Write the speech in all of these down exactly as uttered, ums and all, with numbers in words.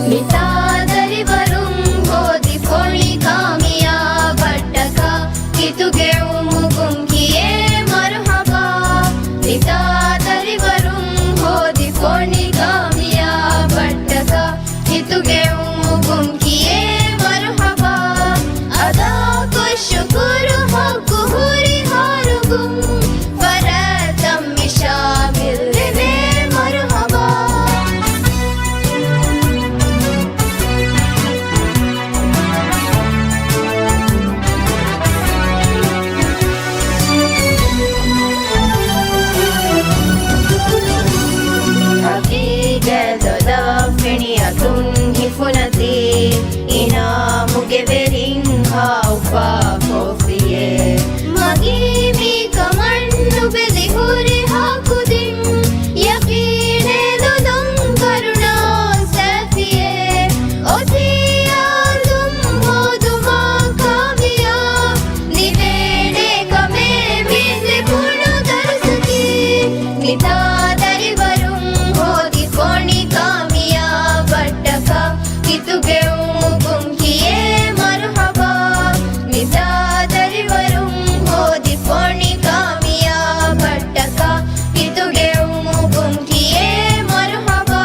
މިތާ ދަރިވަރުން ހޯދި ފޮނި ކާމިޔާބަށްޓަކާ، ކިތުގެ އުމުގުން ކިޔޭ މަރުހަބާ. މިތާ ދަރިވަރުން ހޯދި ފޮނި ކާމިޔާބަށްޓަކާ، ކިތުގެ އުމުގުން ކިޔޭ މަރުހަބާ. އަދާ ކޮށް ޝުކުރު ހައްގު ހުރި ހާރުގުން، ފަރާތަށް މި ޝާމިލް ވެވޭ މަރުހަބާ. އަގީގެ ދޮލަށް ފެނި އަތުން ހިފުނަތީ، އިނާމުގެ ވެރިން ހާއުފާ ކޮފީއެއް. މަގީ މި ކަމަށް ނުބެލި ހުރިހާ ކުދިން، ޔަޤީނެއް ލޮލުން ކަރުނާ ސާފިއެއް. އޮތީ އާދުން ހޯދުމާ ކާމިޔާ، ނިވޭނެ ކަމެއް މި ލިބުނު ދަރުސަކީ. މިތާ ދަރިވަރުން ހޯދި ފޮނި ކާމިޔާބަށްޓަކާ، ކިތުގެ އުމުގުން ކިޔޭ މަރުހަބާ. މިތާ ދަރިވަރުން ހޯދި ފޮނި ކާމިޔާބަށްޓަކާ، ކިތުގެ އުމުގުން ކިޔޭ މަރުހަބާ.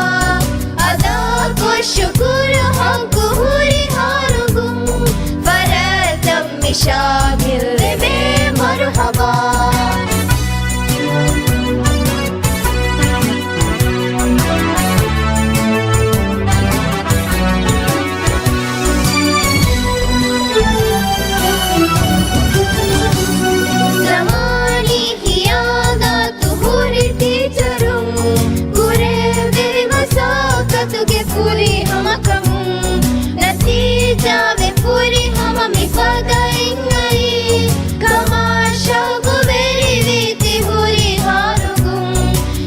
އަދާ ކޮށް ޝުކުރު ހައްގު ހުރި ހާރުގުން، ފަރާތަށް މި ޝާމިލް ވެވޭ މަރުހަބާ. ޒަމާނީ ކިޔާ ގާތު ހުރި ޓީޗަރުން، ކުރެވި މަސައްކަތުގެ ފުރިހަމަކަމުން، ނަތީޖާވެ ފުރިހަމަ މިފަދައިން އައީ. ކަމާށާ ގޮވެރިވީތީ ހުރިހާރުގުން،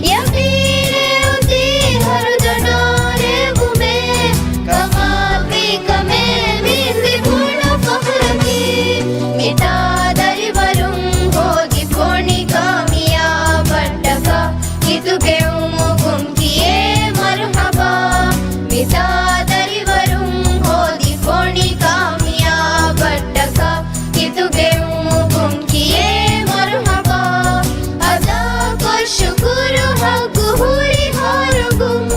ޔަޤީނެއް އޮތީ ހަރުދަނާ ރޭވުމޭ. ކަމާބީ ކަމޭ މި ލިބުނު ފަޚުރަކީ. މިތާ ދަރިވަރުން ހޯދި ފޮނި ކާމިޔާބަށްޓަކާ، ކިތުގެ އުމުގުން ކިޔޭ މަރުހަބާ. މިތާ ދަރިވަރުން ހޯދި ފޮނި ކާމިޔާބަށްޓަކާ، ކިތުގެ އުމުގުން ކިޔޭ މަރުހަބާ. އަދާ ކޮށް ޝުކުރު ހައްގު ހުރި ހާރުގުން،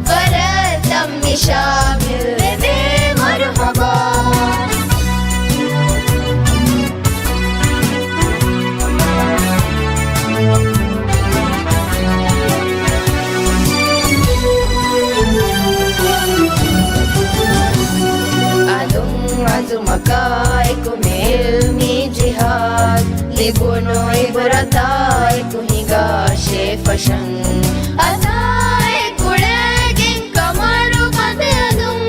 ފަރާތަށް މި ޝާމިލް ވެވޭ މަރުހަބާ. އަލުން އަޒުމަކާއެކު މި އިލްމީ ޖިހާދު، ލިބުނު އިބުރަތާއެކު ހިނގާށޭ ފަށަން. އަސާއެއް ކުޅެގެން ކަމަރު ބަނދެއަލުން،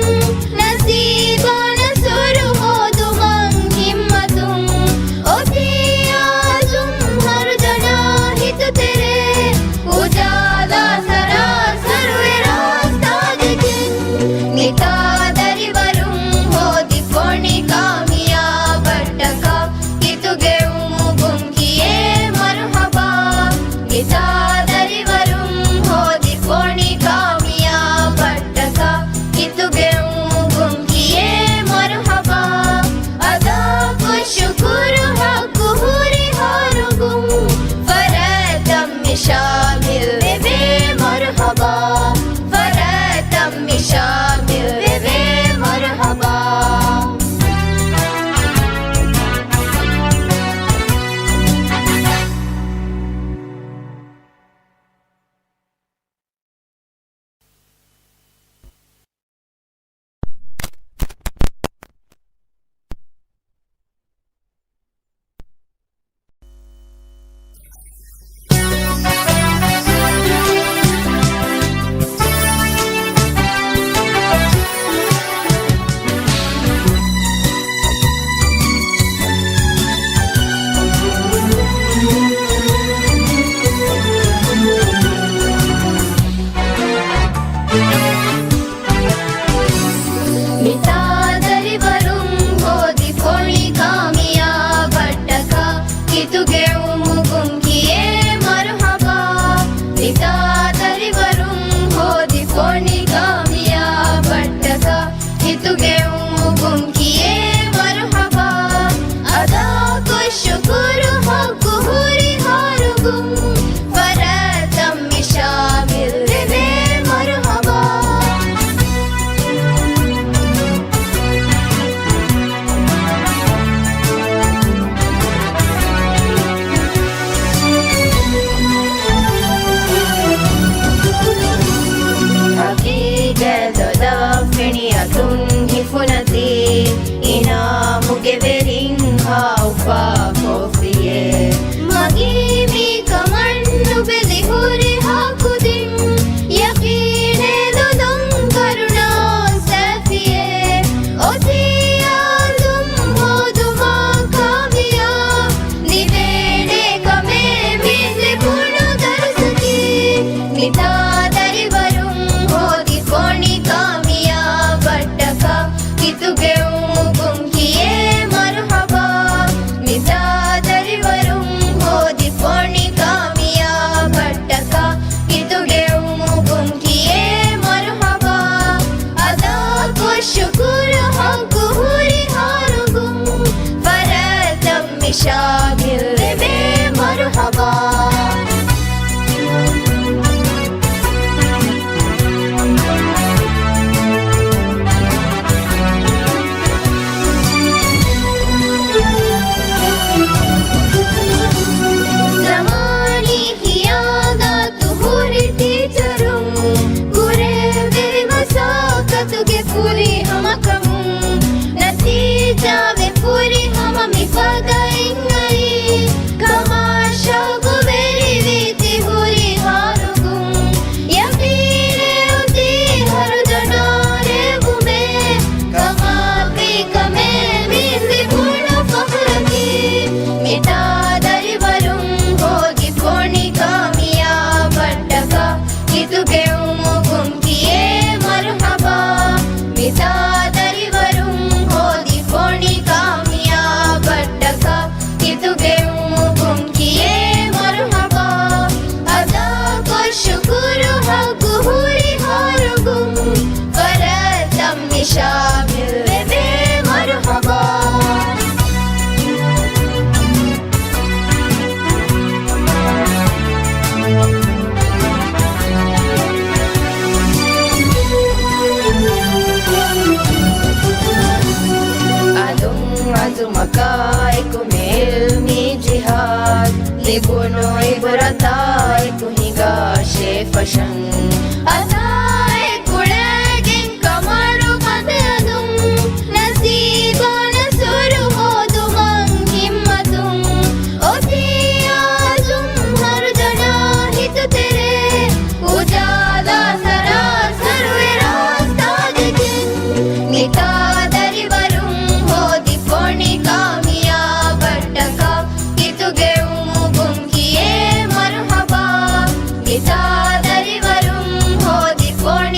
ނަސީބާ ނަސުރު ހޯދުމަށް ހިންމަތު އަޒުމަކާއެކު މި އިލްމީ ޖިހާދު، ލިބުނު އިބުރަތާއެކު ހިނގާށޭ ފަށަން. އަސާއެއް ކުޅޭގެން ކަމަރު ބަނދެއަލުން، ނަސީބާ ނަސުރު ހޯދުމަށް ހިއްމަތުން. އޮތީ އަޒުމް ހަރުދަނާ ހިތުތެރޭ، އުޖާލާ ސަރާސަރު އެ ރާސްތާ ދެކެން. މިތާ ދަރިވަރުން ހޯދި ފޮނި ކާމިޔާބަށްޓަކާ، ހިތުގެ އުމުގުން ކިޔޭ މަރުހަބާ. މިތާ ދަރިވަރުން ހޯދި ފޮނި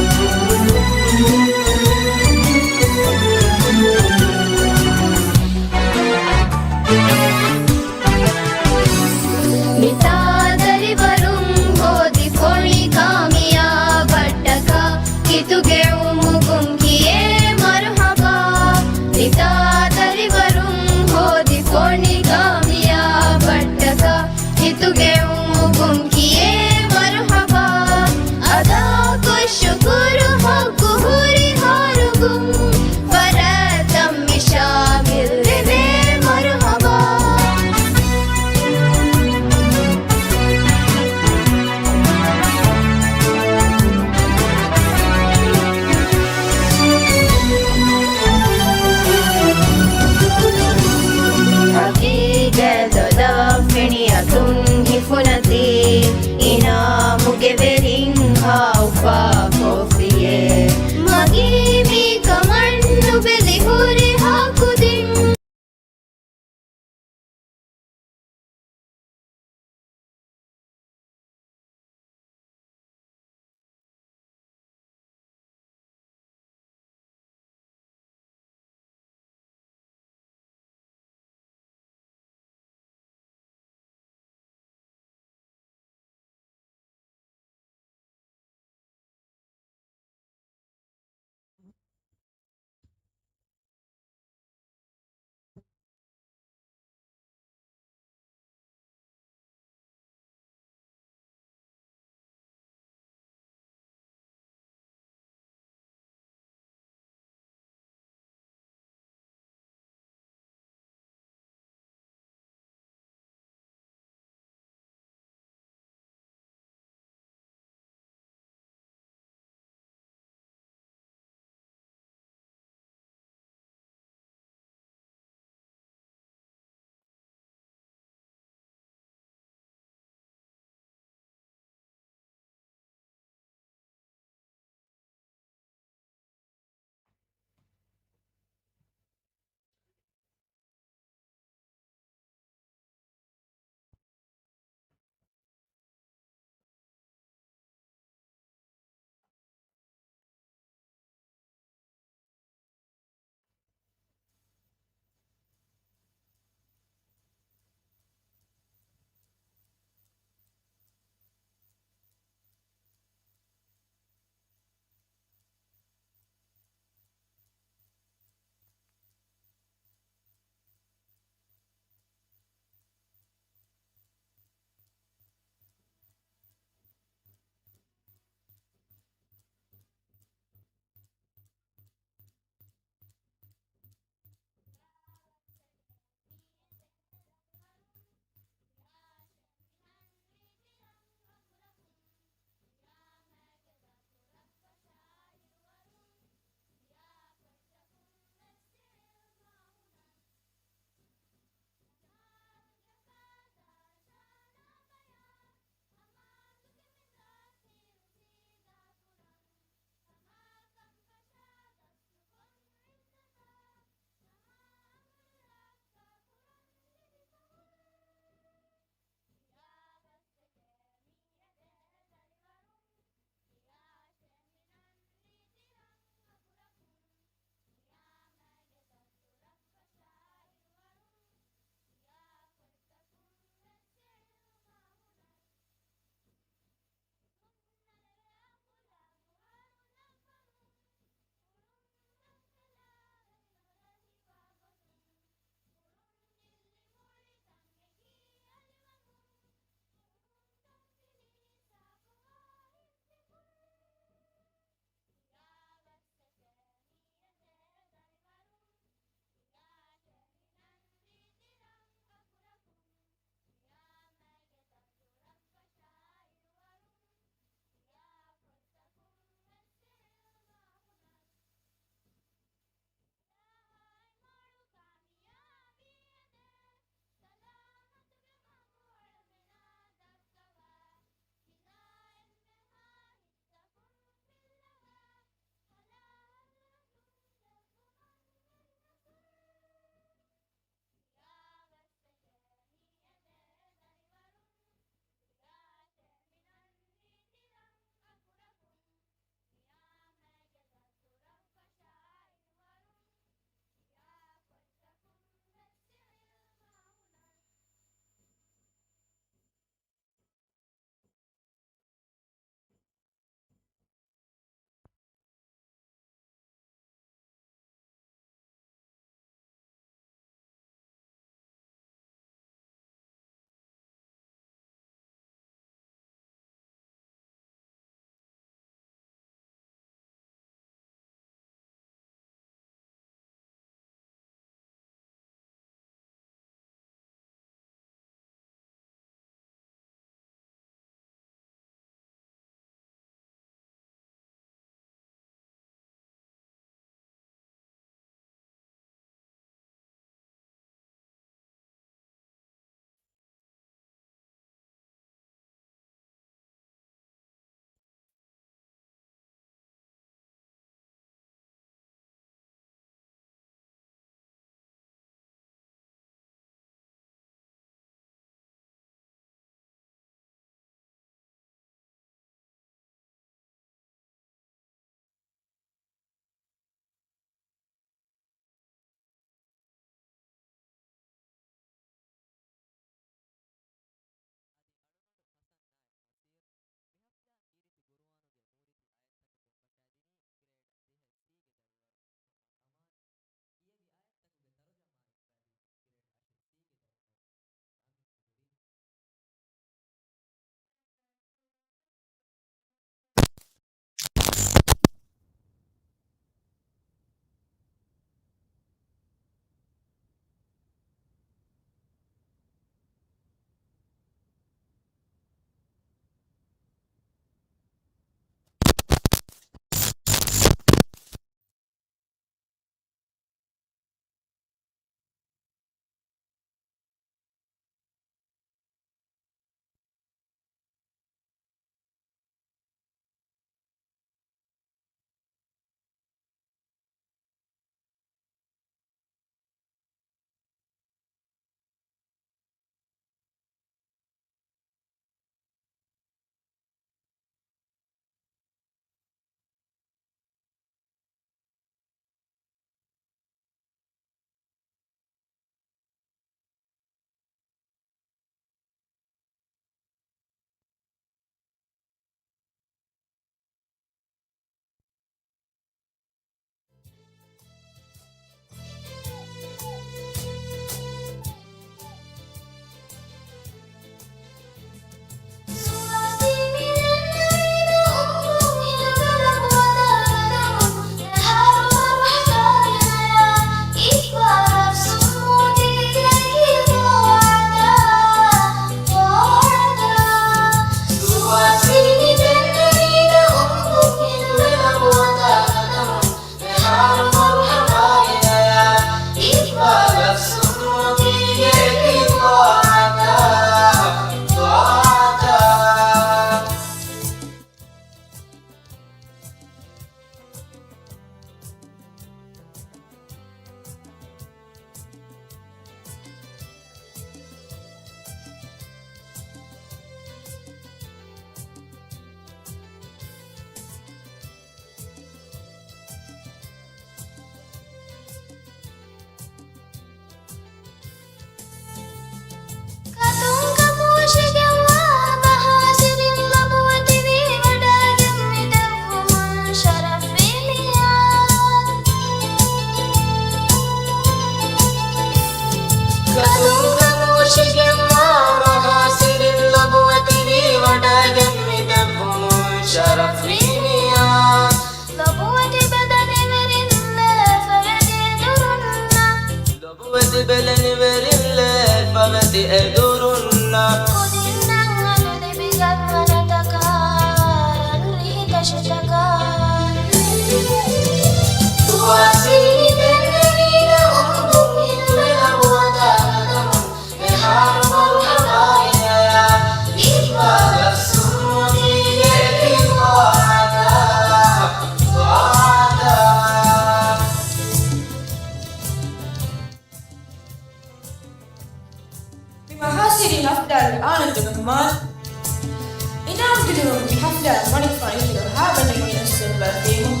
މަނިކުފާނު އިތުރަށް ހާ ބަނޑެއް ގެނެސްދެއްވާފައިވުން.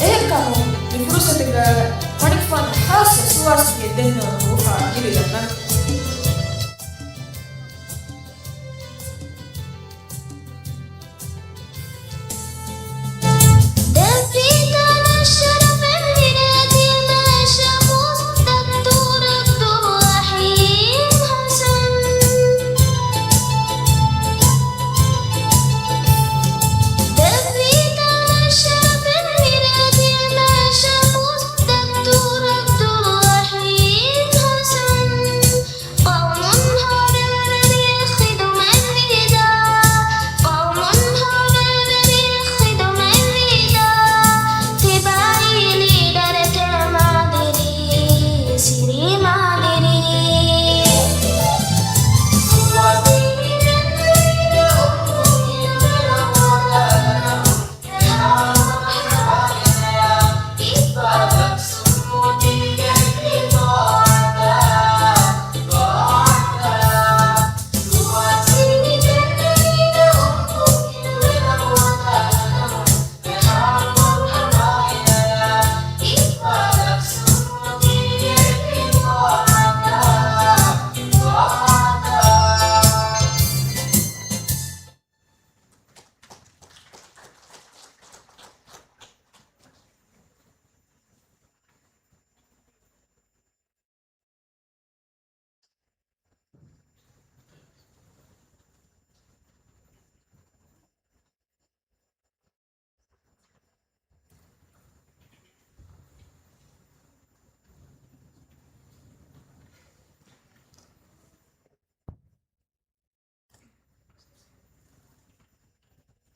އެހެންކަމުން މި ފުރުސަތުގަ މަނިކުފާނު ޚާއްޞަ ސުވާސްތިއެއް ދެންނެވުން ހުވަފައި ލިބިގަންނަން.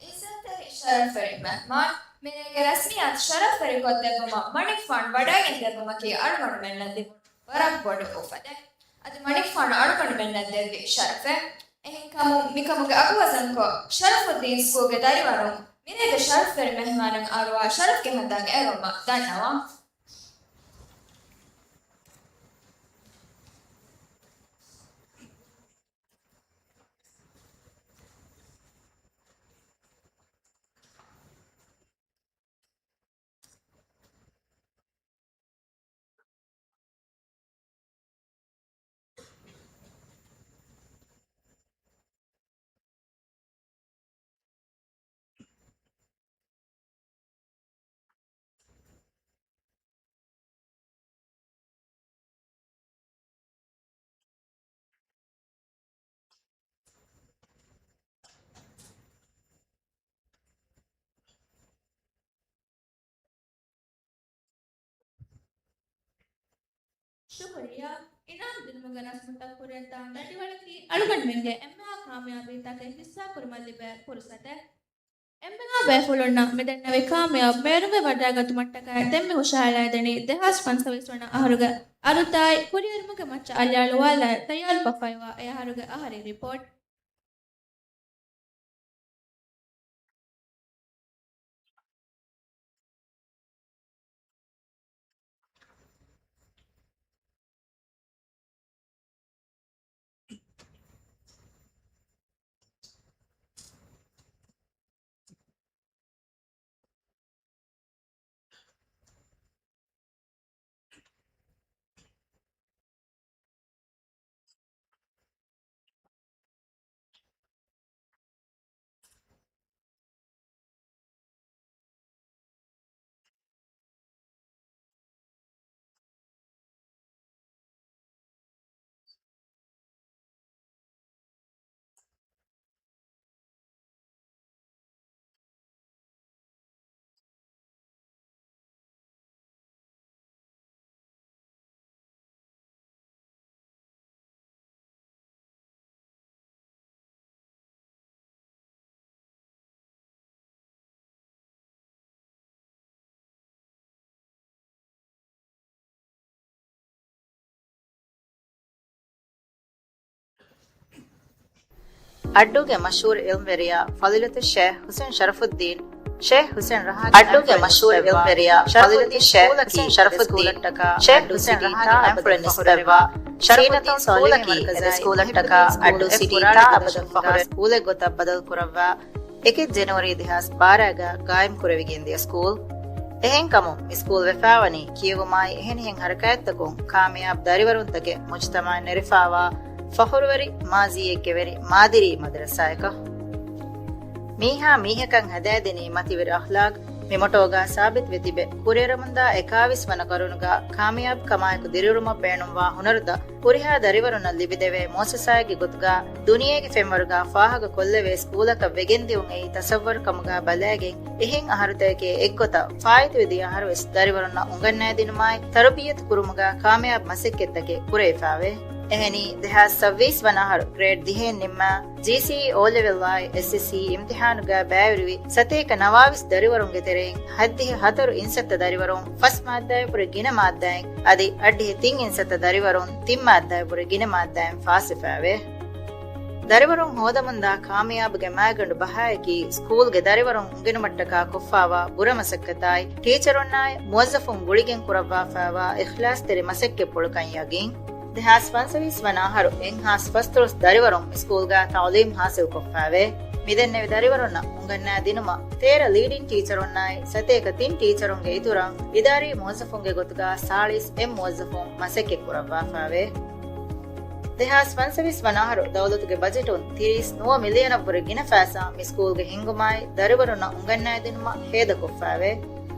އިއްޒަތްތެރި ޝަރަފްވެރި މެހްމާން، މިރޭގެ ރަސްމިއްޔާތު ޝަރަފްވެރިކޮށްދެއްވުމަށް މަނިކުފާނު ވަޑައިގެންދެއްވުމަކީ އަޅުގަނޑުމެންނަށް ލިބުނު ވަރަށް ބޮޑު އުފަލެއް. އަދި މަނިކުފާނު އަޅުގަނޑުމެންނަށް ދެއްވި ޝަރަފެއް. އެހެންކަމުން މިކަމުގެ އަގު ވަޒަންކޮށް، ޝަރަފުއްދީން ސްކޫލްގެ ދަރިވަރުން މިރޭގެ ޝަރަފްވެރި މެހްމާނަށް އަރުވާ ޝަރަފްގެ ހަނދާން އެޅުމަށް ދަންނަވަން. ޝުކުރިއްޔާ. އިނާމް ދިނުމުގެ ރަސްމުތައް ކުރިއަށްދާން ދަތިވަޅަކީ އަޅުގަނޑުމެންގެ އެންމެހާ ކާމިޔާބީތަކެއް ހިއްސާކުރުމަށް ލިބޭ ފުރުސަތެއް. އެންމެހާ ބޭފުޅުންނަށް މިދެންނެވި ކާމިޔާބު މޭރުގައި ވަޑައިގަތުމަށްޓަކައި ދެންމެ ހުށަހަޅައިދެނީ ދެހާސް ފަންސަވީސް ވަނަ އަހަރުގެ އަރުތާއި ކުރިއެރުމުގެ މައްޗަށް އަލިއަޅުވާލާ ތައްޔާރުކޮށްފައިވާ އެ އަހަރުގެ އަހަރީ ރިޕޯޓް. އައްޑޫގެ މަޝްހޫރު ޢިލްމުވެރިޔާ ފަޟީލަތުއްޝޭޚް ޙުސައިން ޝަރަފުއްދީން، ޝޭޚް ޙުސައިން ރަހާނީ އައްޑޫގެ މަޝްހޫރު ޢިލްމުވެރިޔާ ފަޟީލަތުއްޝޭޚް ޙުސައިން ޝަރަފުއްދީން، ޝޭޚް ޙުސައިން ރަހާނީ އެންފުޅެއް ނިސްބަތްވާ ޝަރަފުއްދީން ސޯލިހީ މަރުކަޒު އެ ސްކޫލަށްޓަކާ އައްޑޫ ސިޓީ ތާ އަބަދުން ފަޚުރު ސްކޫލެއް ގޮތަށް ބަދަލު ކުރައްވާ. އެކެއް ޖެނުއަރީ ދެހާސް ބާރައިގަ ގާއިމް ކުރެވިގެންދިޔަ ސްކޫލް. އެހެންކަމުން މި ސްކޫލް ވެފައިވަނީ ކިޔެވުމާއި އެހެނިހެން ހަރަކާތްތަކުން ކާމިޔާބު ދަރިވަރުންތަކެއް މުޖްތަމަޢަށް ނެރެފައިވާ ފަޚުރުވެރި މާޒީއެއްގެ ވެރި މާދިރީ މަދަރަސާއަކަށް. މީހާ މީހަކަށް ހަދާދިނީ މަތިވެރި އަޚްލާޤް. މި މޮޓޯގަ ސާބިތުވެ ތިބެ، ކުރިއެރުމުންދާ އެކާވީސް ވަނަ ޤަރުނުގަ ކާމިޔާބު ކަމާއެކު ދިރިއުޅުމަށް ބޭނުންވާ ހުނަރުތައް ހުރިހާ ދަރިވަރުންނަށް ލިބިދެވޭ މުއައްސަސާއެއްގެ ގޮތުގަ ދުނިޔޭގެ ފެންވަރުގަ ފާހަގަ ކޮށްލެވޭ ސްކޫލަކަށް ވެގެންދިއުން އެއީ ތަސައްވަރު ކަމުގަ ބަލައިގެން، އެހެން އަހަރުތަކެކޭ އެއްގޮތަށް ފާއިތުވެ ދިޔަ އަހަރުވެސް ދަރިވަރުންނަށް އުނގަންނައިދިނުމާއި ތަރުބިއްޔަތު ކުރުމުގަ ކާމިޔާބު މަސައްކަތްތަކެއް ކުރެވިފައިވޭ. އެހެނީ، ދެހާސް ސައްވީސް ވަނަ އަހަރު ގްރޭޑް ދިހައެއް ނިންމާ، ޖީސީއީ އޯލެވެލްއާއި އެސްއެސްސީ އިމްތިޙާނުގަ ބައިވެރިވި ސަތޭކަ ނަވާވީސް ދަރިވަރުންގެ ތެރެއިން ހަތްދިހަ ހަތަރު އިންސައްތަ ދަރިވަރުން ފަސް މާއްދާއަށްވުރެ ގިނަ މާއްދާއިން އަދި އަށްޑިހަ ތިން އިންސައްތަ ދަރިވަރުން ތިން މާއްދާއަށްވުރެ ގިނަ މާއްދާއިން ފާސްވެފައިވޭ. ދަރިވަރުން ހޯދަމުންދާ ކާމިޔާބުގެ މައިގަނޑު ބަހާއަކީ، ސްކޫލްގެ ދަރިވަރުން އުނގެނުމަށްޓަކާ ކޮށްފައިވާ ބުރަ މަސައްކަތާއި، ޓީޗަރުންނާއި މުވައްޒަފުން ގުޅިގެން ކުރައްވާފައިވާ އިޚްލާޞްތެރި މަސައްކަތްޕުޅަކަށް ޔަގީން. ދެހާސް ފަންސަވީސް ވަނަ އަހަރު އެއްހާސް ފަސްދޮޅަސް ދަރިވަރުން މި ސްކޫލްގަ ތަޢުލީމް ޙާޞިލްކޮށްފައިވޭ. މިދެންނެވި ދަރިވަރުންނަށް އުނގަންނާދިނުމަށް ތޭރަ ލީޑިން ޓީޗަރުންނާއި ސަތޭކަ ތިން ޓީޗަރުންގެ އިތުރަށް އިދާރީ މުވައްޒަފުންގެ ގޮތުގަ ސާޅީސް އެއް މުވައްޒަފުން މަސައްކަތް ކުރައްވާފައިވޭ. ދެހާސް ފަންސަވީސް ވަނަ އަހަރު ދައުލަތުގެ ބަޖެޓުން ތިރީސް ނުވަ މިލިއަނަށްވުރެ ގިނަ ފައިސާ މި ސްކޫލްގެ ހިންގުމާއި ދަރިވަރުންނަށް އުނގަންނާދިނުމަށް ހޭދަކޮށްފައިވޭ.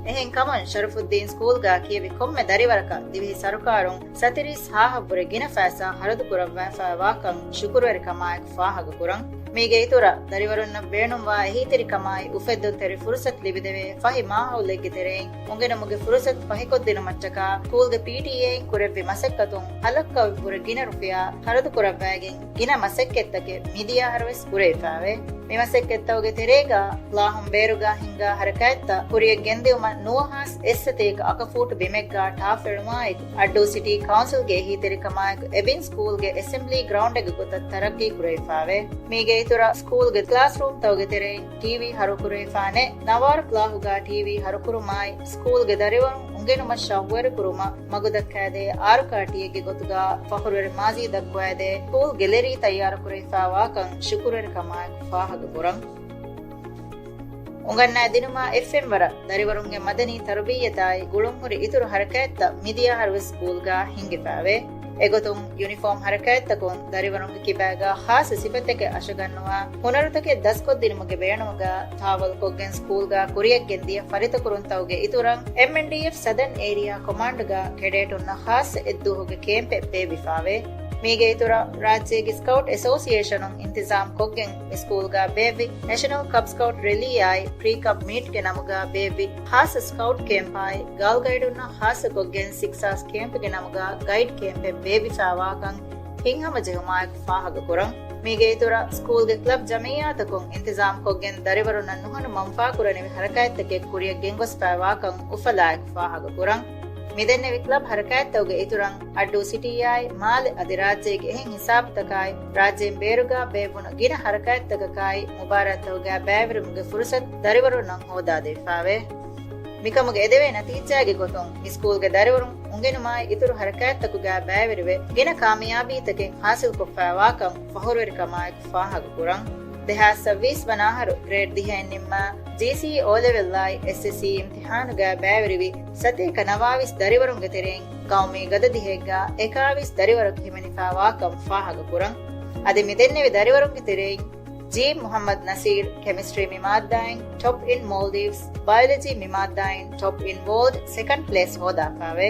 އެހެންކަމުން، ޝަރަފުއްދީން ސްކޫލްގަ ކިޔެވި ކޮންމެ ދަރިވަރަކަށް ދިވެހި ސަރުކާރުން ސަތިރީސް ހާހަށްވުރެ ގިނަ ފައިސާ ޚަރަދު ކުރައްވާފައިވާކަން ޝުކުރުވެރިކަމާއެކު ފާހަގަކުރަން. މީގެ އިތުރަށް، ދަރިވަރުންނަށް ބޭނުންވާ އެހީތެރިކަމާއި އުފެއްދުންތެރި ފުރުޞަތު ލިބިދެވޭ ފަހި މާހައުލެއްގެ ތެރެއިން އުނގެނުމުގެ ފުރުޞަތު ފަހިކޮށްދިނުމަށްޓަކާ ސްކޫލްގެ ޕީޓީއޭއިން ކުރެއްވި މަސައްކަތުން ހަލައްކައަށްވުރެ ގިނަ ރުފިޔާ ޚަރަދުކުރައްވައިގެން ގިނަ މަސައްކަތްތަކެއް މިދިޔަ އަހަރުވެސް ކުރެވިފައިވޭ. މި މަސައްކަތްތަކުގެ ތެރޭގަ ލާހުން ބޭރުގަ ހިންގާ ހަރަކާތްތައް ކުރިއަށް ގެންދިއުމަށް ނުވަހާސް އެއްސަތޭކަ އަކަފޫޓު ބިމެއްގަ ޓާފް އެޅުމާއެކު، އައްޑޫ ސިޓީ ކައުންސިލްގެ އެހީތެރިކަމާއެކު އެބިން ސްކޫލްގެ އެސެމްބްލީ ގްރައުންޑެއްގެ ގޮތަށް ތަރައްގީ ކުރެވިފައިވޭ. މީގެ އިތުރަށް، ސްކޫލްގެ ކްލާސްރޫމްތަކުގެ ތެރެއިން ޓީވީ ހަރުކުރެވިފާނެ، ނަވާރު ކްލާހުގަ ޓީވީ ހަރުކުރުމާއި، ސްކޫލްގެ ދަރިވަރުން އުނގެނުމަށް ޝައުގުވެރިކުރުމަށް މަގުދައްކާދޭ އާރު ކާޓީއެއްގެ ގޮތުގަ ފަޚުރުވެރި މާޒީ ދައްކުވާދޭ ސްކޫލް ގެލެރީ ތައްޔާރުކުރެވިފައިވާކަން ޝުކުރުވެރިކަމާއެކު ފާހަގަކުރަން. އުނގަންނާދިނުމާ އެއްފެންވަރަށް ދަރިވަރުންގެ މަދަނީ ތަރުބިއްޔަތާއި ގުޅުންހުރި އިތުރު ހަރަކާތްތައް މިދިޔަ އަހަރުވެސް ސްކޫލްގަ ހިންގިފައިވޭ. އެގޮތުން، ޔުނިފޯމް ހަރަކާތްތަކުން ދަރިވަރުންގެ ކިބާގަ ޚާއްޞަ ސިފަތަކެއް އަށަގަންނަވާ ހުނަރުތަކެއް ދަސްކޮށްދިނުމުގެ ބޭނުމުގަ ތާވަލުކޮށްގެން ސްކޫލްގަ ކުރިއަށްގެންދިޔަ ފަރިތަކުރުންތަކުގެ އިތުރަށް އެމްއެންޑީއެފް ސަދަން އޭރިއާ ކޮމާންޑްގަ ކެޑޭޓުންނަށް ޚާއްޞަ އެއްދުވަހުގެ ކޭމްޕެއް ބޭއްވިފައިވޭ. މީގެ އިތުރަށް، ރާއްޖޭގެ ސްކައުޓް އެސޯސިއޭޝަނުން އިންތިޒާމްކޮށްގެން މި ސްކޫލްގަ ބޭއްވި ނެޝަނަލް ކަބް ސްކައުޓް ރެލީއާއި ޕްރީ ކަބް މީޓްގެ ނަމުގަ ބޭއްވި ޚާއްޞަ ސްކައުޓް ކޭމްޕާއި ގާލްގައިޑުންނަށް ޚާއްޞަކޮށްގެން ސިކްސާސް ކޭމްޕްގެ ނަމުގަ ގައިޑް ކޭމްޕެއް ބޭއްވިފައިވާކަން ހިތްހަމަޖެހުމާއެކު ފާހަގަކުރަން. މީގެ އިތުރަށް، ސްކޫލްގެ ކްލަބް ޖަމިއްޔާތަކުން އިންތިޒާމްކޮށްގެން ދަރިވަރުންނަށް ނުހަނު މަންފާކުރަނިވި ހަރަކާތްތަކެއް ކުރިއަށް ގެންގޮސްފައިވާކަން އުފަލާއެކު ފާހަގަކުރަން. މިދެންނެވި ކްލަބް ހަރަކާތްތަކުގެ އިތުރަށް، އައްޑޫ ސިޓީއާއި މާލެ އަދި ރާއްޖޭގެ އެހެން ހިސާބުތަކާއި، ރާއްޖޭން ބޭރުގަ ބޭއްވުނު ގިނަ ހަރަކާތްތަކަކާއި، މުބާރާތްތަކުގަ ބައިވެރިވުމުގެ ފުރުސަތު ދަރިވަރުންނަށް ހޯދާދެވިފައިވޭ. މިކަމުގެ އެދެވޭ ނަތީޖާގެ ގޮތުން، މި ސްކޫލްގެ ދަރިވަރުން އުނގެނުމާއި އިތުރު ހަރަކާތްތަކުގަ ބައިވެރިވެ، ގިނަ ކާމިޔާބީތަކެއް ޙާޞިލްކޮށްފައިވާކަން ފަޚުރުވެރިކަމާއެކު ފާހަގަކުރަން. ދެހާސް ސައްވީސް ވަނަ އަހަރު ގްރޭޑް ދިހައެއް ނިންމާ، ޖީސީ އޯލެވެލްއާއި އެސްއެސްސީ އިމްތިޙާނުގަ ބައިވެރިވި ސަތޭކަ ނަވާވީސް ދަރިވަރުންގެ ތެރެއިން ޤައުމީ ގަދަ ދިހައެއްގަ އެކާވީސް ދަރިވަރަކު ހިމެނިފައިވާކަން ފާހަގަކުރަން. އަދި މިދެންނެވި ދަރިވަރުންގެ ތެރެއިން ޖީ މުޙައްމަދު ނަސީރު ކެމިސްޓްރީ މި މާއްދާއިން ޓޮޕް އިން މޯލްޑިވްސް، ބަޔޮލޮޖީ މި މާއްދާއިން ޓޮޕް އިން ވޯލްޑް ސެކަންޑް ޕްލޭސް ހޯދާފައިވޭ.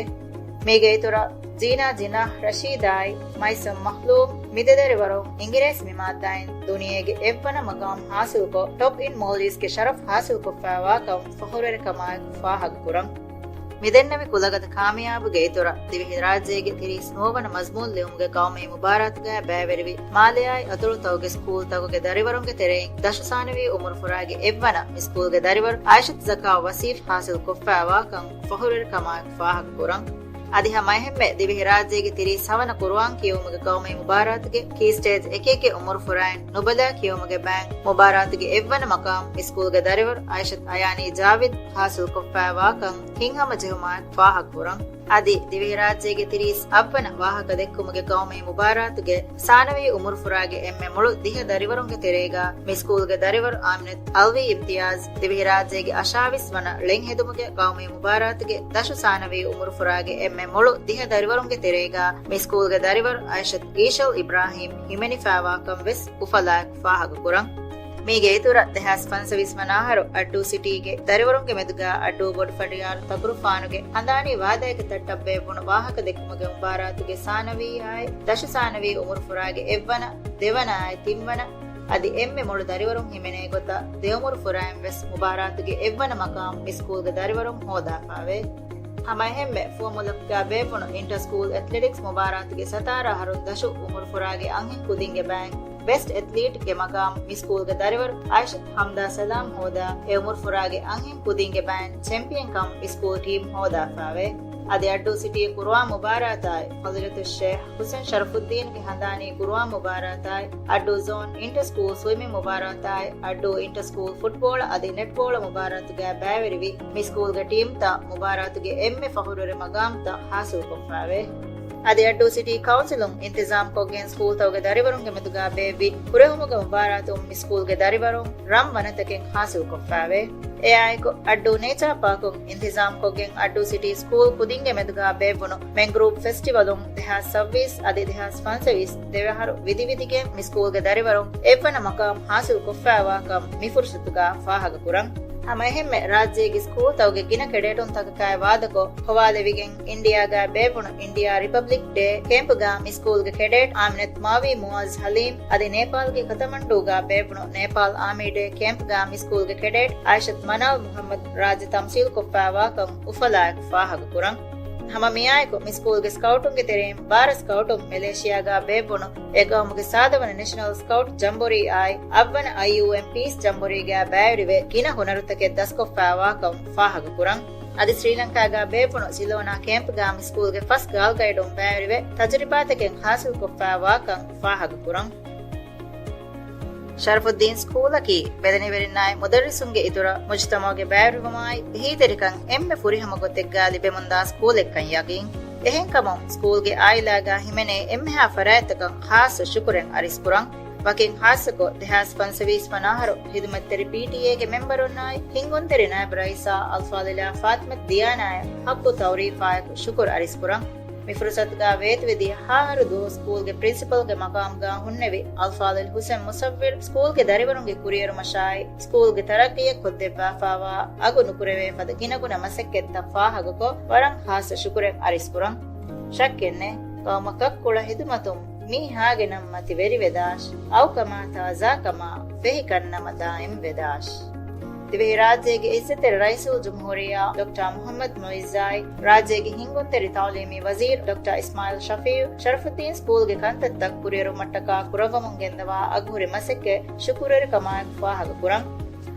މީގެ އިތުރަށް، ޒީނާ ޖިނާހް ރަޝީދާއި މައިސަމް މަހްލޫމް މި ދެ ދަރިވަރުން އިނގިރޭސި މި މާއްދާއިން ދުނިޔޭގެ އެއްވަނަ މަގާމް ޙާޞިލްކޮށް، ޓޮޕް އިން މޯލްޑިވްސްގެ ޝަރަފް ޙާޞިލްކޮށްފައިވާކަން ފަޚުރުވެރިކަމާއެކު ފާހަގަކުރަން. މިދެންނެވި ކުލަގަދަ ކާމިޔާބުގެ އިތުރަށް، ދިވެހިރާއްޖޭގެ ތިރީސް ނުވަ ވަނަ މަޒްމޫން ލިޔުމުގެ ޤައުމީ މުބާރާތުގައި ބައިވެރިވި މާލެއާއި އަތޮޅުތަކުގެ ސްކޫލްތަކުގެ ދަރިވަރުންގެ ތެރެއިން ދަށު ސާނަވީ އުމުރު ފުރާގެ އެއްވަނަ މި ސްކޫލްގެ ދަރިވަރު އާއިޝަތު ޒަކާ ވަސީފް ޙާޞިލްކޮށްފައިވާކަން ފަޚުރުވެރިކަމާއެކު ފާހަގަކުރަން. އަދި ހަމައެހެންމެ ދިވެހިރާއްޖޭގެ ތިރީސް ހަވަނަ ޤުރުއާން ކިޔެވުމުގެ ޤައުމީ މުބާރާތުގެ ކީ ސްޓޭޖް އެކެއްގެ އުމުރު ފުރާއިން ނުބަލާ ކިޔެވުމުގެ ބައިން މުބާރާތުގެ އެއްވަނަ މަޤާމް މި ސްކޫލްގެ ދަރިވަރު އާއިޝަތު އަޔާނީ ޖާވިދް ޙާޞިލްކޮށްފައިވާކަން ހިތްހަމަޖެހުމާއެކު ފާހަގަކުރަން. އަދި ދިވެހިރާއްޖޭގެ ތިރީސް އަށްވަނަ ވާހަކަދެއްކުމުގެ ގައުމީ މުބާރާތުގެ ސާނަވީ އުމުރުފުރާގެ އެންމެ މޮޅު ދިހަ ދަރިވަރުންގެ ތެރޭގަ މި ސްކޫލްގެ ދަރިވަރު އާމިނަތު އަލްވީ އިމްތިޔާޒް، ދިވެހިރާއްޖޭގެ އަށާވީސް ވަނަ ޅެން ހެދުމުގެ ގައުމީ މުބާރާތުގެ ދަށު ސާނަވީ އުމުރުފުރާގެ އެންމެ މޮޅު ދިހަ ދަރިވަރުންގެ ތެރޭގަ މި ސްކޫލްގެ ދަރިވަރު އައިޝަތު އީޝަލް އިބްރާހީމް ހިމެނިފައިވާކަން ވެސް އުފަލާއެކު ފާހަގަކުރަން. މީގެ އިތުރަށް ދެހާސް ފަންސަވީސް ވަނަ އަހަރު އައްޑޫ ސިޓީގެ ދަރިވަރުންގެ މެދުގަ އައްޑޫ ބޮޑުފަނޑިޔާރު ތަކުރުފާނުގެ ހަނދާނީ ވާދައިގެ ތައްޓަށް ބޭއްވުނު ވާހަކަދެއްކުމުގެ މުބާރާތުގެ ސާނަވީއާއި ދަށު ސާނަވީ އުމުރުފުރާގެ އެއްވަނަ، ދެވަނައާއި ތިންވަނަ އަދި އެންމެ މޮޅު ދަރިވަރުން ހިމެނޭ ގޮތަށް ދެއުމުރުފުރާއިން ވެސް މުބާރާތުގެ އެއްވަނަ މަޤާމް މި ސްކޫލްގެ ދަރިވަރުން ހޯދާފާވޭ. ހަމައެހެންމެ ފުވައްމުލަކުގަ ބޭއްވުނު އިންޓަ ސްކޫލް އެތްލެޓިކްސް މުބާރާތުގެ ސަތާރަ އަހަރުން ދަށު އުމުރުފުރާގެ އަންހެން ކުދިންގެ ބައިން ބެސްޓް އެތްލީޓްގެ މަގާމް މި ސްކޫލްގެ ދަރިވަރު އާއިޝަތު ހަމްދާ ސަލާމް ހޯދާ، އެ އުމުރުފުރާގެ އަންހެން ކުދިންގެ ބައިން ޗެމްޕިއަންކަމް މި ސްކޫލް ޓީމް ހޯދާފާވޭ. އަދި އައްޑޫ ސިޓީ ޤުރުއާން މުބާރާތާއި، ފަޟީލަތުއްޝޭޚް ޙުސެން ޝަރަފުއްދީންގެ ހަނދާނީ ޤުރުއާން މުބާރާތާއި، އައްޑޫ ޒޯން އިންޓަ ސްކޫލް ސްވިމިން މުބާރާތާއި، އައްޑޫ އިންޓަ ސްކޫލް ފުޓްބޯޅަ އަދި ނެޓްބޯޅަ މުބާރާތުގައި ބައިވެރިވި މި ސްކޫލްގެ ޓީމްތައް މުބާރާތުގެ އެންމެ ފަޚުރުވެރި މަގާމްތައް ޙާޞިލްކޮށްފާވޭ. އަދި އައްޑޫ ސިޓީ ކައުންސިލުން އިންތިޒާމްކޮށްގެން ސްކޫލްތަކުގެ ދަރިވަރުންގެ މެދުގަ ބޭއްވި ކުރެހުމުގެ މުބާރާތުން މި ސްކޫލްގެ ދަރިވަރުން ރަން ވަނަތަކެއް ޙާޞިލްކޮށްފާވޭ. އެއާއެކު އައްޑޫ ނޭޗާ ޕާކުން އިންތިޒާމްކޮށްގެން އައްޑޫ ސިޓީ ސްކޫލް ކުދިންގެ މެދުގަ ބޭއްވުނު މެންގްރޫވް ފެސްޓިވަލުން ދެހާސް ސައްބީސް އަދި ދެހާސް ފަންސަވީސް ދެވަހަރު ވިދިވިދިގެން މި ސްކޫލްގެ ދަރިވަރުން އެއްވަނަ މަޤާމް ޙާޞިލްކޮށްފައިވާކަން މި ފުރުޞަތުގަ ފާހަގަކުރަން. ހަމައެހެންމެ ރާއްޖޭގެ ސްކޫލްތަކުގެ ގިނަ ކެޑޭޓުންތަކަކާއި ވާދަކޮށް، ހޮވާލެވިގެން އިންޑިއާގައި ބޭއްވުނު އިންޑިއާ ރިޕަބްލިކް ޑޭ ކޭމްޕްގަ މި ސްކޫލްގެ ކެޑޭޓް އާމިނަތު މާވީ މުއާޒް ހަލީމް އަދި ނޭޕާލްގެ ކަތަމަންޑޫގަ ބޭއްވުނު ނޭޕާލް އާމީ ޑޭ ކޭމްޕްގަ މި ސްކޫލްގެ ކެޑޭޓް އާއިޝަތު މަނާލް މުޙައްމަދު ރާއްޖެ ތަމްސީލްކޮށްފައިވާކަން އުފަލާއެކު ފާހަގަކުރަން. ހަމަ މިއާއެކު މި ސްކޫލްގެ ސްކައުޓުންގެ ތެރެއިން ބާރަ ސްކައުޓުން މެލޭޝިއާގަ ބޭއްވުނު އެ ގައުމުގެ ސާދަވަނަ ނެޝަނަލް ސްކައުޓް ޖަމްބޮރީ އާއި އަށްވަނަ އައިޔޫއެމް ޕީސް ޖަމްބޮރީގަ ބައިވެރިވެ ގިނަ ހުނަރުތަކެއް ދަސްކޮށްފައިވާކަން ފާހަގަކުރަން. އަދި ސްރީލަންކާގަ ބޭއްވުނު ސިލޯނާ ކޭމްޕްގަ މި ސްކޫލްގެ ފަސް ގާލްގައިޑުން ބައިވެރިވެ ތަޖުރިބާތަކެއް ހާސިލްކޮށްފައިވާކަން ފާހަގަކުރަން. ޝަރަފުއްދީން ސްކޫލަކީ ބެލެނިވެރިންނާއި މުދައްރިސުންގެ އިތުރަށް މުޖުތަމަޢުގެ ބައިވެރިވުމާއި އެހީތެރިކަން އެންމެ ފުރިހަމަ ގޮތެއްގަ ލިބެމުންދާ ސްކޫލެއްކަން ޔަގީން. އެހެންކަމުން ސްކޫލްގެ އާއިލާގަ ހިމެނޭ އެންމެހާ ފަރާތްތަކަށް ޚާއްޞަ ޝުކުރެއް އަރިސްކުރަން. ވަކިން ޚާއްޞަކޮށް، ދެހާސް ފަންސަވީސް ވަނަ އަހަރު ޚިދުމަތްތެރި ޕީޓީއޭގެ މެމްބަރުންނާއި ހިންގުންތެރި ނާއިބު ރައީސާ އަލްފާޟިލާ ފާތިމަތު ދިޔާނާއަށް ޙައްޤު ތަޢުރީފާއެކު ޝުކުރު އަރިސްކުރަން. މި ފުރުޞަތުގަ ވޭތުވެދިޔަ ހަ އަހަރު ދުވަހު ސްކޫލްގެ ޕްރިންސިޕަލްގެ މަޤާމްގަ ހުންނެވި އަލްފާޟިލް ޙުސެން މުޞައްވިރު ސްކޫލްގެ ދަރިވަރުންގެ ކުރިއެރުމަށާއި ސްކޫލްގެ ތަރައްޤީއަށް ކޮށްދެއްވާފައިވާ އަގު ނުކުރެވޭ ފަދަ ގިނަގުނަ މަސައްކަތްތައް ފާހަގަކޮށް، ވަރަށް ޚާއްޞަ ޝުކުރެއް އަރިސްކުރަން. ޝައްކެއްނެތް، ޤައުމަށް ކައްކުޅަ ހިދުމަތުން މީހާގެ ނަން މަތިވެރިވެދާށި، އައުކަމާ ތާޒާކަމާ ފެހިކަން ނަމަ ދާއިމްވެދާށި. ދިވެހިރާއްޖޭގެ އިއްޒަތްތެރި ރައީސުލްޖުމްހޫރިއްޔާ ޑޮކްޓަރ މުޙައްމަދު މުޢިއްޒާއި، ރާއްޖޭގެ ހިންގުންތެރި ތަޢުލީމީ ވަޒީރު ޑޮކްޓަރ އިސްމާޢީލް ޝަފީޢު، ޝަރަފުއްދީން ސްކޫލްގެ ކަންތައްތައް ކުރިއެރުމަށްޓަކާ ކުރައްވަމުން ގެންދަވާ އަގުހުރި މަސައްކަތް ޝުކުރުވެރިކަމާއެކު ފާހަގަކުރަން.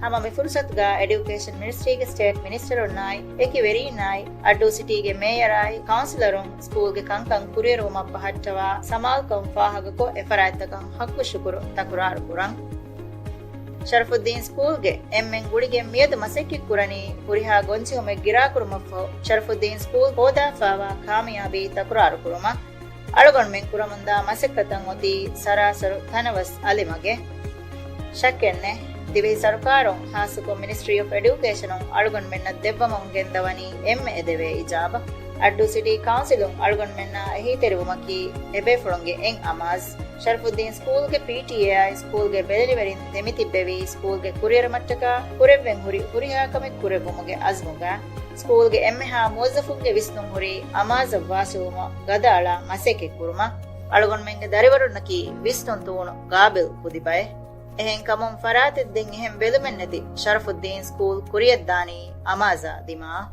ހަމަ މި ފުރުޞަތުގަ އެޑިއުކޭޝަން މިނިސްޓްރީގެ ސްޓޭޓް މިނިސްޓަރުންނާއި، އެކި ވެރީންނާއި، އައްޑޫ ސިޓީގެ މޭޔަރާއި، ކައުންސިލަރުން ސްކޫލްގެ ކަންކަން ކުރިއެރުވުމަށް ބަހައްޓަވާ ސަމާލުކަން ފާހަގަކޮށް، އެ ފަރާތްތަކަށް ޙައްޤު ޝުކުރު ތަކުރާރު ކުރަން. ޝަރަފުއްދީން ސްކޫލްގެ އެންމެން ގުޅިގެން މިއަދު މަސައްކަތް ކުރަނީ ހުރިހާ ގޮންޖެހުމެއް ގިރާކުރުމަށްފަހު، ޝަރަފުއްދީން ސްކޫލް ހޯދާފައިވާ ކާމިޔާބީ ތަކުރާރު ކުރުމަށް. އަޅުގަނޑުމެން ކުރަމުންދާ މަސައްކަތަށް އޮތީ ސަރާސަރު ތަނަވަސް އަލިމަގެއް. ޝައްކެއްނެތް، ދިވެހި ސަރުކާރުން، ޚާއްޞަކޮށް މިނިސްޓްރީ އޮފް އެޑިއުކޭޝަނުން އަޅުގަނޑުމެންނަށް ދެއްވަމުން ގެންދަވަނީ އެންމެ އެދެވޭ އިޖާބަ. އައްޑޫ ސިޓީ ކައުންސިލުން އަޅުގަނޑުމެންނާ އެހީތެރިވުމަކީ އެބޭފުޅުންގެ އެއް އަމާޒް. ޝަރަފުއްދީން ސްކޫލްގެ ޕީޓީއޭއާއި ސްކޫލްގެ ބެލެނިވެރިން ދެމިތިއްބެވީ ސްކޫލްގެ ކުރިއެރުމަށްޓަކާ ކުރެއްވެން ހުރި ހުރިހާ ކަމެއް ކުރެއްވުމުގެ އަޒްމުގަ. ސްކޫލްގެ އެންމެހާ މުވައްޒަފުންގެ ވިސްނުން ހުރީ އަމާޒަށް ވާސިލުވުމަށް ގަދައަޅާ މަސައްކަތް ކުރުމަށް. އަޅުގަނޑުމެންގެ ދަރިވަރުންނަކީ ވިސްނުން ތޫނު ގާބިލް ކުދިބައެއް. އެހެންކަމުން ފަރާތެއް ދޭން އެހެން ބެލުމެއްނެތި ޝަރަފުއްދީން ސްކޫލް ކުރިއަށްދާނީ އަމާޒާ ދިމާއަށް.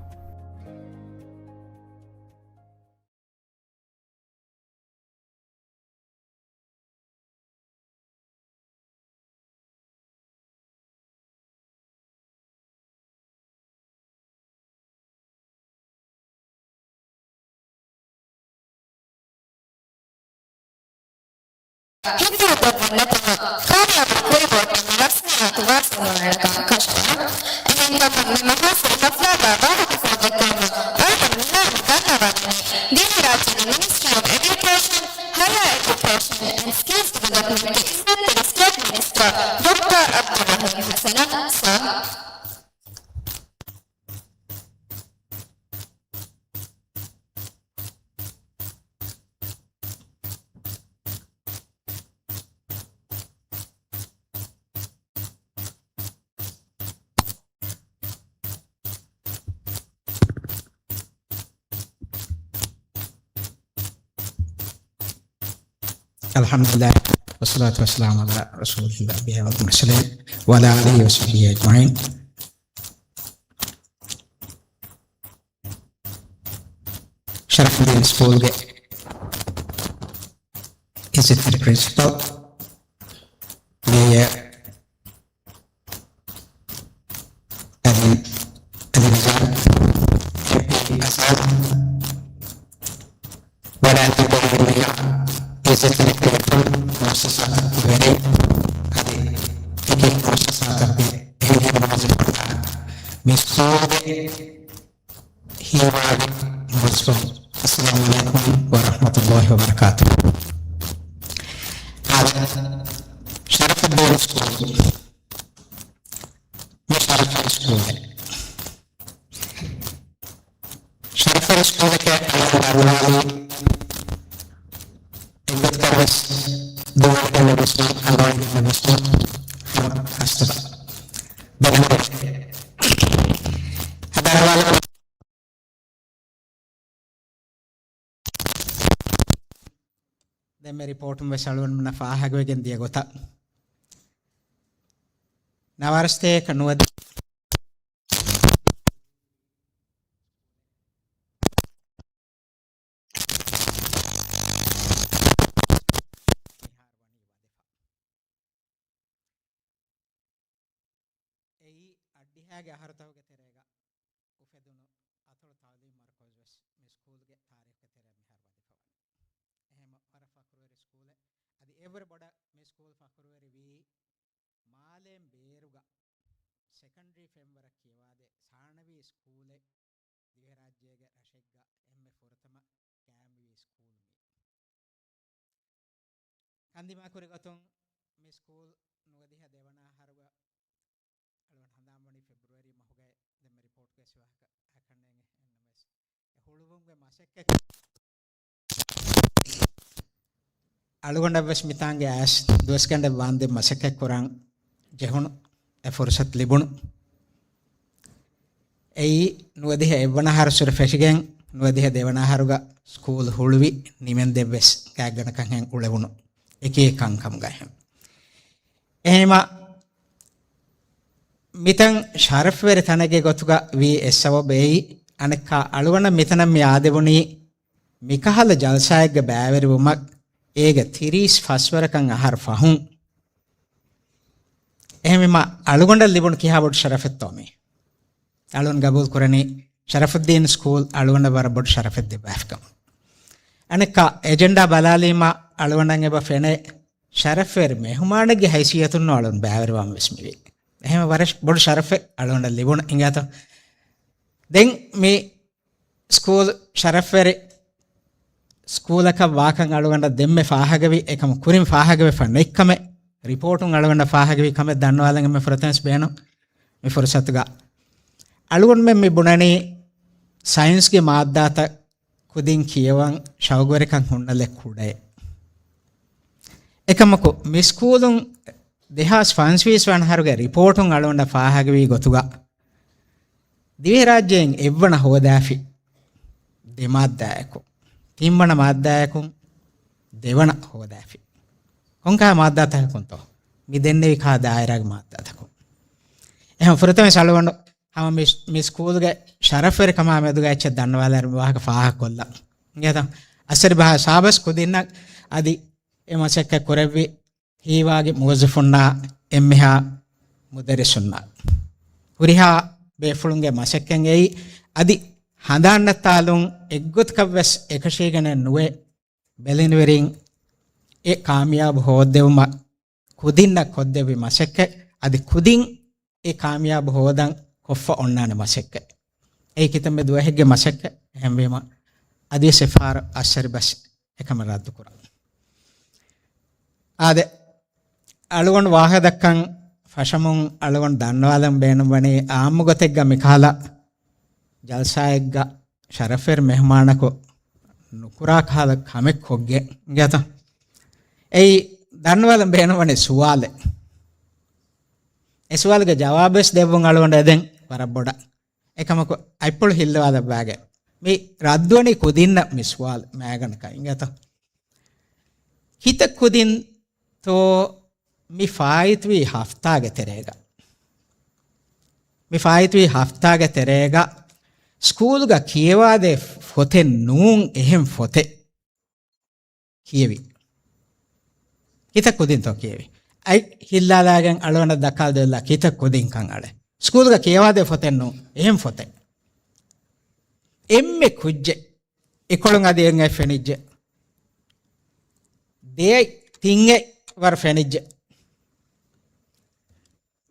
ހިތްފުރަތަމަ ކާމިޔާބު ކުރިބޯޓުން ރަސްމިއްޔާތު ވާސިލުވާނެކަން ކަށަވަރު. އެހެންކަމުން މި މަހާސިރި ހަފްލާގަ ވާހަކަފުޅު ދެއްކެވުމަށް ވަރަކަށް މިހާރު ދަންނަވަނީ الحمد لله، والصلاة والسلام على رسول الأنبياء والمرسلين، وعلى آله وصحبه أجمعين. ޝަރަފުއްދީން ސްކޫލްގެ އިއްޒަތްތެރި ޕްރިންސިޕަލް، މޭޔަރ އަލީ، އަލީ ނިޒާމް، އެމްޕީ އަޒާދު، ވަޑާން ދެންނެވި އިއްޒަތްތެރި ޕްރިންސިޕަލް، މުއައްސަސާތަކުގެ ވެރިން، އަދި އެކި މުއައްސަސާތަކުގެ އެހެން މުވައްޒަފުންނާ މި ސްކޫލްގެ ހީވާގި މުވައްޒަފުން، އައްސަލާމު ޢަލައިކުމް ވަރަޙްމަތުﷲި ވަބަރަކާތުހު. އާދެ، ޝަރަފުއްދީން ސްކޫލް. މި ޝަރަފްވެރި ސްކޫލެއް. ޝަރަފްވެރި ސްކޫލެކޭ އަޅުގަނޑު ދަންނަވާލީ އެއްގޮތަކަށްވެސް ދުވަހަކަށް ވެސް ނޫން، އަނގަވަނިކަން ވެސް ނޫން، ހަމަ ކަސްތުގަ ދެން ހަދާނަވާލަން. ދެން މި ރިޕޯޓުން ވެސް އަޅުގަނޑުމެންނަށް ފާހަގަވެގެން ދިޔަ ގޮތަށް، ނަވާރަސްތޭކަ ނުވަދި އެއީ އަށްޑިހައިގެ އަހަރުތަކުގެ ތެރޭގަ އުފެދުނު އަތޮޅު ތަޢުލީމް މަރުކަޒު ވެސް މި ސްކޫލްގެ ތާރީޚުގެ ތެރެއަށް މިހާރު ވަދެފަވަނީ. އެހެން ވަރަށް ފަޚުރުވެރި ސްކޫލެއް. އަދި އެއަށްވުރެ ބޮޑަށް މި ސްކޫލް ފަޚުރުވެރިވީ މާލޭން ބޭރުގަ ސެކަންޑަރީ ފެންވަރަށް ކިޔަވާދޭ ސާނަވީ ސްކޫލެއް ދިވެހިރާއްޖޭގެ ރަށެއްގަ އެންމެ ފުރަތަމަ ކައިރިވި ސްކޫލް މީ. ކަންދިމާކުރި ގޮތުން މި ސްކޫލް ނުވަދިހަ ދެވަނަ އަހަރުގަ އަޅުގަނޑު ހަނދާންވަނީ ފެބްރުއަރީ މަހުގައި. ދެން މި ރިޕޯޓްގައި ވާހަކަ އަހަކަށް ނޭނގެ އެހެންނަމަވެސް، އެ ހުޅުވުމުގެ މަސައްކަތް އަޅުގަނޑަށްވެސް މިތާނގެ އައިސް ދުވަސްގަނޑެއް ވާންދެން މަސައްކަތްކުރަން ޖެހުނު، އެ ފުރުސަތު ލިބުނު. އެއީ ނުވަދިހަ އެއްވަނަ އަހަރުއްސުރެ ފެށިގެން ނުވަދިހަ ދެވަނަ އަހަރުގަ ސްކޫލް ހުޅުވި ނިމެންދެއްވެސް ގާތްގަނޑަކަށްހެން އުޅެވުނު އެކި ކަންކަމުގައި. އެހެންވީމަ، މިތަން ޝަރަފްވެރި ތަނެއްގެ ގޮތުގަ ވީ އެއް ސަބަބެއް. އަނެއްކާ އަޅުގަނޑަށް މިތަނަށް މި އާދެވުނީ މިކަހަލަ ޖަލްސާއެއްގެ ބައިވެރިވުމަށް އޭގެ ތިރީސް ފަސްވަރަކަށް އަހަރު ފަހުން. އެހެންވީމަ އަޅުގަނޑަށް ލިބުނު ކިހާ ބޮޑު ޝަރަފެއްތޯ މީ. އަޅުން ގަބޫލު ކުރަނީ ޝަރަފުއްދީން ސްކޫލް އަޅުގަނޑަށް ވަރަށް ބޮޑު ޝަރަފެއް ދެއްވާފިކަމަށް. އަނެއްކާ އެޖެންޑާ ބަލާލީމަ އަޅުގަނޑަށް އެބަ ފެނޭ ޝަރަފްވެރި މެހުމާނެއްގެ ހައިސިއްޔަތުން އަޅުން ބައިވެރިވާން ވެސް މިވީ. އެހެން ވަރަށް ބޮޑު ޝަރަފެއް އަޅުގަނޑަށް ލިބުނު އިނގޭތޯ. ދެން މި ސްކޫލް ޝަރަފްވެރި ސްކޫލަކަށް ވާކަން އަޅުގަނޑަށް ދެންމެ ފާހަގަވި، އެކަމަށް ކުރިން ފާހަގަވެފަ ނެތްކަމެއް، ރިޕޯޓުން އަޅުގަނޑަށް ފާހަގަވި ކަމެއް ދަންނަވާލަން އެންމެ ފުރަތަމަސް ބޭނުން މި ފުރުސަތުގަ. އަޅުގަނޑުމެން މި ބުނަނީ ސައިންސްގެ މާއްދާތައް ކުދިން ކިޔަވަން ޝައުގުވެރިކަން ހުންނަ ލެއް ކުޑައެއް. އެކަމަކު، މި ސްކޫލުން ދެހާސް ފަންސަވީސް ވަނަ އަހަރުގެ ރިޕޯޓުން އަޅުގަނޑަށް ފާހަގަވީ ގޮތުގަ، ދިވެހިރާއްޖެއިން އެއްވަނަ ހޯދާފި ދެ މާއްދާއަކު، ތިންވަނަ މާއްދާއަކުން ދެވަނަ ހޯދާފި. ކޮންކަހަލަ މާއްދާތަކަކުންތޯ؟ މި ދެންނެވި ކަހަލަ ދާއިރާގެ މާއްދާތަކުން. އެހެން ފުރަތަމަ އަޅުގަނޑު ހަމަ މި، މި ސްކޫލްގެ ޝަރަފްވެރިކަމާ މެދުގަ އެއްޗެއް ދަންނަވާލައިރު މި ވާހަކަ ފާހަގަކޮށްލަން. އިނގޭތަ؟ އައްސަރި ބަހާ ސާބަސް ކުދިންނަށް އަދި އެ މަސައްކަތް ކުރެއްވި ހީވާގި މުވައްޒަފުންނާ އެންމެހާ މުދައްރިސުންނާ ހުރިހާ ބޭފުޅުންގެ މަސައްކަތް އެއީ އަދި ހަނދާން ނައްތާލުން އެއްގޮތަކަށްވެސް އެކަށީގެނެއް ނުވެ، ބެލެނިވެރިން އެ ކާމިޔާބު ހޯއްދެވުމަށް ކުދިންނަށް ކޮށްދެއްވި މަސައްކަތް، އަދި ކުދިން އެ ކާމިޔާބު ހޯދަން ކޮށްފަ އޮންނާނެ މަސައްކަތް. އެއީ ކިތަންމެ ދުވަހެއްގެ މަސައްކަތް. އެހެންވީމަ، އަދިވެސް އެފާރު އައްސަރި ބަސް އެކަމަށް ރައްދުކުރަން. އާދެ، އަޅުގަނޑު ވާހަކަ ދައްކަން ފަށަމުން އަޅުގަނޑު ދަންނަވާލަން ބޭނުންވަނީ އާއްމު ގޮތެއްގަ މިކަހަލަ ޖަލްސާއެއްގަ ޝަރަފްވެރި މެހުމާނަކު ނުކުރާ ކަހަލަ ކަމެއް ކޮށްގެން ގެތަ؟ އެއީ ދަންނަވާލަން ބޭނުންވަނީ ސުވާލެއް. އެ ސުވާލުގެ ޖަވާބުވެސް ދެއްވުން އަޅުގަނޑު އެދެން ވަރަށް ބޮޑަށް. އެކަމަކު އަތްޕުޅު ހިއްލަވާލައްވާގެ މި ރައްދުވަނީ ކުދިންނަށް މި ސުވާލު މައިގަނޑަކަށް އިނގޭތަ؟ ކިތައް ކުދިންތޯ މި ފާއިތުވީ ހަފްތާގެ ތެރޭގަ؟ މި ފާއިތުވީ ހަފްތާގެ ތެރޭގަ ސްކޫލުގަ ކިޔަވާދޭ ފޮތެއް ނޫން އެހެން ފޮތެއް ކިޔެވި. ކިތައް ކުދިންތޯ ކިޔެވި؟ އަތް ހިއްލާލާގެން އަޅުގަނޑަށް ދައްކާލަދެއްލާ ކިތައް ކުދިންކަން އަޅެ. ސްކޫލުގަ ކިޔަވާދޭ ފޮތެއް ނޫން އެހެން ފޮތެއް. އެންމެ ކުއްޖެއް އެކޮޅުން އަދި އެން އަތް ފެނިއްޖެ. ދެއަތް ތިން އަތް ވަރަށް ފެނިއްޖެ.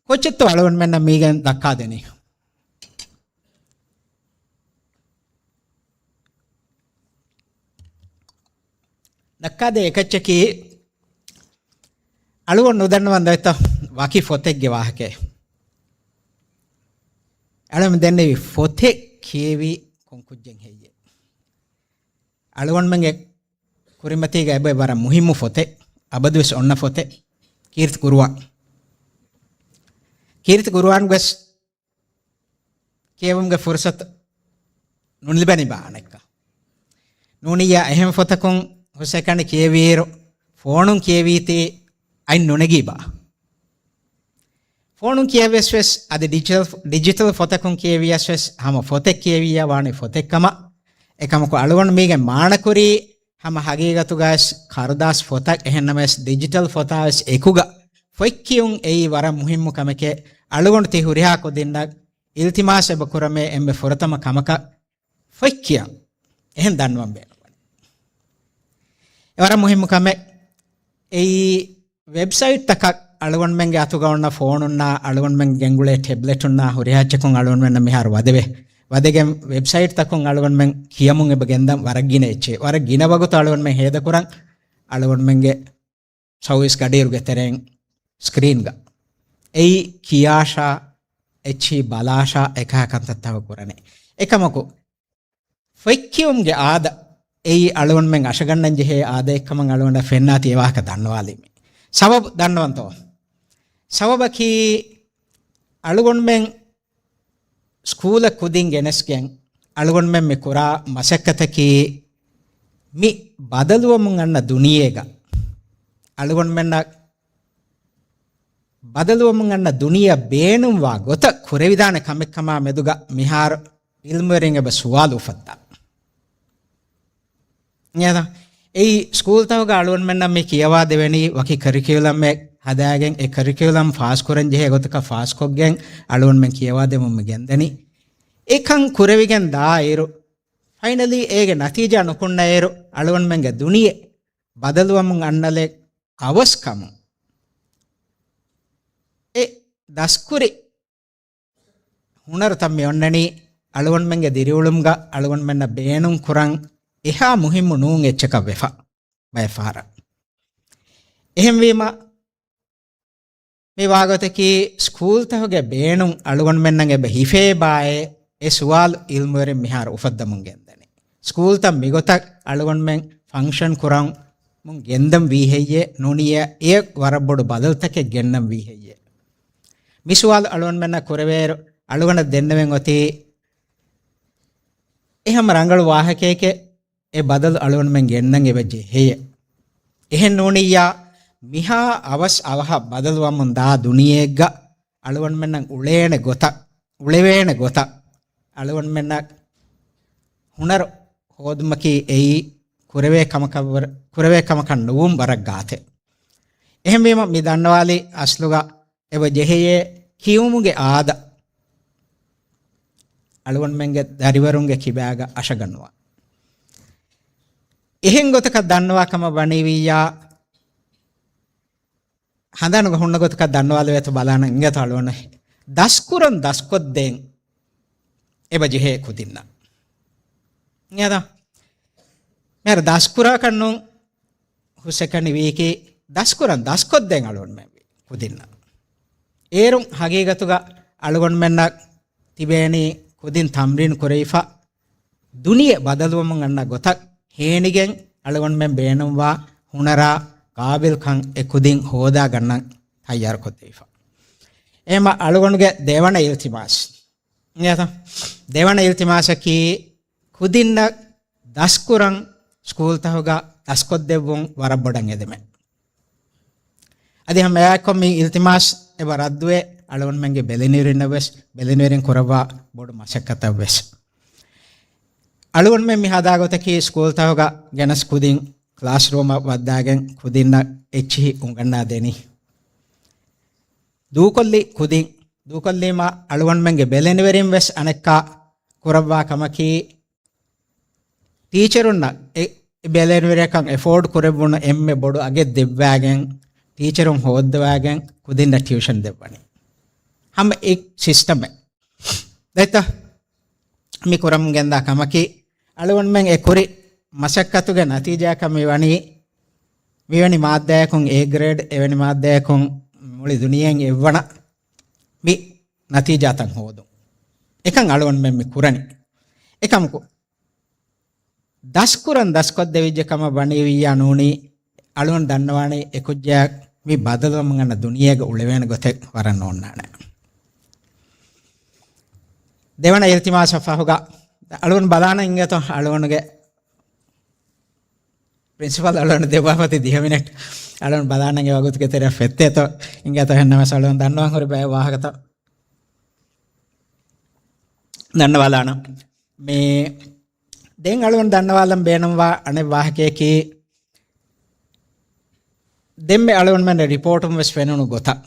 ކޮއްޗެއްތޯ އަޅުގަނޑުމެންނަށް މީގެން ދައްކާދެނީ؟ ދައްކާދޭ އެކައްޗަކީ އަޅުގަނޑު ނުދަންނަވަން ދައްތަ ވަކި ފޮތެއްގެ ވާހަކައެއް. އަޅުމެން ދެންނެވި ފޮތެއް ކިޔެވީ ކޮން ކުއްޖެއް ހެއްޔޭ؟ އަޅުގަނޑުމެންގެ ކުރިމަތީގަ އެބައި ވަރަށް މުހިއްމު ފޮތެއް، އަބަދުވެސް އޮންނަ ފޮތެއް، ކީރިތި ޤުރުއާން. ކީރިތި ޤުރުއާން ވެސް ކިޔެވުމުގެ ފުރުސަތު ނުލިބެނިބާ އަނެއްކާ. ނޫނިއްޔާ އެހެން ފޮތަކުން ހުސްއެކަނި ކިޔެވިއިރު، ފޯނުން ކިޔެވީތީ އަތް ނުނެގީބާ. ފޯނުން ކިޔެވިޔަސް ވެސް އަދި ޑިޖިޓަލް، ޑިޖިޓަލް ފޮތަކުން ކިޔެވިޔަސް ވެސް ހަމަ ފޮތެއް ކިޔެވިއްޔާ ވާނީ ފޮތެއް ކަމަށް. އެކަމަކު އަޅުގަނޑު މީގެ މާނަކުރީ ހަމަ ހަގީގަތުގައިސް ކަރުދާސް ފޮތަށް އެހެންނަމަވެސް ޑިޖިޓަލް ފޮތާވެސް އެކުގަ ފޮތް ކިޔުން އެއީ ވަރަށް މުހިއްމު ކަމެކޭ. އަޅުގަނޑު ތި ހުރިހާ ކުދިންނަށް އިލްތިމާސް އެބަ ކުރަމޭ އެންމެ ފުރަތަމަ ކަމަކަށް ފޮތް ކިޔަން އެހެން ދަންނަވަން ބޭނުންވަނީ. އެ ވަރަށް މުހިއްމު ކަމެއް. އެއީ ވެބްސައިޓްތަކަށް އަޅުގަނޑުމެންގެ އަތުގަ އޮންނަ ފޯނުންނާ އަޅުގަނޑުމެން ގެންގުޅޭ ޓެބްލެޓުންނާ ހުރިހާ އެއްޗަކުން އަޅުގަނޑުމެންނަށް މިހާރު ވަދެވޭ. ވަދެގެން ވެބްސައިޓްތަކުން އަޅުގަނޑުމެން ކިޔަމުން އެބަ ގެންދަން ވަރަށް ގިނަ އެއްޗެއް. ވަރަށް ގިނަ ވަގުތު އަޅުގަނޑުމެން ހޭދަކުރަން އަޅުގަނޑުމެންގެ ސައުވީސް ގަޑިއިރުގެ ތެރެއިން ސްކްރީންގަ. އެއީ ކިޔާށާ، އެއްޗިހި ބަލާށާ އެކަހަ ކަންތައްތަކަށް ކުރަނީ. އެކަމަކު، ފޮތްކިޔުމުގެ އާދަ، އެއީ އަޅުގަނޑުމެން އަށަގަންނަން ޖެހޭ އާދައެއްކަމަށް އަޅުގަނޑަށް ފެންނާތީ އެވާހަކަ ދަންނަވާލީމޭ. ސަބަބު ދަންނަވަންތޯ؟ ސަބަބަކީ، އަޅުގަނޑުމެން ސްކޫލަށް ކުދިން ގެނެސްގެން، އަޅުގަނޑުމެން މި ކުރާ މަސައްކަތަކީ، މި ބަދަލުވަމުން އަންނަ ދުނިޔޭގަ، އަޅުގަނޑުމެންނަށް ބަދަލުވަމުން އަންނަ ދުނިޔެއަށް ބޭނުންވާ ގޮތަށް ކުރެވިދާނެ ކަމެއްކަމާ މެދުގަ މިހާރު އިލްމުވެރިން އެބަ ސުވާލު އުފައްދާ. އެއީ ސްކޫލްތަކުގަ އަޅުގަނޑުމެންނަށް މި ކިޔަވާ ދެވެނީ ވަކި ކަރިކިއުލަމެއް ހަދާގެން، އެ ކަރިކިއުލަމް ފާސްކުރަން ޖެހޭ ގޮތަކަށް ފާސްކޮށްގެން އަޅުގަނޑުމެން ކިޔަވާ ދެމުން މި ގެންދަނީ. އެކަން ކުރެވިގެން ދާއިރު، ފައިނަލީ އޭގެ ނަތީޖާ ނުކުންނައިރު، އަޅުގަނޑުމެންގެ ދުނިޔެ ބަދަލުވަމުން އަންނަލެއް އަވަސްކަމުން އެ ދަސްކުރި ހުނަރުތައް މި އޮންނަނީ އަޅުގަނޑުމެންގެ ދިރިއުޅުމުގަ އަޅުގަނޑުމެންނަށް ބޭނުން ކުރަން އެހާ މުހިއްމު ނޫން އެއްޗަކަށް ވެފަ ބައެއް ފަހަރަށް. އެހެންވީމަ، މި ވާގޮތަކީ ސްކޫލްތަކުގެ ބޭނުން އަޅުގަނޑުމެންނަށް އެބަ ހިފޭބާއޭ، އެ ސުވާލު އިލްމުވެރިން މިހާރު އުފައްދަމުން ގެންދަނީ. ސްކޫލްތައް މިގޮތަށް އަޅުގަނޑުމެން ފަންކްޝަން ކުރަމުން ގެންދަން ވީ ހެއްޔޭ؟ ނޫނިއްޔާ އެ ވަރަށް ބޮޑު ބަދަލުތަކެއް ގެންނަން ވީ ހެއްޔޭ؟ މި ސުވާލު އަޅުގަނޑުމެންނަށް ކުރެވޭއިރު، އަޅުގަނޑަށް ދެންނެވެން އޮތީ އެ ހަމަ ރަނގަޅު ވާހަކައެކޭ، އެ ބަދަލު އަޅުގަނޑުމެން ގެންނަން އެބަ ޖެހެޔޭ. އެހެން ނޫނިއްޔާ، މިހާ އަވަސް އަވަހަށް ބަދަލުވަމުން ދާ ދުނިޔެއެއްގަ އަޅުގަނޑުމެންނަށް އުޅޭނެ ގޮތަށް، އުޅެވޭނެ ގޮތަށް އަޅުގަނޑުމެންނަށް ހުނަރު ހޯދުމަކީ އެއީ ކުރެވޭ ކަމަކަށް ވަރަ-، ކުރެވޭ ކަމަކަށް ނުވުން ވަރަށް ގާތެއް. އެހެންވީމަ، މި ދަންނަވާލީ އަސްލުގަ އެބަ ޖެހެޔޭ ކިޔުމުގެ އާދަ އަޅުގަނޑުމެންގެ ދަރިވަރުންގެ ކިބާގަ އަށަގަންނުވާ. އެހެން ގޮތަކަށް ދަންނަވާ ކަމަށް ވަނީވިއްޔާ، ހަނދާނުގަ ހުންނަ ގޮތަކަށް ދަންނަވާލެވޭތޯ ބަލާނަން އިނގޭތޯ އަޅުގަނޑު. ދަސްކުރަން ދަސްކޮށްދޭން އެބަ ޖެހޭ ކުދިންނަށް. އިނގޭތޯ؟ މިހާރު ދަސްކުރާކަށް ނޫން ހުސްއެކަނި ވީކީ، ދަސްކުރަން ދަސްކޮށްދޭން އަޅުގަނޑުމެން ވީ ކުދިންނަށް. އޭރުން ހަގީގަތުގަ އަޅުގަނޑުމެންނަށް ތިބޭނީ ކުދިން ތަމްރީން ކުރެވިފަ، ދުނިޔެ ބަދަލުވަމުން އަންނަ ގޮތަށް ހޭނިގެން އަޅުގަނޑުމެން ބޭނުންވާ ހުނަރާ ޤާބިލްކަން އެ ކުދިން ހޯދާ ގަންނަން ތައްޔާރުކޮށްދެވިފަ. އެހެމަ އަޅުގަނޑުގެ ދެވަނަ އިލްތިމާސް. އިނގޭތަ؟ ދެވަނަ އިލްތިމާސަކީ ކުދިންނަށް ދަސްކުރަން ސްކޫލްތަހުގަ ދަސްކޮށްދެއްވުން ވަރަށް ބޮޑަށް އެދެމެ. އަދި ހަމައެއާއެކު މި އިލްތިމާސް އެބަ ރައްދުވެ އަޅުގަނޑުމެންގެ ބެލެނިވެރިންނަށް ވެސް، ބެލެނިވެރިން ކުރައްވާ ބޮޑު މަސައްކަތަށް ވެސް. އަޅުގަނޑުމެން މި ހަދާ ގޮތަކީ ސްކޫލްތަހުގަ ގެނަސް ކުދިން ކްލާސްރޫމަށް ވައްދާގެން ކުދިންނަށް އެއްޗިހި އުނގަންނާ ދެނީ. ދޫކޮށްލި ކުދިން، ދޫކޮށްލީމަ އަޅުގަނޑުމެންގެ ބެލެނިވެރިން ވެސް އަނެއްކާ ކުރައްވާ ކަމަކީ، ޓީޗަރުންނަށް އެ، އެ ބެލެނިވެރިޔަކަށް އެފޯޑް ކުރެއްވުނު އެންމެ ބޮޑު އަގެއް ދެއްވާގެން، ޓީޗަރުން ހޯއްދަވާގެން ކުދިންނަށް ޓިއުޝަން ދެއްވަނީ. ހަމަ އެ ސިސްޓަމެއް. ދެތަ؟ މި ކުރަމުން ގެންދާ ކަމަކީ، އަޅުގަނޑުމެން އެ ކުރި މަސައްކަތުގެ ނަތީޖާއަކަށް މި ވަނީ، މިވެނި މާއްދާއަކުން އޭ ގްރޭޑް، އެވެނި މާއްދާއަކުން މުޅި ދުނިޔެއިން އެއްވަނަ މި ނަތީޖާތައް ހޯދުން. އެކަން އަޅުގަނޑުމެން މި ކުރަނީ. އެކަމަކު، ދަސްކުރަން ދަސްކޮށްދެވިއްޖެ ކަމަށް ވަނީ ވިއްޔާ ނޫނީ، އަޅުގަނޑު ދަންނަވާނީ އެކުއްޖާ މި ބަދަލުވަމުން އަންނަ ދުނިޔޭގަ އުޅެވޭނެ ގޮތެއް ވަރަށް ނޯންނާނެ. ދެވަނަ އިލްތިމާސަށް ފަހުގަ އަޅުގަނޑު ބަލާނަން އިނގޭތޯ، އަޅުގަނޑުގެ ޕްރިންސިޕަލް އަޅުގަނޑު ދެއްވާފަ ތި ދިހަ މިނެޓް. އަޅުގަނޑު ބަލާނަން އެ ވަގުތުގެ ތެރެއަށް ފެއްތޭތޯ އިނގޭތޯ. އެހެންނަމަވެސް އަޅުގަނޑު ދަންނަވަން ހުރި ބައެއް ވާހަކަތައް ދަންނަވާލާނަން. މި ދެން އަޅުގަނޑު ދަންނަވާލަން ބޭނުންވާ އަނެއް ވާހަކަޔަކީ، ދެންމެ އަޅުގަނޑުމެން ރިޕޯޓުން ވެސް ފެނުނު ގޮތަށް،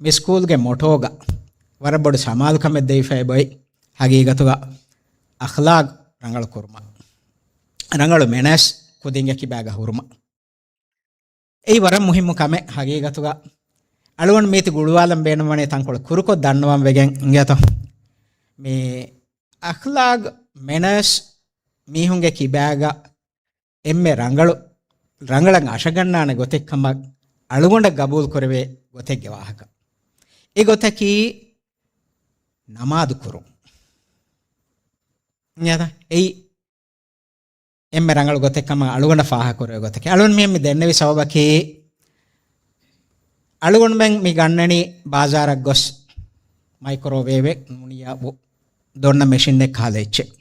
މި ސްކޫލްގެ މޮޓޯގަ ވަރަށް ބޮޑު ސަމާލުކަމެއް ދެވިފައި އޮތް ހަގީގަތުގަ އަޚްލާގް ރަނގަޅު ކުރުމަށް، ރަނގަޅު މެނޭސް ކުދިންގެ ކިބާގަ ހުރުމަށް. އެއީ ވަރަށް މުހިއްމު ކަމެއް ހަގީގަތުގަ. އަޅުގަނޑު މީތި ގުޅުވާލަން ބޭނުންވަނީ ތަންކޮޅެއް ކުރުކޮށް ދަންނަވަން ވެގެން އިނގޭތޯ. މި އަޚްލާގް މެނޭސް މީހުންގެ ކިބާގަ އެންމެ ރަނގަޅު، ރަނގަޅަށް އަށަގަންނާނެ ގޮތެއް ކަމަށް އަޅުގަނޑަށް ގަބޫލު ކުރެވޭ ގޮތެއްގެ ވާހަކަ. އެ ގޮތަކީ ނަމާދު ކުރުން. އެއީ އެންމެ ރަނގަޅު ގޮތެއް ކަމަށް އަޅުގަނޑަށް ފާހަގަކުރެވޭ ގޮތަކީ. އަޅުގަނޑު މި ދެންނެވި ސަބަބަކީ، އަޅުގަނޑުމެން މި ގަންނަނީ ބާޒާރަށް ގޮސް މައިކްރޯވޭވެއް ނޫނިއްޔާ ދޮންނަ މެޝިނެއް ކަހަލަ އެއްޗެއް.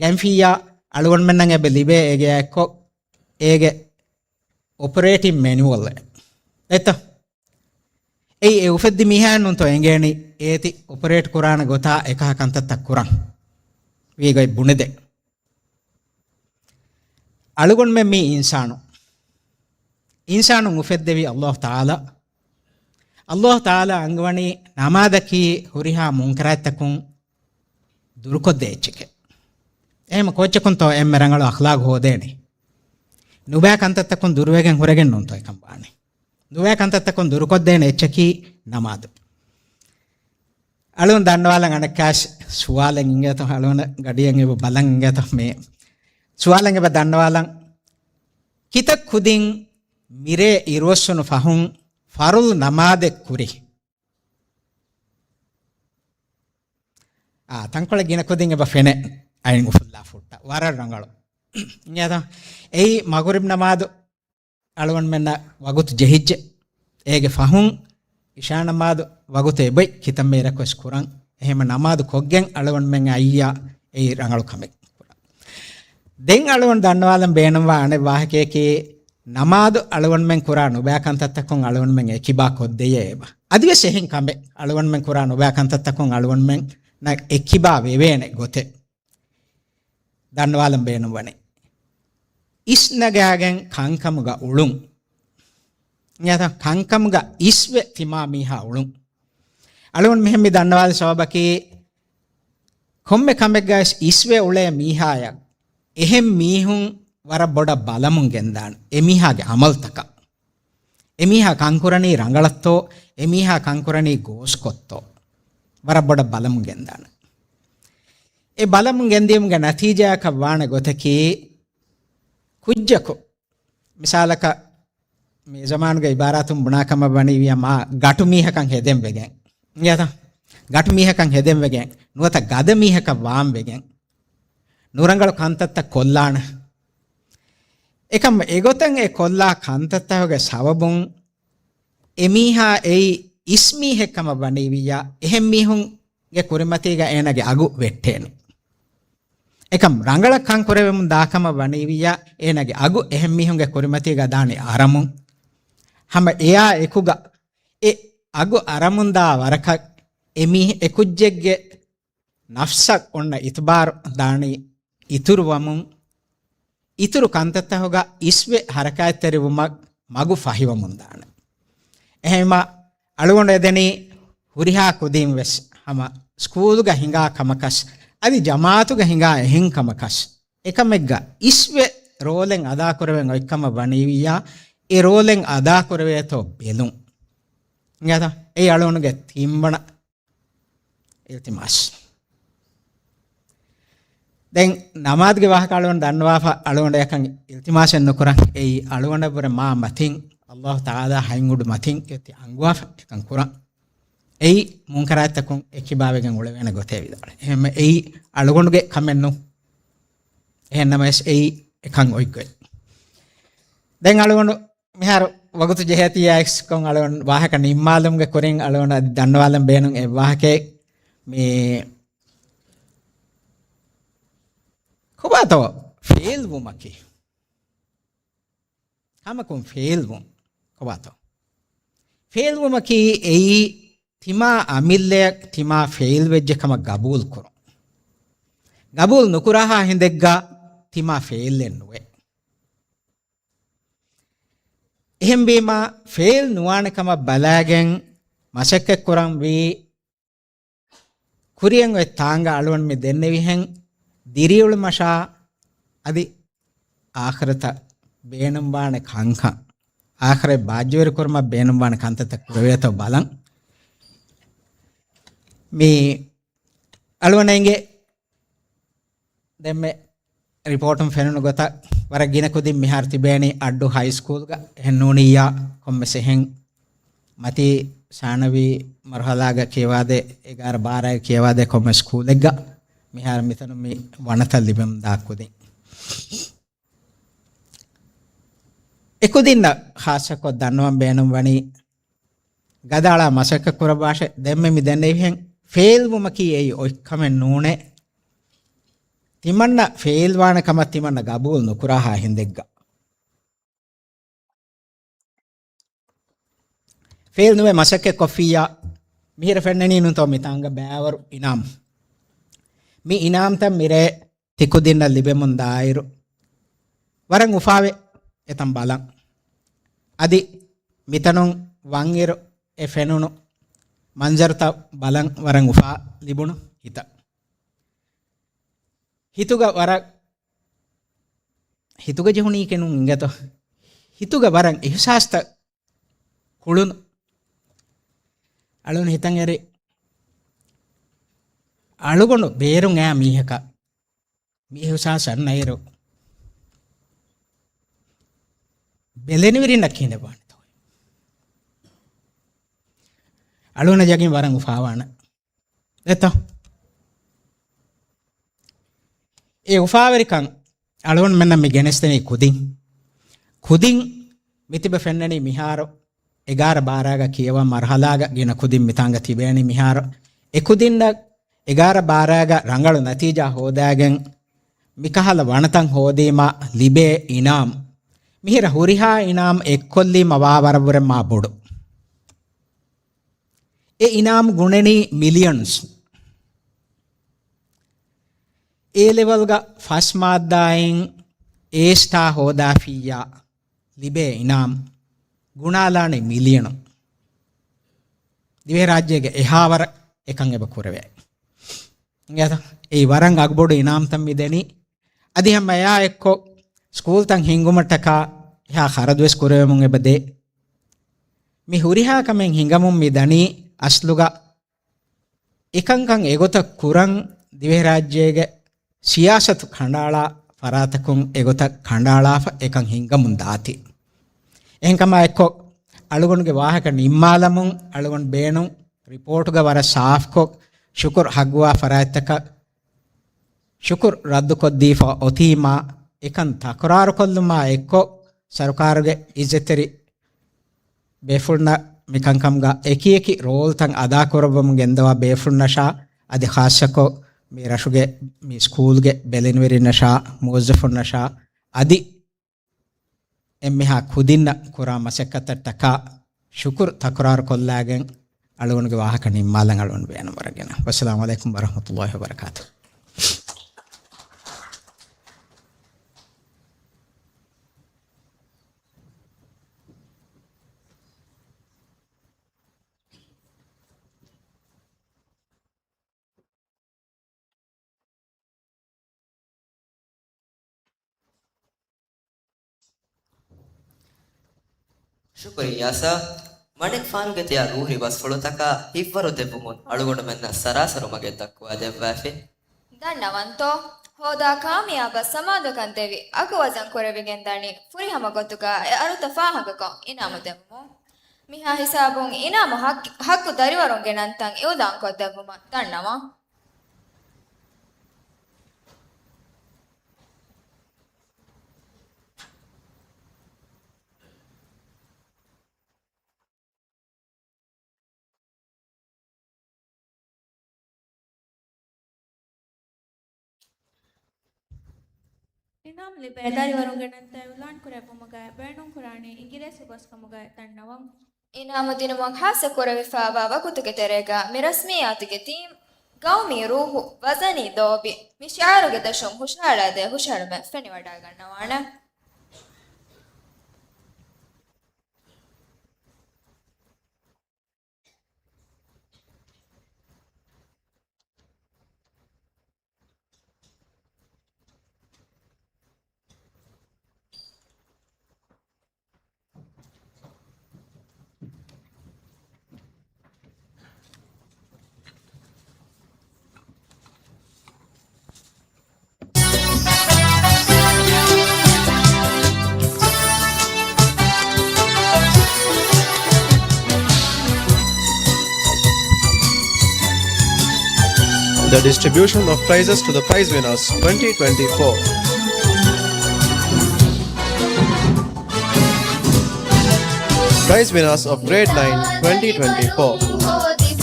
ގެންފިއްޔާ އަޅުގަނޑުމެންނަށް އެބަ ލިބޭ އޭގެ އެއްކޮށް އޭގެ އޮޕަރޭޓިން މެނުއަލް އެއް. ދެއްތަ؟ އެއީ އެ އުފެއްދި މީހާއެއް ނޫންތޯ އެނގޭނީ އޭތި އޮޕަރޭޓް ކުރާނެ ގޮތާ އެކަހަ ކަންތައްތައް ކުރަން. ވީގޮތް ބުނެދެން. އަޅުގަނޑުމެން މީ އިންސާނު. އިންސާނުން އުފެއްދެވީ އައްލާހު ތަޢާލާ. އައްލާހު ތަޢާލާ އަންގަވަނީ ނަމާދަކީ ހުރިހާ މުންކަރާތްތަކުން ދުރުކޮށްދޭ އެއްޗެކޭ. އެހެން ކޯއްޗަކުންތޯ އެންމެ ރަނގަޅު އަޚްލާގު ހޯދޭނެ؟ ނުބައި ކަންތައްތަކުން ދުރުވެގެން ހުރެގެން ނޫންތޯ އެކަން ވާނެ؟ ނުބައި ކަންތައްތަކުން ދުރުކޮށްދޭނެ އެއްޗަކީ ނަމާދު. އަޅުން ދަންނަވާލަން އަނެއްކާސް ސުވާލެއް އިނގޭތޯ، އަޅުން ގަޑިއަށް އެބަ ބަލަން އިނގޭތޯ މޭ. ސުވާލެއް އެބަ ދަންނަވާލަން. ކިތައް ކުދިން މިރޭ އިރުއޮއްސުނު ފަހުން ފަރުޟު ނަމާދެއް ކުރި؟ އާ، ތަންކޮޅެއް ގިނަ ކުދިން އެބަ ފެނޭ އައިން އުފުއްލާ ފުއްޓަ. ވަރަށް ރަނގަޅު. އިނގޭތަ؟ އެއީ މަޣުރިބް ނަމާދު އަޅުގަނޑުމެންނަށް ވަގުތު ޖެހިއްޖެ. އޭގެ ފަހުން އިޝާ ނަމާދު ވަގުތު އެބޮތް ކިތަންމެ އިރަކުވެސް ކުރަން. އެހެން ނަމާދު ކޮށްގެން އަޅުގަނޑުމެން އައްޔާ އެއީ ރަނގަޅު ކަމެއް. ދެން އަޅުގަނޑު ދަންނަވާލަން ބޭނުންވާ އަނެއް ވާހަކަޔަކީ، ނަމާދު އަޅުގަނޑުމެން ކުރާ ނުބައި ކަންތައްތަކުން އަޅުގަނޑުމެން އެކިބާ ކޮށްދެޔޭ އެބަ. އަދިވެސް އެހެން ކަމެއް އަޅުގަނޑުމެން ކުރާ ނުބައި ކަންތައްތަކުން އަޅުގަނޑުމެންނަށް އެކިބާ ވެވޭނެ ގޮތެއް. ދަންނަވާލަން ބޭނުންވަނީ. އިސްނަގާގެން ކަންކަމުގަ އުޅުން. އިނގޭތަ؟ ކަންކަމުގަ އިސްވެ ތިމާ މީހާ އުޅުން. އަޅުގަނޑު މިހެން މި ދަންނަވާލި ސަބަބަކީ، ކޮންމެ ކަމެއްގަވެސް އިސްވެ އުޅޭ މީހާޔަށް އެހެން މީހުން ވަރަށް ބޮޑަށް ބަލަމުން ގެންދާނެ. އެ މީހާގެ އަމަލްތަކަށް. އެ މީހާ ކަންކުރަނީ ރަނގަޅަށްތޯ، އެ މީހާ ކަންކުރަނީ ގޯސްކޮށްތޯ، ވަރަށް ބޮޑަށް ބަލަމުން ގެންދާނެ. އެ ބަލަމުން ގެންދިޔުމުގެ ނަތީޖާއަކަށް ވާނެ ގޮތަކީ، ކުއްޖަކު މިސާލަކަށް މި ޒަމާނުގެ އިބާރާތުން ބުނާ ކަމަށް ވަނީ ވިޔަ މާ ގަޓު މީހަކަށް ހެދެން ވެގެން. އިނގޭތަ؟ ގަޓު މީހަކަށް ހެދެންވެގެން، ނުވަތަ ގަދަ މީހަކަށް ވާންވެގެން، ނުރަނގަޅު ކަންތައްތައް ކޮށްލާނެ. އެކަމް އެގޮތަށް އެ ކޮށްލާ ކަންތައްތަކުގެ ސަބަބުން އެމީހާ އެއީ އިސް މީހެއް ކަމަށް ވަނީވިއްޔާ، އެހެން މީހުންގެ ކުރިމަތީގަ އޭނަގެ އަގު ވެއްޓޭނެ. އެކަމް ރަނގަޅަށް ކަން ކުރެވެމުން ދާ ކަމަށް ވަނީވިއްޔާ، އޭނަގެ އަގު އެހެން މީހުންގެ ކުރިމަތީގަ ދާނީ އަރަމުން. ހަމަ އެއާ އެކުގަ އެ އަގު އަރަމުން ދާ ވަރަކަށް އެ މީ-، އެ ކުއްޖެއްގެ ނަފްސަށް އޮންނަ އިތުބާރު ދާނީ އިތުރުވަމުން، އިތުރު ކަންތައްތަކުގަ އިސްވެ ހަރަކާތްތެރިވުމަށް މަގު ފަހިވަމުން ދާނެ. އެހެންމަ އަޅުގަނޑު އެދެނީ ހުރިހާ ކުދިން ވެސް ހަމަ ސްކޫލުގަ ހިނގާ ކަމަކަސް، އަދި ޖަމާއަތުގަ ހިނގާ އެހެން ކަމަކަސް، އެކަމެއްގަ އިސްވެ ރޯލެއް އަދާކުރެވެން އޮތްކަމަށް ވަނީވިއްޔާ، އެ ރޯލެއް އަދާކުރެވޭތޯ ބެލުން. އިނގޭތަ؟ އެއީ އަޅުގަނޑުގެ ތިންވަނަ އިލްތިމާސް. ދެން ނަމާދުގެ ވާހަކަ އަޅުގަނޑު ދަންނަވާފަ، އަޅުގަނޑަކަށް އިލްތިމާސެއް ނުކުރަން. އެއީ އަޅުގަނޑަށްވުރެ މާ މަތިން، ﷲ ތަޢާލާ ހަތް އުޑު މަތިން އެއޮތީ އަންގަވާފަ އެކަން ކުރަން. އެއީ މުންކަރާތްތަކުން އެއްކިބާވެގެން އުޅެވޭނެ ގޮތޭ ވިދާޅުވި. އެހެންވެ އެއީ އަޅުގަނޑުގެ ކަމެއް ނޫން. އެހެންނަމަވެސް އެއީ އެކަން އޮތްގޮތް. ދެން އަޅުގަނޑު މިހާރު ވަގުތު ޖެހޭތީ އައިސްކޮށް އަޅުގަނޑު ވާހަކަ ނިންމާލުމުގެ ކުރިން އަޅުގަނޑު އަދި ދަންނަވާލަން ބޭނުން އެއް ވާހަކައެއް. މި ކޮބާތޯ ފެއިލް ވުމަކީ؟ ކަމަކުން ފެއިލް ވުން ކޮބާތޯ؟ ފެއިލް ވުމަކީ އެއީ ތިމާ އަމިއްލައަށް ތިމާ ފެއިލް ވެއްޖެ ކަމަށް ގަބޫލު ކުރުން. ގަބޫލު ނުކުރާހާ ހިނދެއްގަ ތިމާ ފެއިލްއެއް ނުވޭ. އެހެންވީމާ، ފެއިލް ނުވާނެ ކަމަށް ބަލާގެން މަސައްކަތް ކުރަންވީ، ކުރިއަށް އޮތް ތާނގަ އަޅުގަނޑު މި ދެންނެވިހެން ދިރިއުޅުމަށާ އަދި އާޚިރަތަށް ބޭނުންވާނެ ކަންކަން، އާޚިރަތް ބާއްޖަވެރި ކުރުމަށް ބޭނުންވާނެ ކަންތައްތައް ކުރެވޭތޯ ބަލަން. މި އަޅުގަނޑަށް އެނގޭ ދެންމެ ރިޕޯޓުން ފެނުނު ގޮތަށް، ވަރަށް ގިނަ ކުދިން މިހާރު ތިބޭނީ އައްޑޫ ހައި ސްކޫލްގަ. އެހެން ނޫނިއްޔާ ކޮންމެސް އެހެން މަތީ ސާނަވީ މަރުހަލާގަ ކިޔަވާދޭ، އެގާރަ ބާރައިގަ ކިޔަވާދޭ ކޮންމެސް ސްކޫލެއްގަ މިހާރު މިތަނުން މި ވަނަތައް ލިބެމުން ދާ ކުދިން. އެކުދިންނަށް ޚާއްޞަކޮށް ދަންނަވަން ބޭނުންވަނީ، ގަދައަޅާ މަސައްކަތް ކުރައްވާށޭ. ދެންމެ މި ދެންނެވިހެން ފެއިލް ވުމަކީ އެއީ އޮތްކަމެއް ނޫނޭ. ތިމަންނަ ފެއިލް ވާނެ ކަމަށް ތިމަންނަ ގަބޫލު ނުކުރާހާ ހިނދެއްގަ. ފެއިލް ނުވެ މަސައްކަތް ކޮށްފިއްޔާ، މިހިރަ ފެންނަނީ ނޫންތޯ މިތާނގަ ބައިވަރު އިނާމް. މި އިނާމްތައް މިރޭ ތިކުދިންނަށް ލިބެމުން ދާއިރު، ވަރަށް އުފާވޭ އެތަން ބަލަން. އަދި މިތަނުން ވަންއިރު އެ ފެނުނު މަންޒަރުތައް ބަލަން ވަރަށް އުފާ ލިބުނު ހިތަށް. ހިތުގަ ވަރަށް، ހިތުގަ ޖެހުނީކެނުން އިނގޭތޯ. ހިތުގަ ވަރަށް އިހުސާސްތައް ކުޅުނު. އަޅުން ހިތަށް އެރި އަޅުގަނޑު ބޭރުން އައި މީހަކަށް މި އިހުސާސް އަންނައިރު، ބެލެނިވެރިންނަށް ކިހިނެއް ވާނެތޯ؟ އަޅުގަނޑަށް ޖަގައިން ވަރަށް އުފާވާނެ. ދެއްތޯ؟ އެ އުފާވެރިކަން އަޅުގަނޑުމެންނަށް މި ގެނެސްދެނީ ކުދިން. ކުދިން މިތިބެ ފެންނަނީ މިހާރު އެގާރަ ބާރައިގަ ކިޔަވާ މަރުހަލާގަ ގިނަ ކުދިން މިތާނގަ ތިބޭނީ މިހާރު. އެކުދިންނަށް އެގާރަ ބާރައިގަ ރަނގަޅު ނަތީޖާ ހޯދާގެން މިކަހަލަ ވަނަތައް ހޯދީމަ ލިބޭ އިނާމް. މިހިރަ ހުރިހާ އިނާމް އެއްކޮށްލީމަ ވާ ވަރަށްވުރެ މާ ބޮޑު. އެ އިނާމް ގުނެނީ މިލިއަންސް. އޭ ލެވެލްގަ ފަސް މާއްދާއިން އޭ ސްޓާ ހޯދާފިއްޔާ ލިބޭ އިނާމް ގުނާލާނެ މިލިއަނު. ދިވެހިރާއްޖޭގެ އެހާވަރަށް އެކަން އެބަ ކުރެވޭ. އިނގޭތަ؟ އެއީ ވަރަށް އަގުބޮޑު އިނާމްތައް މި ދެނީ. އަދި ހަމަ އެއާ އެއްކޮށް ސްކޫލްތައް ހިންގުމަށްޓަކާ އެހާ ޚަރަދުވެސް ކުރެވެމުން އެބަ ދޭ. މި ހުރިހާ ކަމެއް ހިނގަމުން މި ދަނީ އަސްލުގަ އެކަންކަން އެގޮތަށް ކުރަން ދިވެހިރާއްޖޭގެ ސިޔާސަތު ކަނޑައަޅާ ފަރާތަކުން އެގޮތަށް ކަނޑައަޅާފަ އެކަން ހިނގަމުން ދާތީ. އެހެންކަމާ އެއްކޮށް އަޅުގަނޑުގެ ވާހަކަ ނިންމާލަމުން އަޅުގަނޑު ބޭނުން ރިޕޯޓުގަ ވަރަށް ސާފްކޮށް، ޝުކުރު ހައްގުވާ ފަރާތްތަކަށް ޝުކުރު ރައްދުކޮށްދީފަ އޮތީމާ، އެކަން ތަކުރާރުކޮށްލުމާ އެއްކޮށް، ސަރުކާރުގެ އިއްޒަތްތެރި ބޭފުޅުންނަށް މިކަންކަމުގަ އެކިއެކި ރޯލްތައް އަދާކުރައްވަމުން ގެންދަވާ ބޭފުޅުންނަށާ، އަދި ޚާއްޞަކޮށް މި ރަށުގެ، މި ސްކޫލްގެ ބެލެނިވެރިންނަށާ، މުވައްޒަފުންނަށާ، އަދި އެންމެހާ ކުދިންނަށް ކުރާ މަސައްކަތަށްޓަކާ ޝުކުރު ތަކުރާރު ކޮށްލާގެން، އަޅުގަނޑުގެ ވާހަކަ ނިންމާލަން އަޅުގަނޑު ބޭނުންވަރަށް ގެނަ. ވައްސަލާމު ޢަލައިކުމް ވަރަޙްމަތުﷲި ވަބަރަކާތުހު. ޝުކުރިއްޔާ ސާ. މަނިކުފާނުގެ ތެޔާ ރޫހި ބަސްފުޅުތަކާ ހިތްވަރު ދެއްވުމުން އަޅުގަނޑުމެންނަށް ސަރާސަރު މަގެއް ދައްކުވާ ދެއްވާފި. ދަންނަވަންތޯ؟ ހޯދާ ކާމިޔާބަށް ސަމާލުކަން ދެވި، އަގު ވަޒަން ކުރެވިގެން ދަނީ ފުރިހަމަ ގޮތުގަ އެ އަރުތައް ފާހަގަކޮށް އިނާމު ދެއްވުމުން. މިހާ ހިސާބުން އިނާމު ހައްގި-، ހައްގު ދަރިވަރުންގެ ނަންތައް އިއުލާންކޮށްދެއްވުމަށް ދަންނަވަން. އިނާމް ލިބޭ ދަރިވަރުންގެ ނަންތައް އިއުލާން ކުރެއްވުމުގައި ބޭނުންކުރާނީ އިނގިރޭސި ބަސްކަމުގައި ދަންނަވަން. އިނާމު ދިނުމަށް ހާއްސަ ކުރެވިފައިވާ ވަގުތުގެ ތެރޭގަ މި ރަސްމިއްޔާތުގެ ތީމް، ގައުމީ ރޫހު، ވަޒަނީ ލޯބި، މި ޝިޢާރުގެ ދަށުން ހުށަހަޅާދޭ ހުށަހެޅުމެއް ފެނިވަޑައިގަންނަވާނެ. The distribution of prizes to the prize winners twenty twenty-four. Prize winners of Grade nine twenty twenty-four.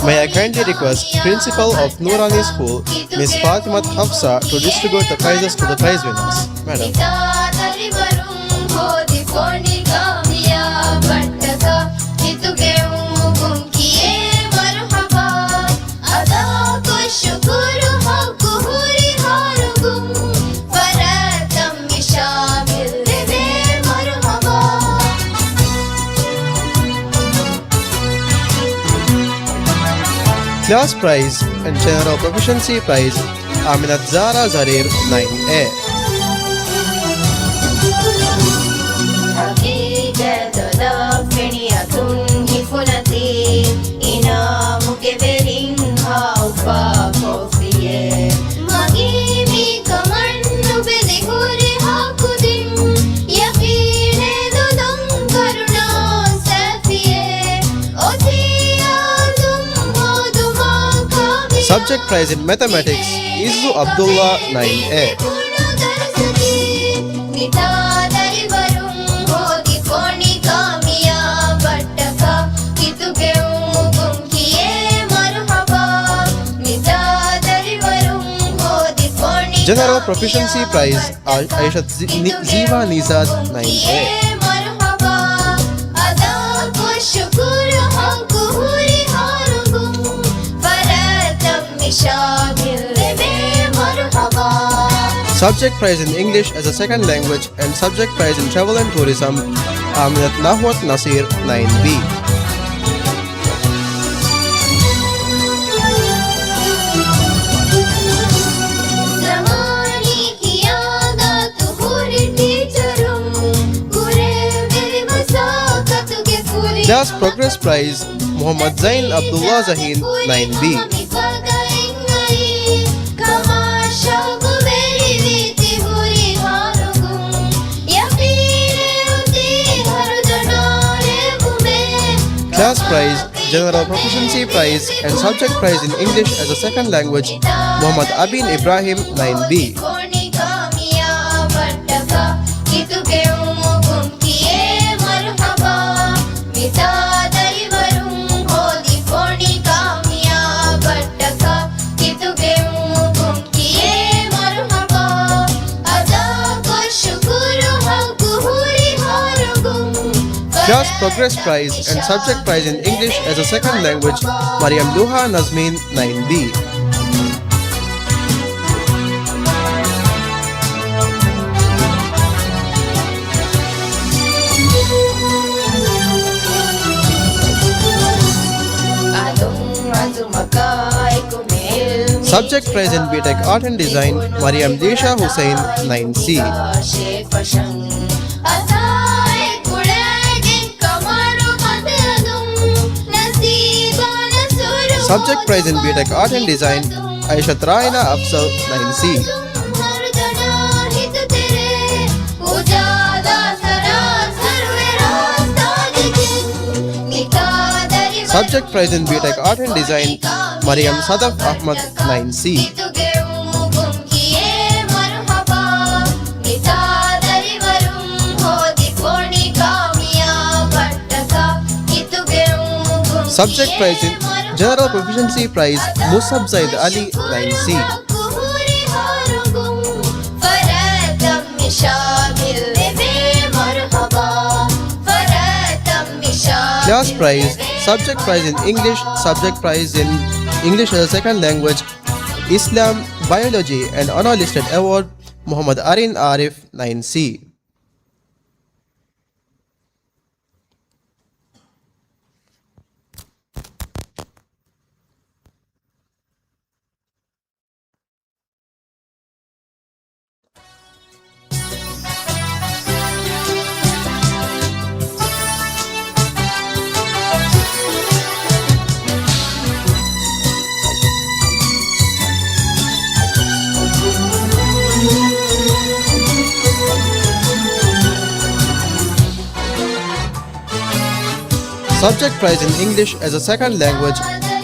May I kindly request Principal of Nurani School, Miss Fatimat Hafsa, to distribute the prizes to the prize winners. Madam. އަދާކޮށް ޝުކުރު ހައްގު ހުރި ހާރުގުން، ފަރާތަށް މި ޝާމިލް ވެވޭ މަރުޙަބާ. Class prize and general proficiency prize, އާމިނަތު ޒާރާ ޒަރީރް، ނައިން އޭ. ހަގީގަތު ދޮލަށް ފެނި އަތުން ހިފުނަތީ، އިނާމުގެ ވެރިން ހާއުފާ ކޮފީއެއް. މަގީ މިކަމަށް ނުބެލި ހުރިހާ ކުދިން، ޔަޤީނެއް ނުދޮން ކަރުނާ ސެލްފީއެއް. އޮތީ އާޒުމް ހޯދުމާ ކާމިޔާބު. Subject prize in mathematics, އިއްޒު އަބްދުﷲ، ނައިން އޭ. މިތާ ދަރިވަރުން ހޯދި ފޮނި ކާމިޔާބަށްޓަކާ، ހިތުގެ އުނގުން ކިޔޭ މަރުޙަބާ. މިތާ ދަރިވަރުން ހޯދި ފޮނި General Proficiency Prize، އައި-، އައިޝަތު ޒީ-، ނި-، ޒީވާ ނީޒާދް، ނައިން އޭ. މަރުޙަބާ، އަދާކޮށް ޝުކުރު ހައްގު ހުރި ހާރުގުން، ފަރާތަށް މި ޝާމިލް ވެވޭ މަރުޙަބާ. Subject prize in English as a second language and subject prize in travel and tourism، އާމިނަތު ނަހްވަތު ނަސީރް، ނައިން ބީ. ޒަމާނީ ކިޔާދާތު ހުރި ޓީޗަރުން ކުރެއްވި މަސައްކަތުގެ ކުރިން. Class Progress Prize، މުޙައްމަދު ޒައިން އަބްދުﷲ ޒަހީން، ނައިން ބީ. Class Prize، General Proficiency Prize and Subject Prize in English as a Second Language, މުޙައްމަދު އަބީން އިބްރާހިމް, ނައިން ބީ. Class Progress Prize and Subject Prize in English as a Second Language, މަރިޔަމް ލޫހާ ނަޒްމީން، ނައިން ބީ. Subject Prize in B Tech Art and Design, މަރިޔަމް ލީޝާ ހުސައިން، ނައިން ސީ. Subject Prize in B Tech Art and Design, އައިޝަތު ރާއިނާ އަފްޒަލް، ނައިން ސީ. Subject Prize in B Tech Art and Design, މަރިޔަމް ސަދަފް އަޙްމަދު، ނައިން ސީ. Subject Prize in General Proficiency Prize، މުޞްޢަބް ޒައިދު ޢަލީ، ނައިން ސީ. Class Prize, Subject Prize in English, Subject Prize in English as a Second Language, Islam, Biology and Honour Listed Award، މުޙައްމަދު އަރިން އާރިފް، ނައިން ސީ. Subject Prize in English as a Second Language،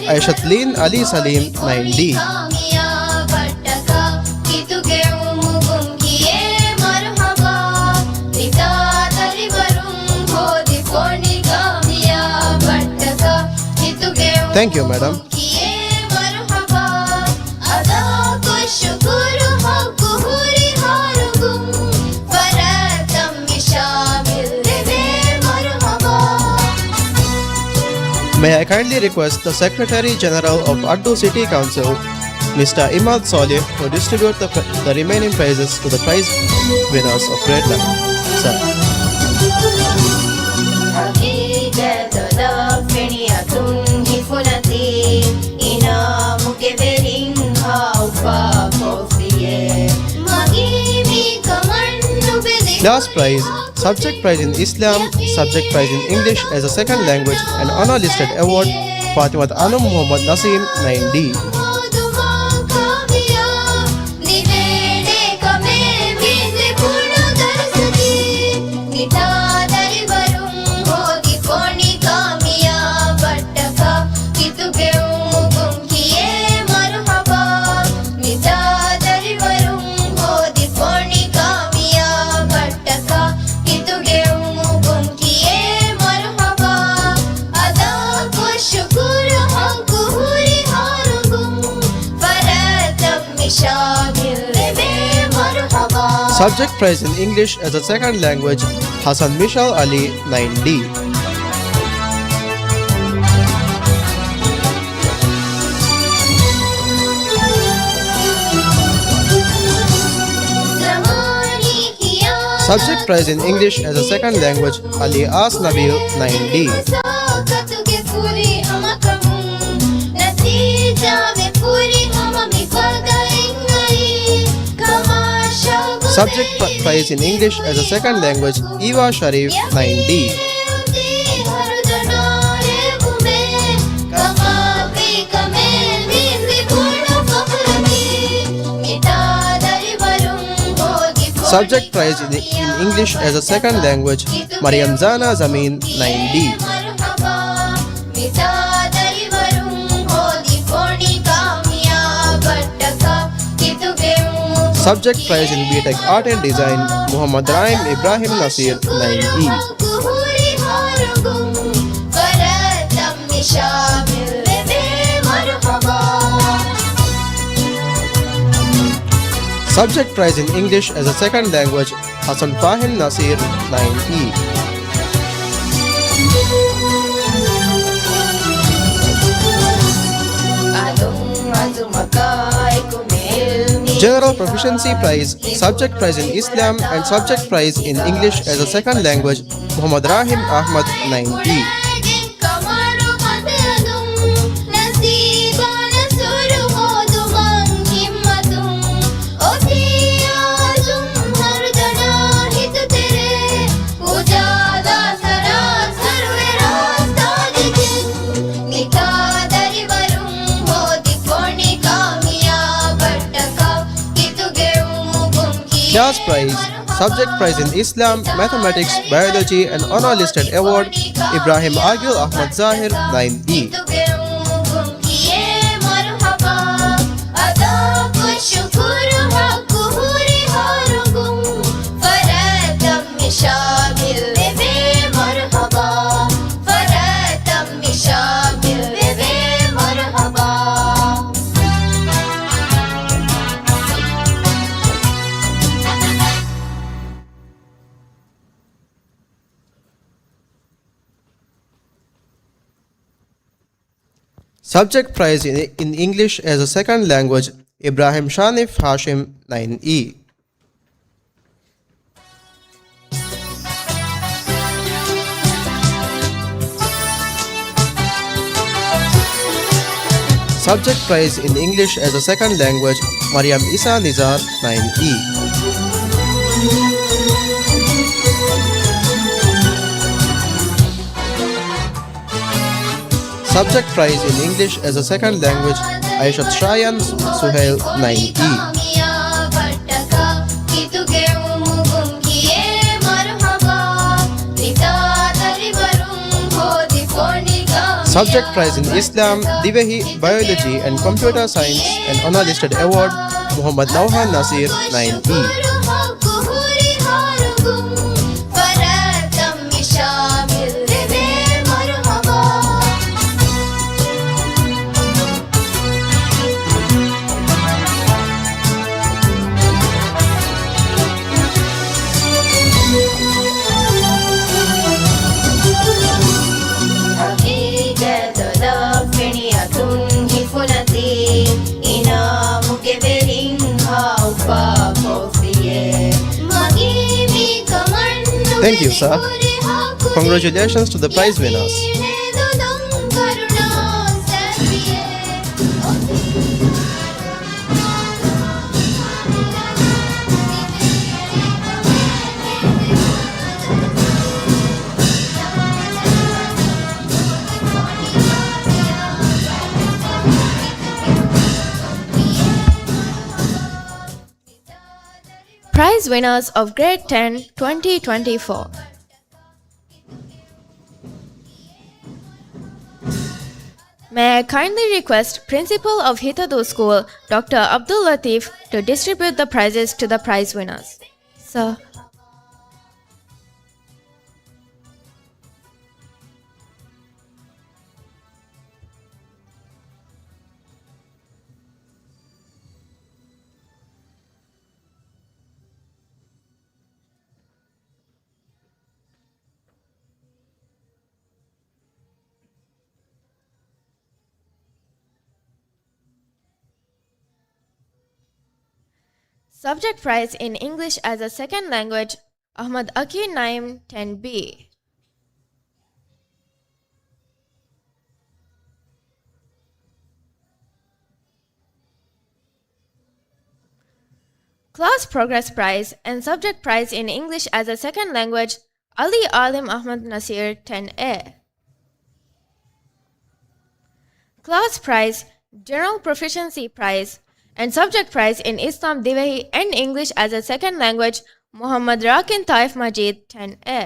އައިޝަތުލީން ޢަލީ ސަލީމް، ނައިން ޑީ. Thank you, madam. May I kindly request the Secretary General of Addu City Council, Mister Imad Saleh, to distribute the, the remaining prizes to the prize winners of grade eleven. Sir. Class prize, subject prize in Islam, subject prize in English as a second language, and honour listed award, Fatimatu Anum Muhammad Naseem, nine D. Subject prize in English as a second language, Hassan Mishal Ali, nine D. Subject prize in English as a second language, Ali As Nabil, nine D. Subject pri-, prize in English as a second language, Eva Sharif, nine D. Subject prize in, in English as a second language, Mariam Zana Zamin, nine D. Subject prize in B Tech Art and Design, މުޙައްމަދު ރާއިމް އިބްރާހިމް ނަޞީރު، ނައިން އީ. Subject prize in English as a second language, ޙަސަން ފާހިމް ނަޞީރު، ނައިން އީ. General Proficiency Prize, Subject Prize in Islam and Subject Prize in English as a Second Language, މުޙައްމަދު ރާހިމް އަޙްމަދު، ނައިން އީ. Class prize, subject prize in Islam, Mathematics, Biology and Honor Listed Award, އިބްރާހިމް އާގިލް އަޙްމަދު ޒާހިރު، ނައިން އީ. Subject prize in, in English as a second language, އިބްރާހިމް ޝާނިފް ހާޝިމް، ނައިން އީ. Subject prize in English as a second language, މަރިޔަމް އިސާ ނިޒާރު، ނައިން އީ. Subject prize in English as a second language, އައިޝަތު ޝާޔާން ސުހައިލް، ނައިން އީ. Subject prize in Islam, ދިވެހި، Biology and Computer Science and Honor Listed Award, މުޙައްމަދު ނައުހާން ނަޞީރު، ނައިން އީ. Thank you, sir. Congratulations to the prize winners. Prize winners of Grade ten twenty twenty-four. May I kindly request Principal of Hitadu School, Doctor Abdul Latif, to distribute the prizes to the prize winners. Sir. Subject prize in English as a second language, Ahmad Akin Naim, ten B. Class Progress Prize and Subject Prize in English as a Second Language, Ali Alim Ahmad Nasir, ten A. Class Prize, General Proficiency Prize, and Subject Prize in Islam ދިވެހި and English as a Second Language, Muhammad Rakin Taif Majid, ten A.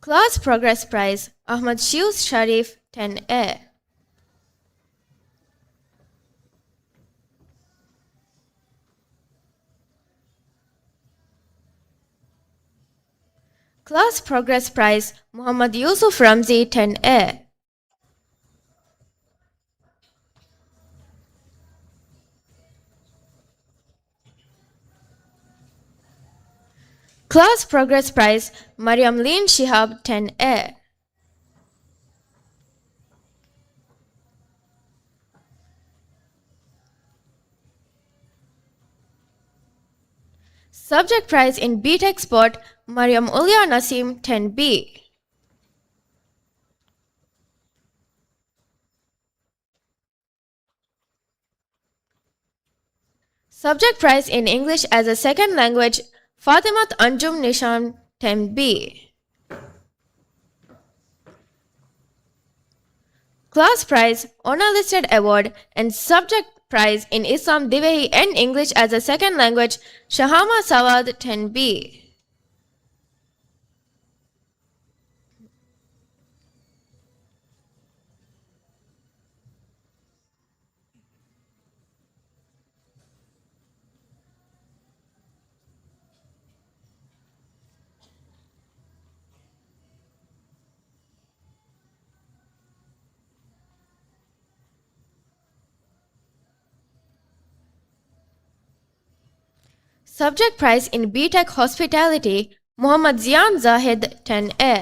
Class Progress Prize, އަޙްމަދު ޝިޔޫސް ޝަރީފް، ޓެން އޭ. Class Progress Prize، މުޙައްމަދު ޔޫސުފް ރަމްޒީ، ޓެން އޭ. Class Progress Prize، މަރިޔަމް ލީން ޝިހާބް، ޓެން އޭ. Subject Prize in B Tech Sport، މަރިޔަމް އުލްޔާ ނަސީމް، ޓެން ބީ. Subject Prize in English as a Second Language، ފާތިމަތު އަންޖުމް ނިޝާމް، ޓެން ބީ. Class Prize، Honour Listed Award and Subject Prize in Islam ދިވެހި and English as a Second Language، ޝަހާމާ ސަވާދު، ޓެން ބީ. Subject Prize in B Tech Hospitality، މުޙައްމަދު ޒިޔާން ޒާހިދު، ޓެން އޭ.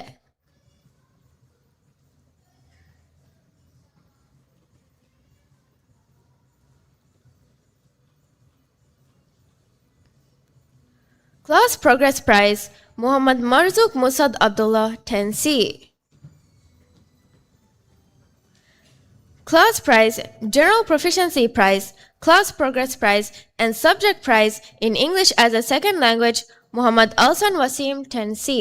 Class Progress Prize، މުޙައްމަދު މަރްޒޫޤް މުސްޢަދު ޢަބްދުﷲ، ޓެން ސީ. Class Prize، General Proficiency Prize، Class Progress Prize and Subject Prize in English as a Second Language، މުޙައްމަދު އަލްސަން ވަސީމް، ޓެން ސީ.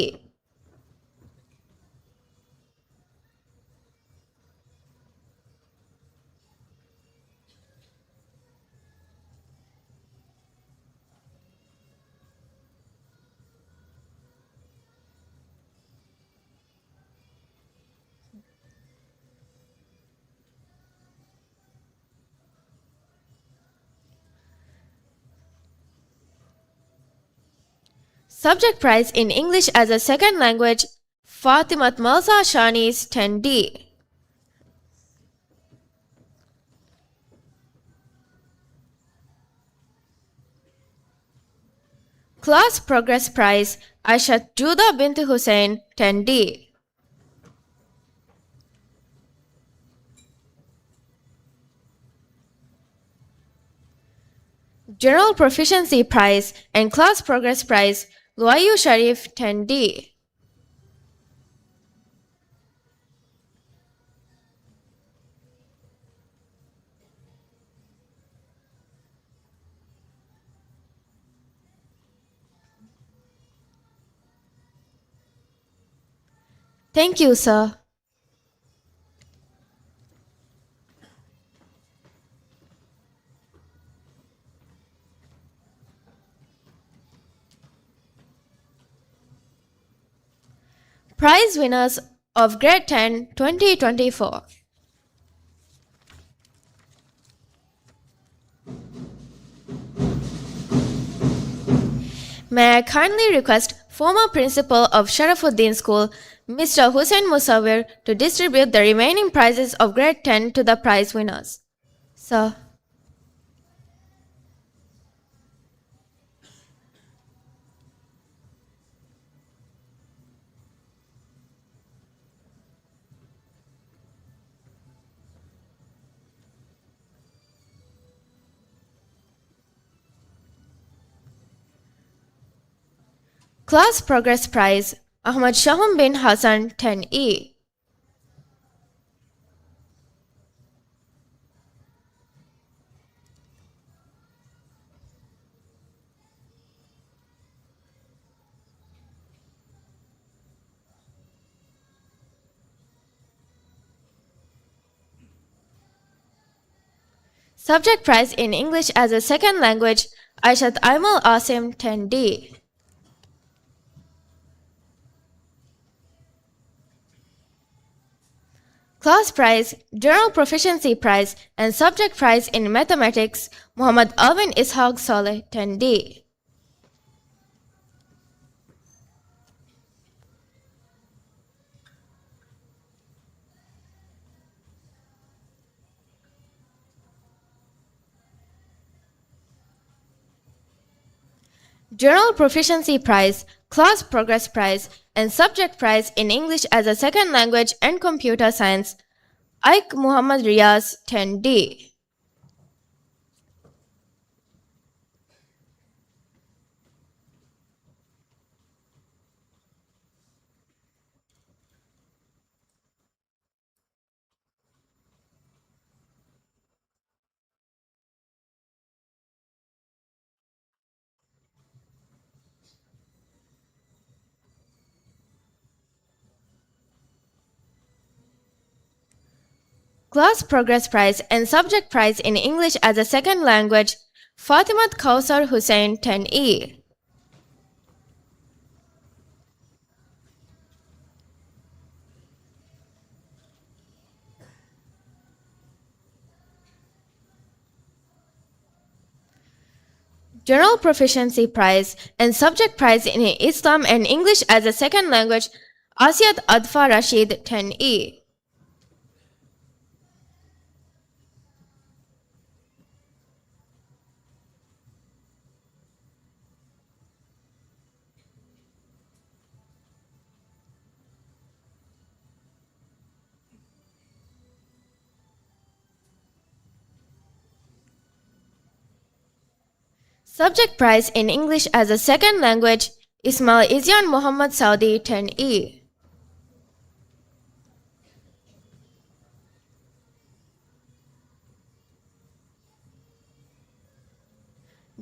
Subject Prize in English as a Second Language، ފާތިމަތު މަލްސާ ޝާނީސް، ޓެން ޑީ. Class Progress Prize، ޢާއިޝަތު ޖޫދާ ބިންތު ޙުސައިން، ޓެން ޑީ. General Proficiency Prize and Class Progress Prize، ލުއައްޔޫ ޝަރީފް، ޓެން ޑީ. Thank you, sir. Prize winners of Grade ten twenty twenty-four. May I kindly request former principal of Sharafuddin School, Mister Hussein Musawir, to distribute the remaining prizes of Grade ten to the prize winners. Sir. Class Progress Prize، އަޙްމަދު ޝަހުން ބިން ޙަސަން، ޓެން އީ. Subject Prize in English as a Second Language، ޢާއިޝަތު އައިމަލް އާސިމް، ޓެން ޑީ. Class prize, general proficiency prize, and subject prize in mathematics, Muhammad Alvin Ishaq Saleh, ten D. General Proficiency Prize, Class Progress Prize, and Subject Prize in English as a Second Language and Computer Science, Aik Muhammad Riaz, ten D. Class Progress Prize and Subject Prize in English as a Second Language, Fatimat Kausar Hussain, ten E. General Proficiency Prize and Subject Prize in Islam and English as a Second Language, Asiyat Adfa Rashid, ten E. Subject Prize in English as a Second Language, Ismail Izyan Muhammad Saudi, ten E.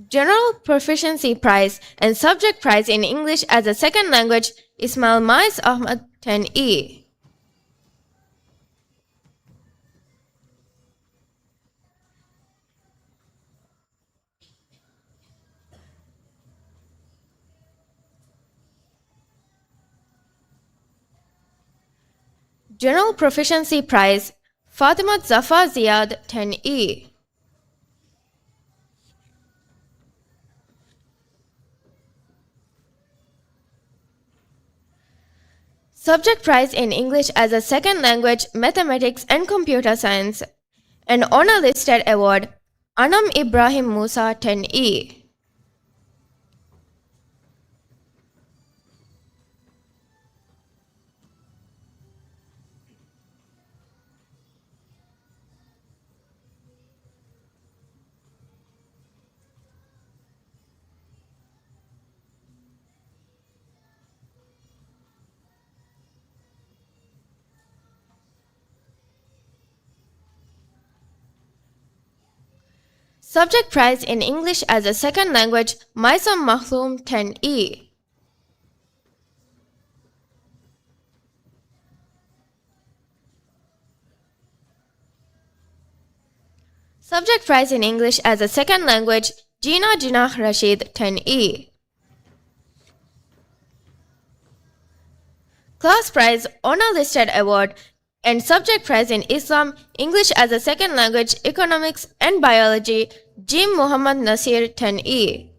General Proficiency Prize and Subject Prize in English as a Second Language, Ismail Mais Ahmad, ten E. General Proficiency Prize, Fatimat Zafa Ziyad, ten E. Subject Prize in English as a Second Language, Mathematics and Computer Science, an honor listed award, Anam Ibrahim Musa, ten E. Subject Prize in English as a Second Language, Maisam Mahlum, ten E. Subject Prize in English as a Second Language, Gina Jinah Rashid, ten E. Class Prize, Honor Listed Award, and Subject Prize in Islam, English as a Second Language, Economics and Biology, Jim Muhammad Nasir, ten E.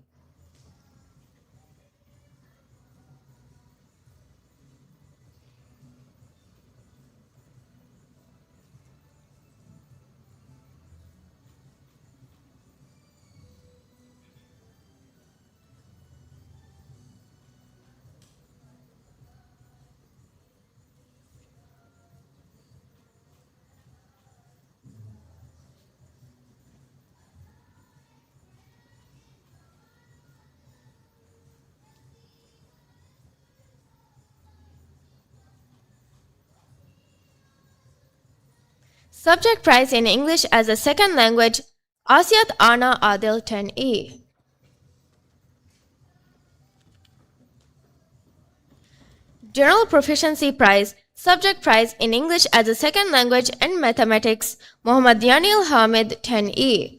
Subject Prize in English as a Second Language, Asiyat Ana Adil, ten E. General Proficiency Prize, Subject Prize in English as a Second Language and Mathematics, Muhammad Yanil Hamid, ten E.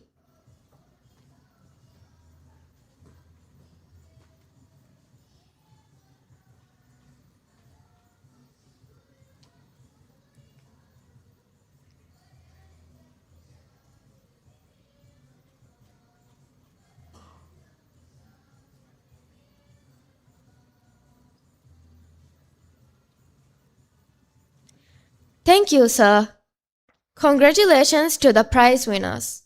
Thank you, sir. Congratulations to the prize winners.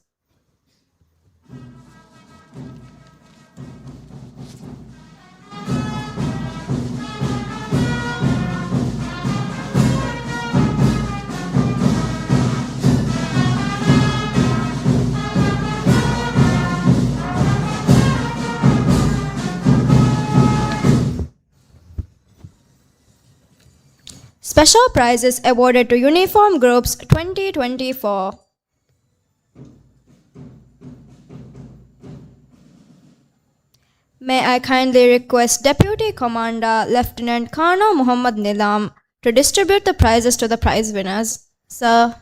Special prizes awarded to Uniform Groups twenty twenty-four. May I kindly request Deputy Commander Lieutenant Colonel Muhammad Nilam to distribute the prizes to the prize winners. Sir.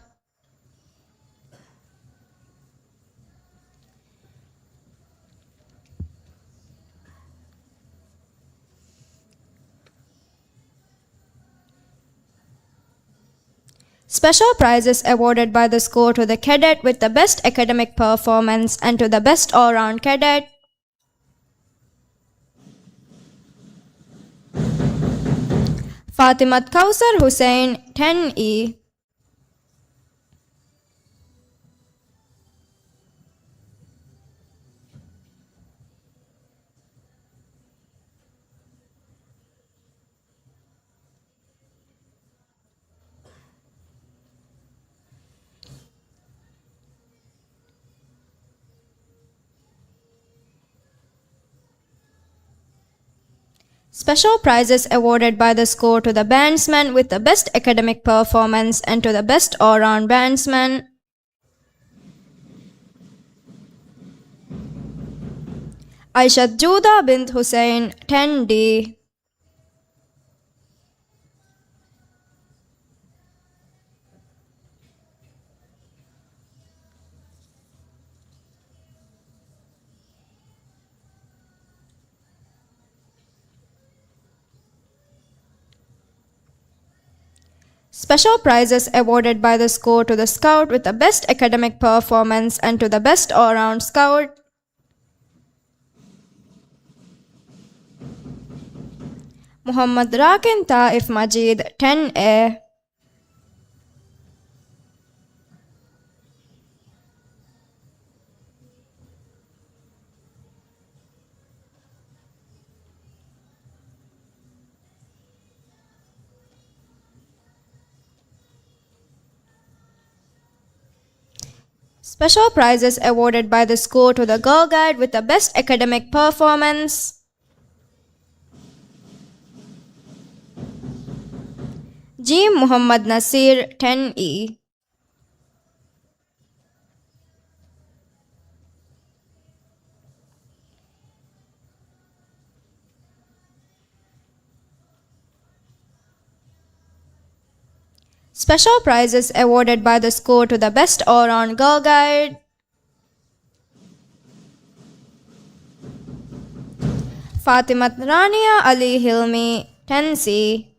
Special prizes awarded by the school to the cadet with the best academic performance and to the best all-round cadet. Fatimat Kausar Hussain, ten E. Special prizes awarded by the school to the bandsman with the best academic performance and to the best all-round bandsman. Aishat Juda bint Hussain, ten D. Special prizes awarded by the school to the scout with the best academic performance and to the best all-round scout. Muhammad Rakin Taif Majid, ten A. Special prizes awarded by the school to the girl guide with the best academic performance. Jim Muhammad Nasir, ten E. Special prizes awarded by the school to the best all-round girl guide. Fatimat Rania Ali Hilmi, ten C.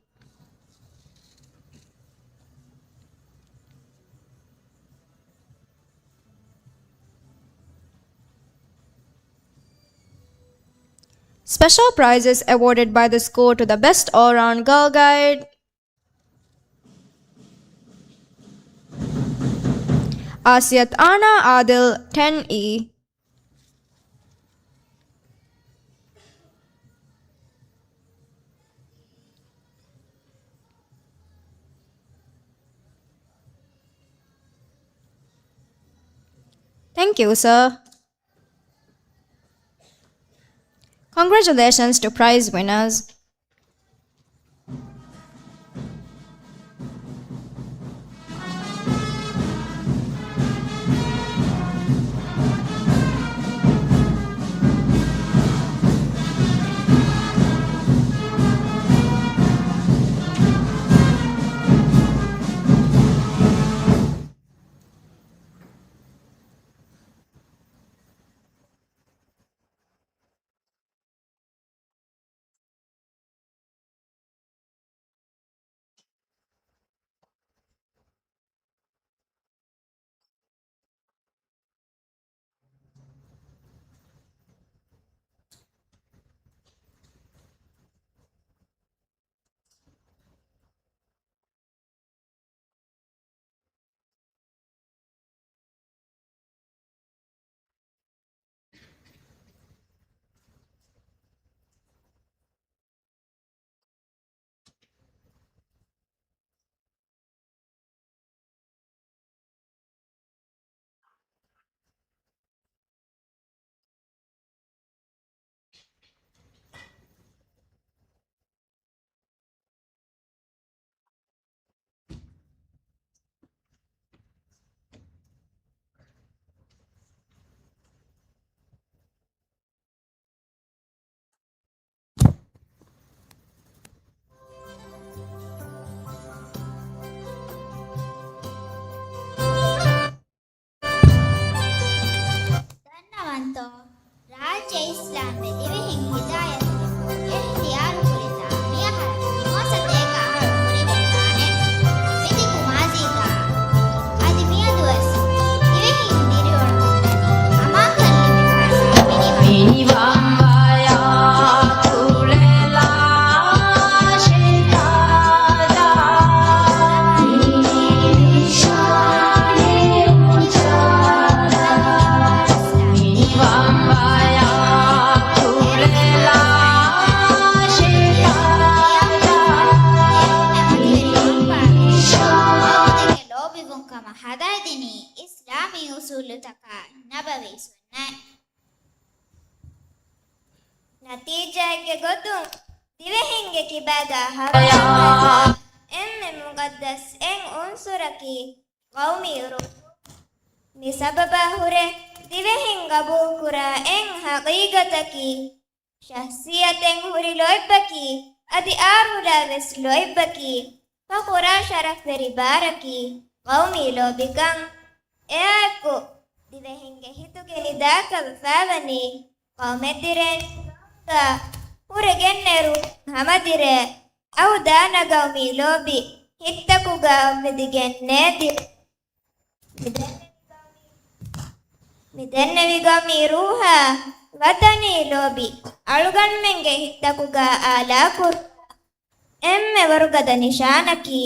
Special prizes awarded by the school to the best all-round girl guide. Asiyat Ana Adil, ten E. Thank you, sir. Congratulations to prize winners. ނަތީޖާއެއްގެ ގޮތުން ދިވެހިންގެ ކިބާގާ ހަވާލުކުރާ އެންމެ މުގައްދަސް އެއް އުންސުރަކީ ޤައުމީ ރޫޙު. މި ސަބަބާ ހުރެ ދިވެހިން ގަބޫލުކުރާ އެއް ހަޤީޤަތަކީ، ޝަޚްޞިއްޔަތެއް ހުރި ލޯތްބަކީ، އަދި އާރުލާ ވެސް ލޯތްބަކީ، ފަޚުރާ ޝަރަފްވެރި ބާރަކީ ޤައުމީ ލޯބިކަން. އެއާއެކު، ދިވެހިންގެ ހިތުގެ ނިދާކަށް ވެފާވަނީ، ޤައުމެއް ދިރޭ ނިޒާމުގަ ހުރެގެންނެރު ހަމަދިރޭ، އަހުދާ ނަގައުމީ ލޯބި ހިތްތަކުގަ އޮއްވެދިގެންނޭ ދިރޭ. މިދެންނެވި ޤައުމީ، މިދެންނެވި ޤައުމީ ރޫޙާ ވަޠަނީ ލޯބި އަޅުގަނޑުމެންގެ ހިތްތަކުގަ އާލާކުރު އެންމެ ވަރުގަދަ ނިޝާނަކީ،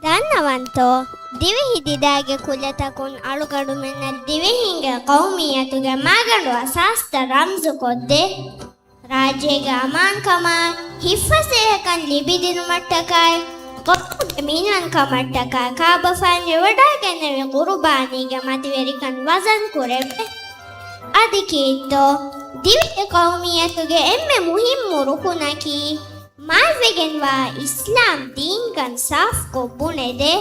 ދަންނަވަންތޯ، ދިވެހި ދިދާގެ ކުލަތަކުން އަޅުގަނޑުމެންނަށް ދިވެހިންގެ ޤައުމިއްޔަތުގެ މާގަނޑު އަސާސްތައް ރަމްޒުކޮށްދޭ. ރާއްޖޭގެ އަމާންކަމާ، ހިތްފަސޭހަކަން ލިބިދިނުމަށްޓަކާއި، ޤައުމުގެ މިންވަންކަމަށްޓަކާ ކާބަފައިން ރެވަޑައިގެންނެވި ޤުރުބާނީގެ މަތިވެރިކަން ވަޒަން ކުރެވޭ. އަދި ކީއްތޯ، ދިވެހި ޤައުމިއްޔަތުގެ އެންމެ މުހިއްމު ރުކުނަކީ، މާތްވެގެންވާ އިސްލާމް ދީންކަން ސާފުކޮށް ބުނެދޭ.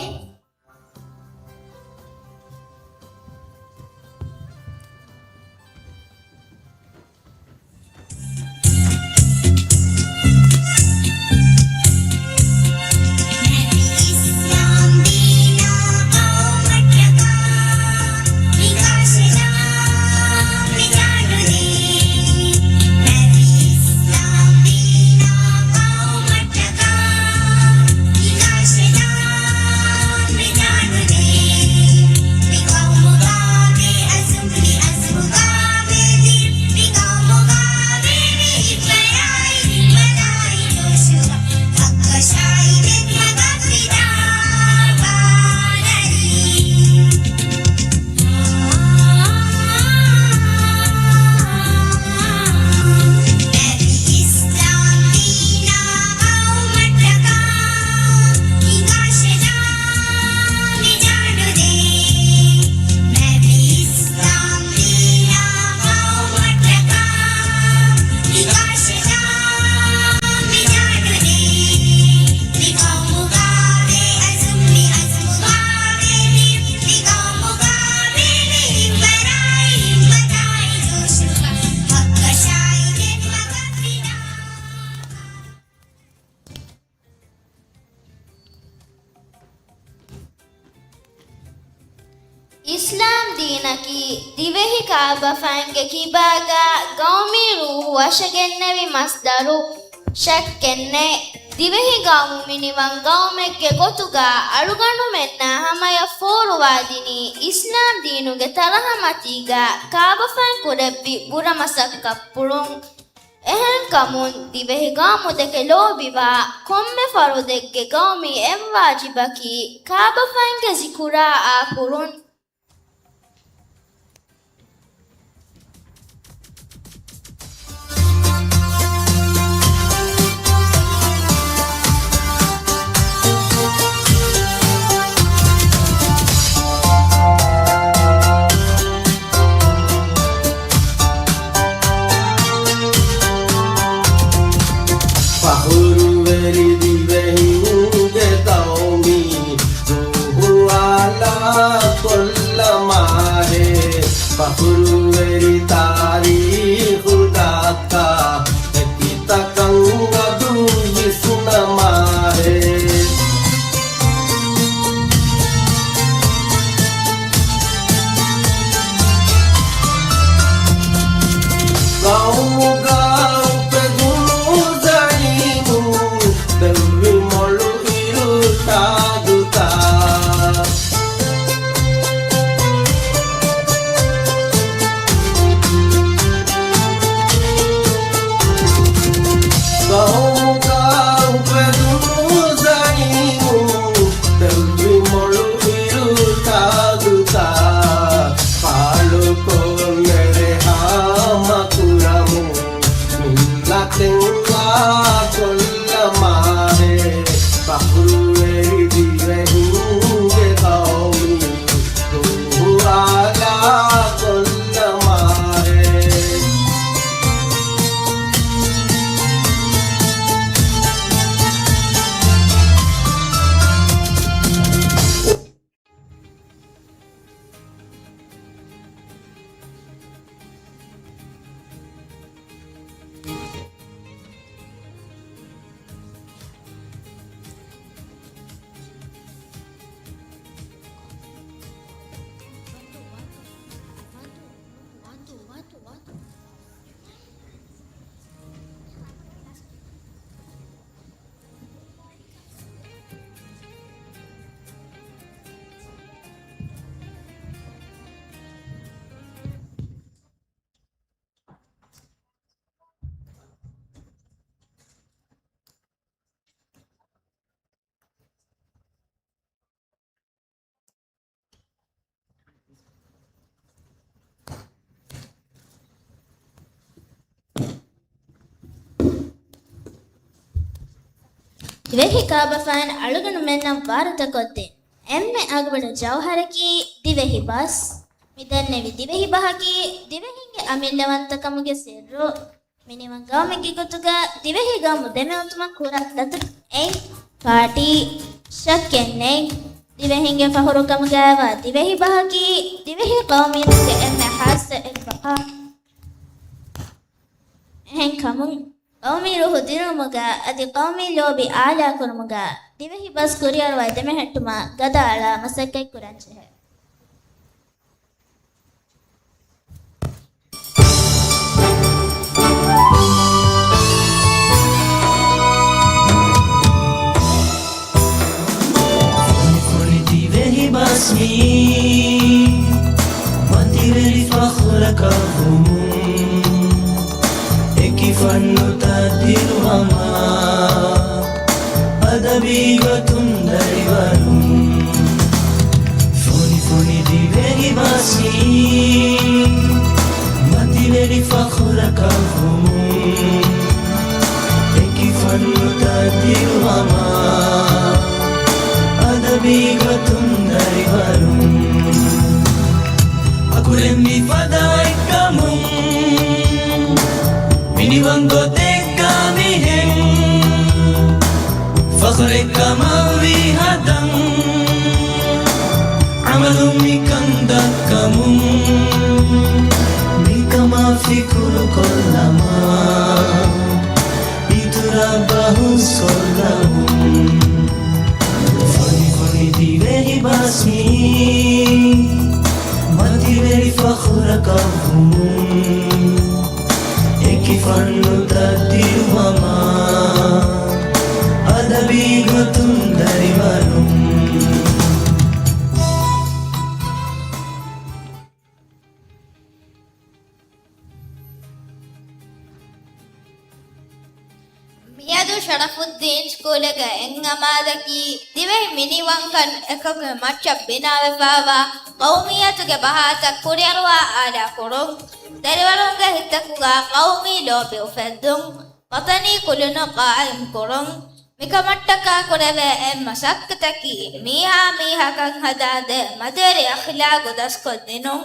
އިސްލާމް ދީނަކީ ދިވެހި ކާބަފައިންގެ ކިބާގަ ގައުމީ ރޫހު ވަށަގެންނެވި މަސްދަރު. ޝައްކެއްނެތް، ދިވެހި ގައުމު މިނިވަން ގައުމެއްގެ ގޮތުގަ އަޅުގަނޑުމެންނާ ހަމަޔަށް ފޯރުވާދިނީ އިސްލާމް ދީނުގެ ތަރަހަ މަތީގަ ކާބަފައިން ކުރެއްވި ބުރަ މަސައްކަތްޕުޅުން. އެހެންކަމުން، ދިވެހި ގައުމުދެކެ ލޯބިވާ ކޮންމެ ފަރުދެއްގެ ގައުމީ އެއްވާޖިބަކީ ކާބަފައިންގެ ޒިކުރާ އާކުރުން. ފަޚުރުވެރި ދިވެހިންގެ ގައުމީ ރޫހު އާލާ ކޮށްލަމާހޭ. ފަޚުރުވެރި ތާރީޚު ދައްކާ އެކިތަކަން އަދު ވިސްނަމާހޭ. ގައުމުގަ އުފެދުނު ޒައީމުން ދެއްވި މޮޅު އިރުޝާދުތައް. ގައުމުގަ އުފެދުނު ޒައީމުން ދެއްވި މޮޅު އިރުޝާދުތައް. ފާޅުކޮށް ނެރެހާ މަކުރަމުން މިންނަތެއް އާކޮށްލަމާހޭ. ފަޚުރުވެރި ދިވެހިންގެ ގައުމީ ރޫޙު އާލާކޮށްލަމާހޭ. ދިވެހި ކާބަފައިން އަޅުގަނޑުމެންނަށް ވާރުތަކޮށްދިން އެންމެ އަގުބޮޑު ޖައުހަރަކީ ދިވެހި ބަސް. މި ދެންނެވި ދިވެހި ބަހަކީ ދިވެހިންގެ އަމިއްލަވަންތަކަމުގެ ސިއްރު. މިނިވަން ގައުމެއްގެ ގޮތުގަ ދިވެހި ގައުމު ދެމެވުންތުމަށް ކުރާ ދަތުރު އެއް ޕާޓީ. ޝައްކެއްނެތް، ދިވެހިންގެ ފަޚުރުކަމުގައިވާ ދިވެހި ބަހަކީ ދިވެހި ޤައުމީންގެ އެންމެ ޚާއްޞަ އެއް ބަހެއް. އެހެންކަމުން، ޤައުމީ ރޫޙު ދިރުވުމުގަ އަދި ޤައުމީ ލޯބި އާލާކުރުމުގަ ދިވެހި ބަސް ކުރިއަރުވާ ދެމެހެއްޓުމަށް ގަދައަޅާ މަސައްކަތް ކުރަންޖެހޭ. ފޮނިފޮނި ދިވެހި ބަސް މީ މަތިވެރި ފަޚުރަކަށް ވުމުން، އެކި ފަންނުތައް ދިރުވަމާ، އަދަބީ ގޮތުން ދަރިވަރުން. ފޮނިފޮނި ދިވެހި ބަސް މީ މަތިވެރި ފަޚުރަކަށް ވުމުން، އެކި ފަންނުތައް ދިރުވަމާ، އަދަބީ ގޮތުން ދަރިވަރުން. އަކުރެން މި ފަދަ އެއްކަމުން، މިނިވަން ގޮތެއްގަ މިހެން، ފަޚުރެއްކަމަށް ވީ ހަދަން، އަމަލުން މިކަން ދައްކަމުން، މިކަމާ ފިކުރު ކޮށްލަމާ، އިތުރަށް ބަހުސް ކޮށްލަމުން. ފޮނިފޮނި ދިވެހި ބަސް މީ، ސްކޫލުގެ އެއް އަމާލަކީ، ދިވެހި މިނިވަންކަން އެކަކުގެ މައްޗަށް ބިނާވެފައިވާ ޤައުމިއްޔަތުގެ ބަހާތައް ކުރިއަރުވާ އާލާ ކުރުން، ދަރިވަރުންގެ ހިތްތަކުގަ ޤައުމީ ލޯބި އުފެއްދުން، ވަޠަނީ ކުލުނު ޤާއިމް ކުރުން. މިކަމަށްޓަކާ ކުރެވޭ އެއް މަސައްކަތަކީ، މީހާ މީހަކަށް ހަދާދޭ މަތިވެރި އަޚްލާގު ދަސްކޮށްދިނުން.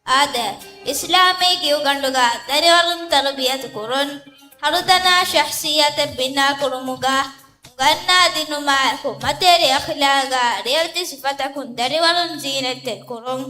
އާދެ، އިސްލާމީ ކިޔުގަނޑުގަ ދަރިވަރުން ތަރުބިޔަތު ކުރުން، ހަރުދަނާ ޝަޚްޞިއްޔަތެއް ބިނާކުރުމުގަ އުނގަންނާދިނުމާއެކު، މަތިވެރި އަޚްލާގާ ރިޔަލްޖި ސިފަތަކުން ދަރިވަރުން ޒީނަތްތެރި ކުރުން.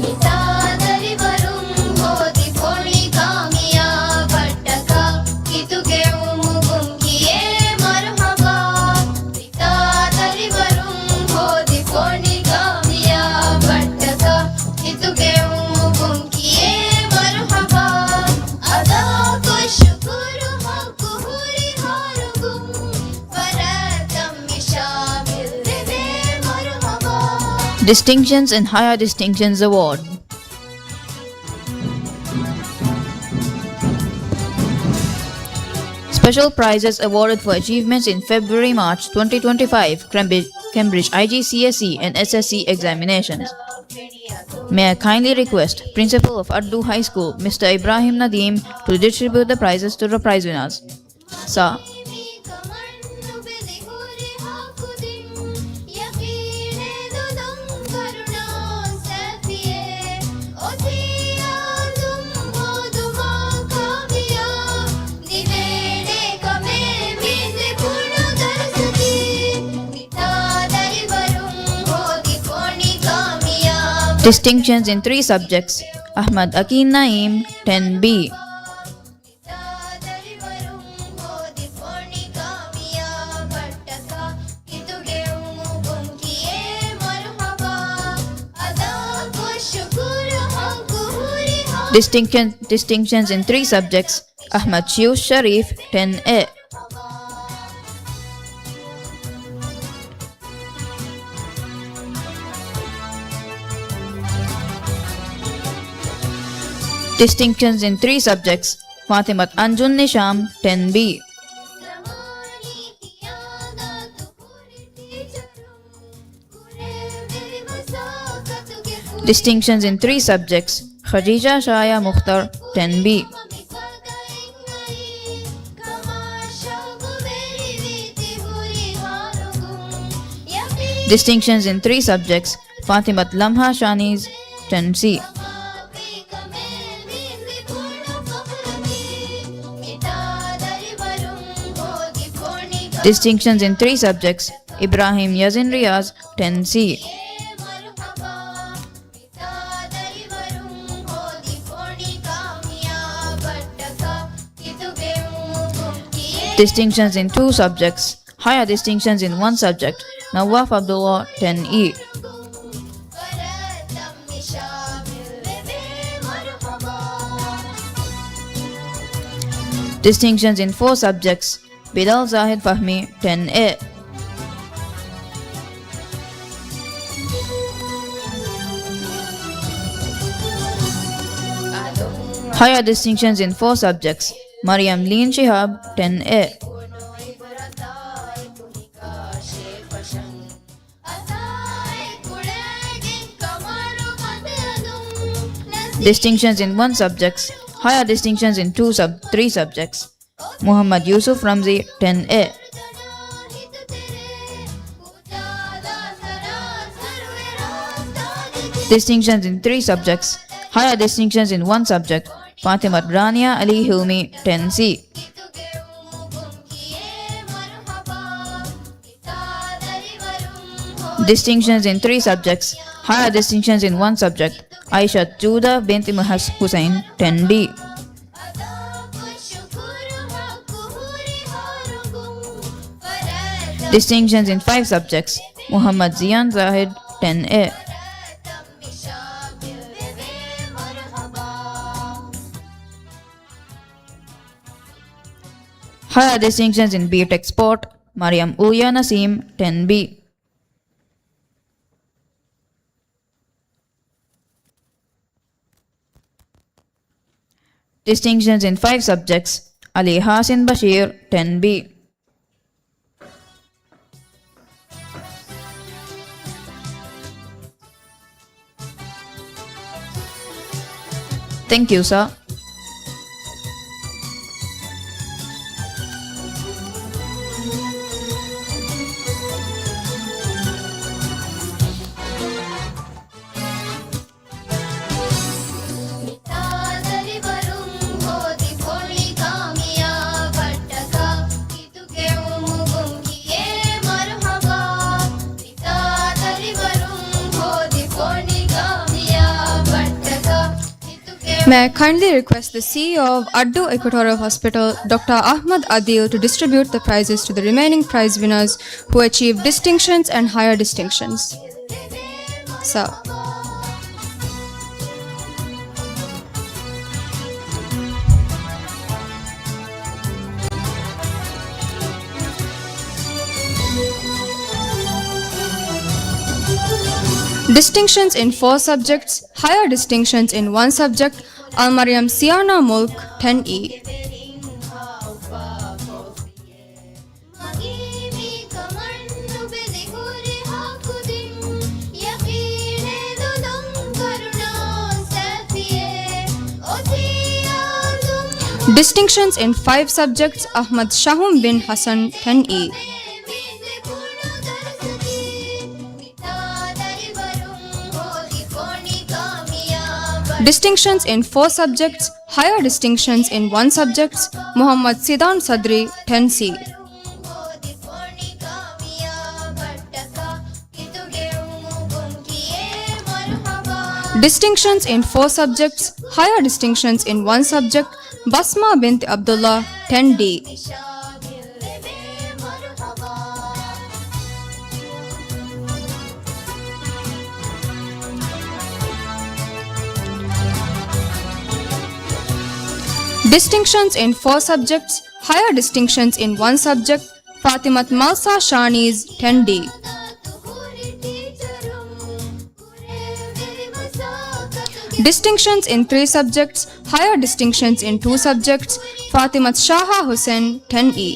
މިތާ ދަރިވަރުން ހޯދި ފޮނި ކާމިޔާބަށްޓަކާ ހިތުގެ އުމުގުން ކިޔޭ މަރުޙަބާ. މިތާ ދަރިވަރުން ހޯދި ފޮނި ކާމިޔާބަށްޓަކާ ހިތުގެ އުމުގުން ކިޔޭ މަރުޙަބާ. އަދާކޮށް ޝުކުރު ހައްގު ހުރި ހާރުގުން. Distinctions and Higher Distinctions Award. Special prizes awarded for achievements in February March twenty twenty-five Cambridge, Cambridge I G C S E and S S C examinations. May I kindly request Principal of Addu High School, Mister Ibrahim Nadeem, to distribute the prizes to the prize winners. ސާ. Distinctions in three subjects. Ahmad Akin Naeem, ten B. Distinction, distinctions in three subjects. Ahmad Shiu Sharif, ten A. Distinctions in three subjects. Fatimat Anjun Nisham, ten B. Distinctions in three subjects. Khadija Shaya Mukhtar, ten B. Distinctions in three subjects. ފާތިމަތު ލަމްހާ ޝާނީޒް، ޓެން ސީ. Distinctions in three subjects, އިބްރާހީމް ޔަޒިން ރިޔާޒް، ޓެން ސީ. Distinctions in two subjects, higher distinctions in one subject, ނައްވާފް ޢަބްދުﷲ، ޓެން އީ. Distinctions in four subjects, ބިލާލް ޒާހިދް ފަހްމީ، ޓެން އޭ. Higher distinctions in four subjects, މަރިޔަމް ލީން ޝިހާބް، ޓެން އޭ. Distinctions in one subjects, higher distinctions in two sub-, three subjects. މުޙައްމަދު ޔޫސުފް ރަމްޒީ، ޓެން އޭ. Distinctions in three subjects, higher distinctions in one subject. ފާތިމަތު ރާނިޔާ ޢަލީ ހިލްމީ، ޓެން ސީ. Distinctions in three subjects, higher distinctions in one subject. ޢައިޝަތު ޖޫދާ ބިންތި މުހަސް ޙުސައިން، ޓެން ޑީ. Distinctions in five subjects, މުޙައްމަދު ޒިޔާން ޒާހިދް، ޓެން އޭ. Higher distinctions in B.Tech Sport, މަރިޔަމް އޫޔާ ނަސީމް، ޓެން ބީ. Distinctions in five subjects, ޢަލީ ޙާސިން ބަޝީރް، ޓެން ބީ. Thank you, sir. May I kindly request the C E O of Addu Equatorial Hospital, Doctor Ahmad Adil, to distribute the prizes to the remaining prize winners who achieved distinctions and higher distinctions. Sir. Distinctions in four subjects, higher distinctions in one subject, އަލްމަރިޔަމް ސިޔާނާ މުލްކް، ޓެން އީ. Distinctions in five subjects, އަޙްމަދު ޝަހުމް ބިން ޙަސަން، ޓެން އީ. Distinctions in four subjects, higher distinctions in one subject, މުޙައްމަދު ސިދާން ޞަދްރީ، ޓެން ސީ. Distinctions in four subjects, higher distinctions in one subject, ބަސްމާ ބިންތި ޢަބްދުﷲ، ޓެން ޑީ. Distinctions in four subjects, higher distinctions in one subject, ފާތިމަތު މަލްސާ ޝާނީޒް، ޓެން ޑީ. Distinctions in three subjects, higher distinctions in two subjects, ފާތިމަތު ޝާހާ ޙުސެން، ޓެން އީ.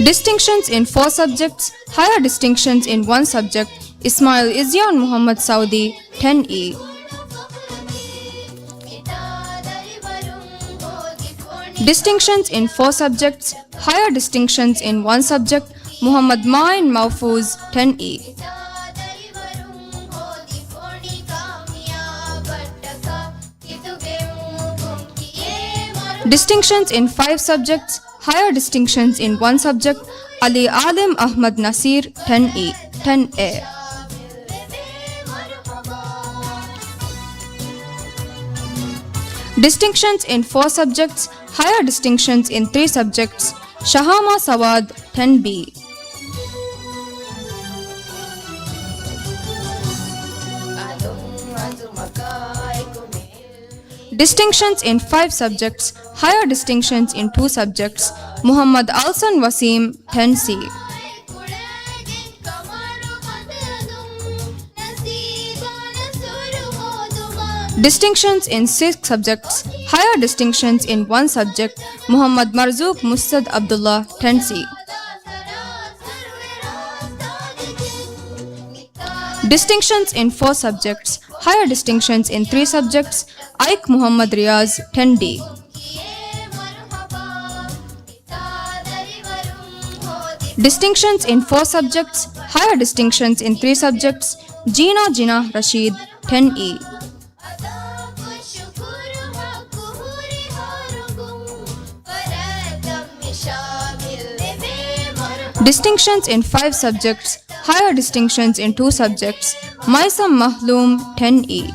Distinctions in four subjects, higher distinctions in one subject, އިސްމާޢީލް އިޒްޔާން މުޙައްމަދު ސަޢުދީ، ޓެން އީ. Distinctions in four subjects, higher distinctions in one subject, Muhammad Ma'in Mahfuz, ten E. Distinctions in five subjects, higher distinctions in one subject, Ali Alim Ahmad Nasir, ten E, ten A. Distinctions in four subjects, higher distinctions in three subjects, Shahama Sawad, ten B. Distinctions in five subjects, higher distinctions in two subjects, Muhammad Alsan Wasim, ten C. Distinctions in six subjects, higher distinctions in one subject, Muhammad Marzouk Muhsad Abdullah, ten C. Distinctions in four subjects, higher distinctions in three subjects, Aik Muhammad Riaz, ten D. Distinctions in four subjects, higher distinctions in three subjects, Jina Jinah Rashid, ten E. Distinctions in five subjects, higher distinctions in two subjects, Maisam Mahlum, ten E.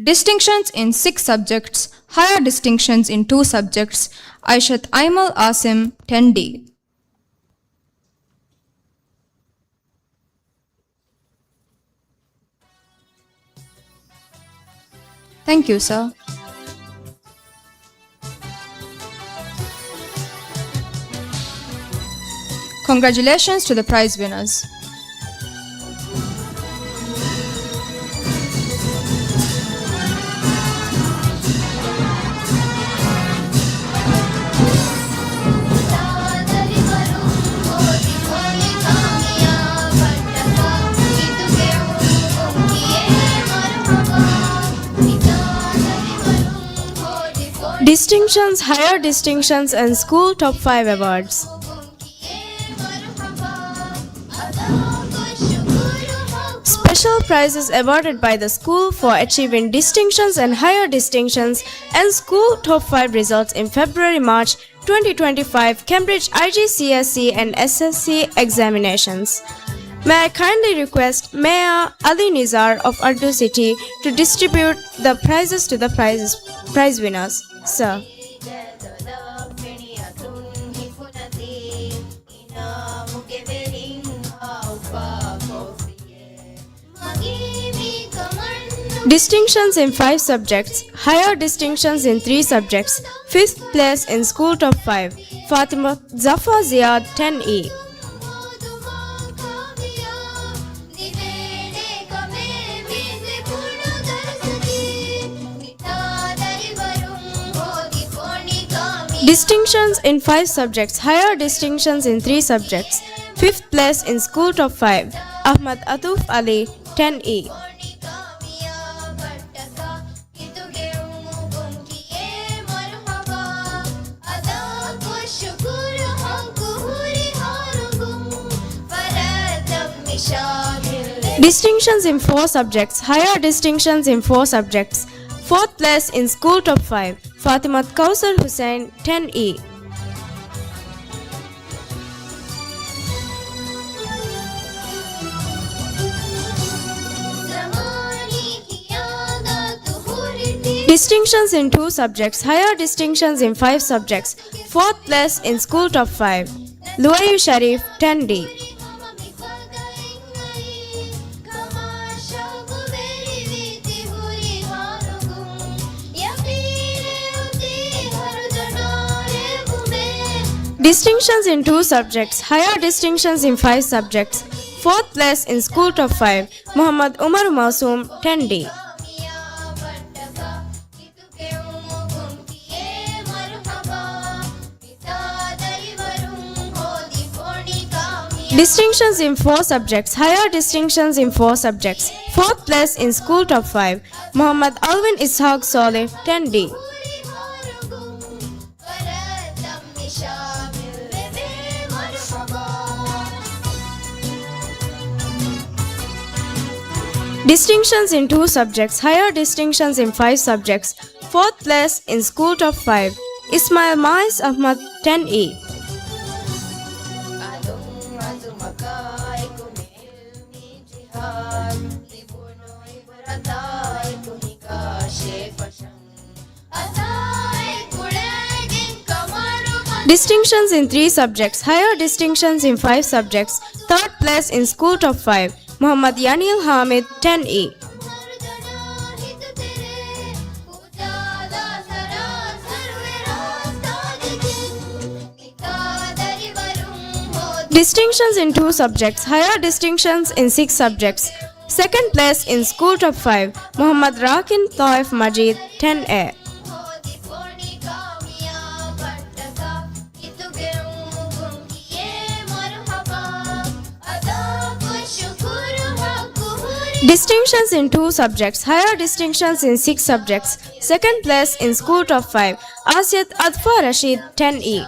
Distinctions in six subjects, higher distinctions in two subjects, Aishat Aimal Asim, ten D. Thank you, sir. Congratulations to the prize winners. Distinctions, higher distinctions, and school top five awards. Special prizes awarded by the school for achieving distinctions and higher distinctions and school top five results in February, March twenty twenty-five Cambridge I G C S E and S S C examinations. May I kindly request Mayor Ali Nizar of Urdu City to distribute the prizes to the prizes, prize winners. Sir. Distinctions in five subjects, higher distinctions in three subjects, fifth place in school top five, Fatima Zafar Ziad, ten E. Distinctions in five subjects, higher distinctions in three subjects, fifth place in school top five, Ahmad Atuf Ali, ten E. Distinctions in four subjects, higher distinctions in four subjects, fourth place in school top five, Fatimat Kausar Hussain, ten E. Distinctions in two subjects, higher distinctions in five subjects, fourth place in school top five, Luayu Sharif, ten D. Distinctions in two subjects, higher distinctions in five subjects, fourth place in school top five, Muhammad Umar Mausum, ten D. Distinctions in four subjects, higher distinctions in four subjects. Fourth place in school top five, Muhammad Alvin Ishaq Saleh, ten D. Distinctions in two subjects, higher distinctions in five subjects. Fourth place in school top five, Ismail Ma'is Ahmad, ten E. Distinctions in three subjects, higher distinctions in five subjects. Third place in school top five, Muhammad Yanil Hamid, ten E. Distinctions in two subjects, higher distinctions in six subjects. Second place in school top five, Muhammad Rakin Taif Majid, ten A. Distinctions in two subjects, higher distinctions in six subjects. Second place in school top five, Asiyat Adfa Rashid, ten E.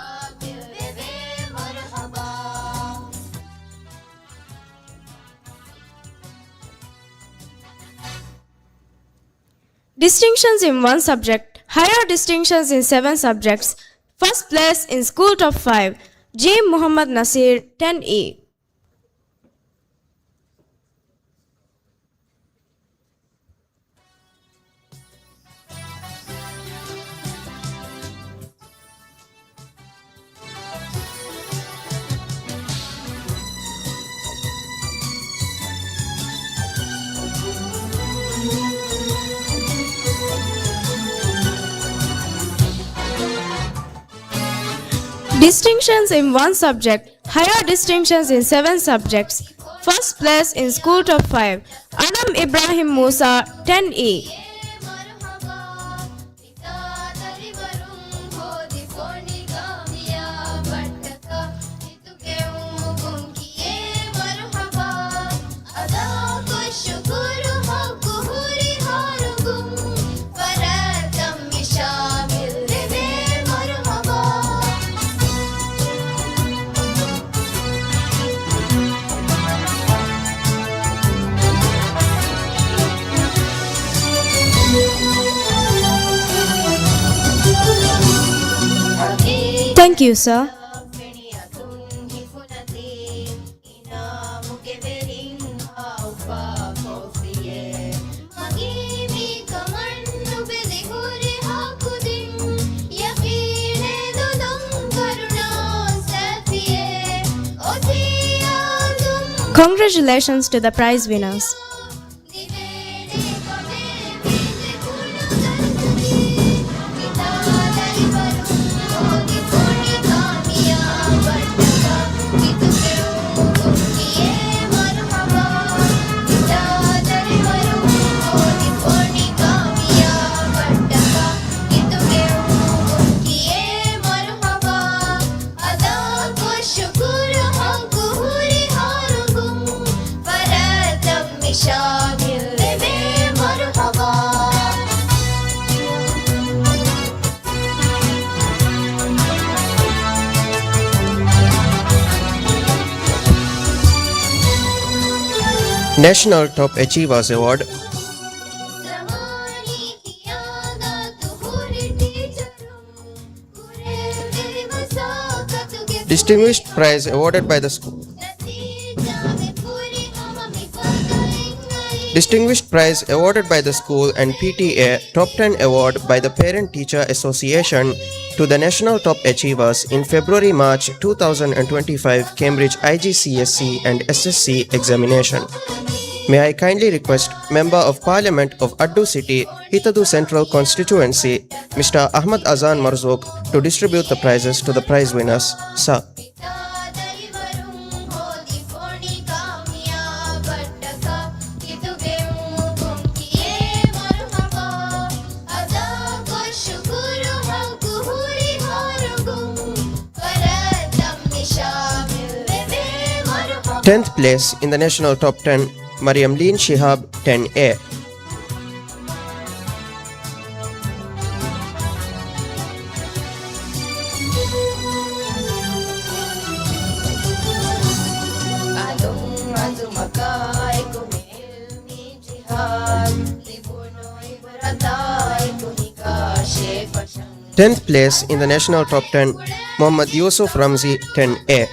Distinctions in one subject, higher distinctions in seven subjects. First place in school top five, Jim Muhammad Nasir, ten E. Distinctions in one subject, higher distinctions in seven subjects. First place in school top five, Anam Ibrahim Musa, ten E. Thank you, sir. Congratulations to the prize winners. National Top Achievers Award. Distinguished prize awarded by the school. Distinguished prize awarded by the school and P T A top ten award by the Parent Teacher Association to the National Top Achievers in February March two thousand twenty-five Cambridge I G C S E and S S C examination. May I kindly request Member of Parliament of Addu City, Hitadu Central Constituency, Mister Ahmad Azan Marzuk, to distribute the prizes to the prize winners. Sir. Tenth place in the national top ten, Mariam Leen Shihab, ten A. Tenth place in the national top ten, Muhammad Yusuf Ramzi, ten A.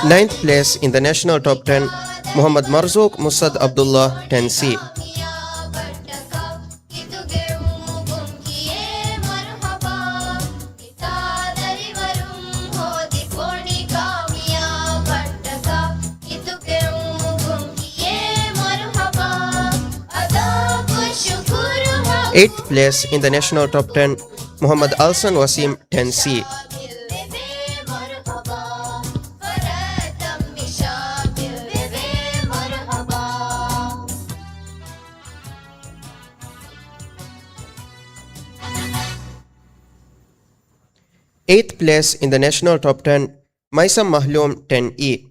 Ninth place in the national top ten, Muhammad Marzook Musad Abdullah, ten C. Eighth place in the national top ten, Muhammad Alsan Wasim, ten C. Eighth place in the national top ten, Maisam Mahlum, ten E.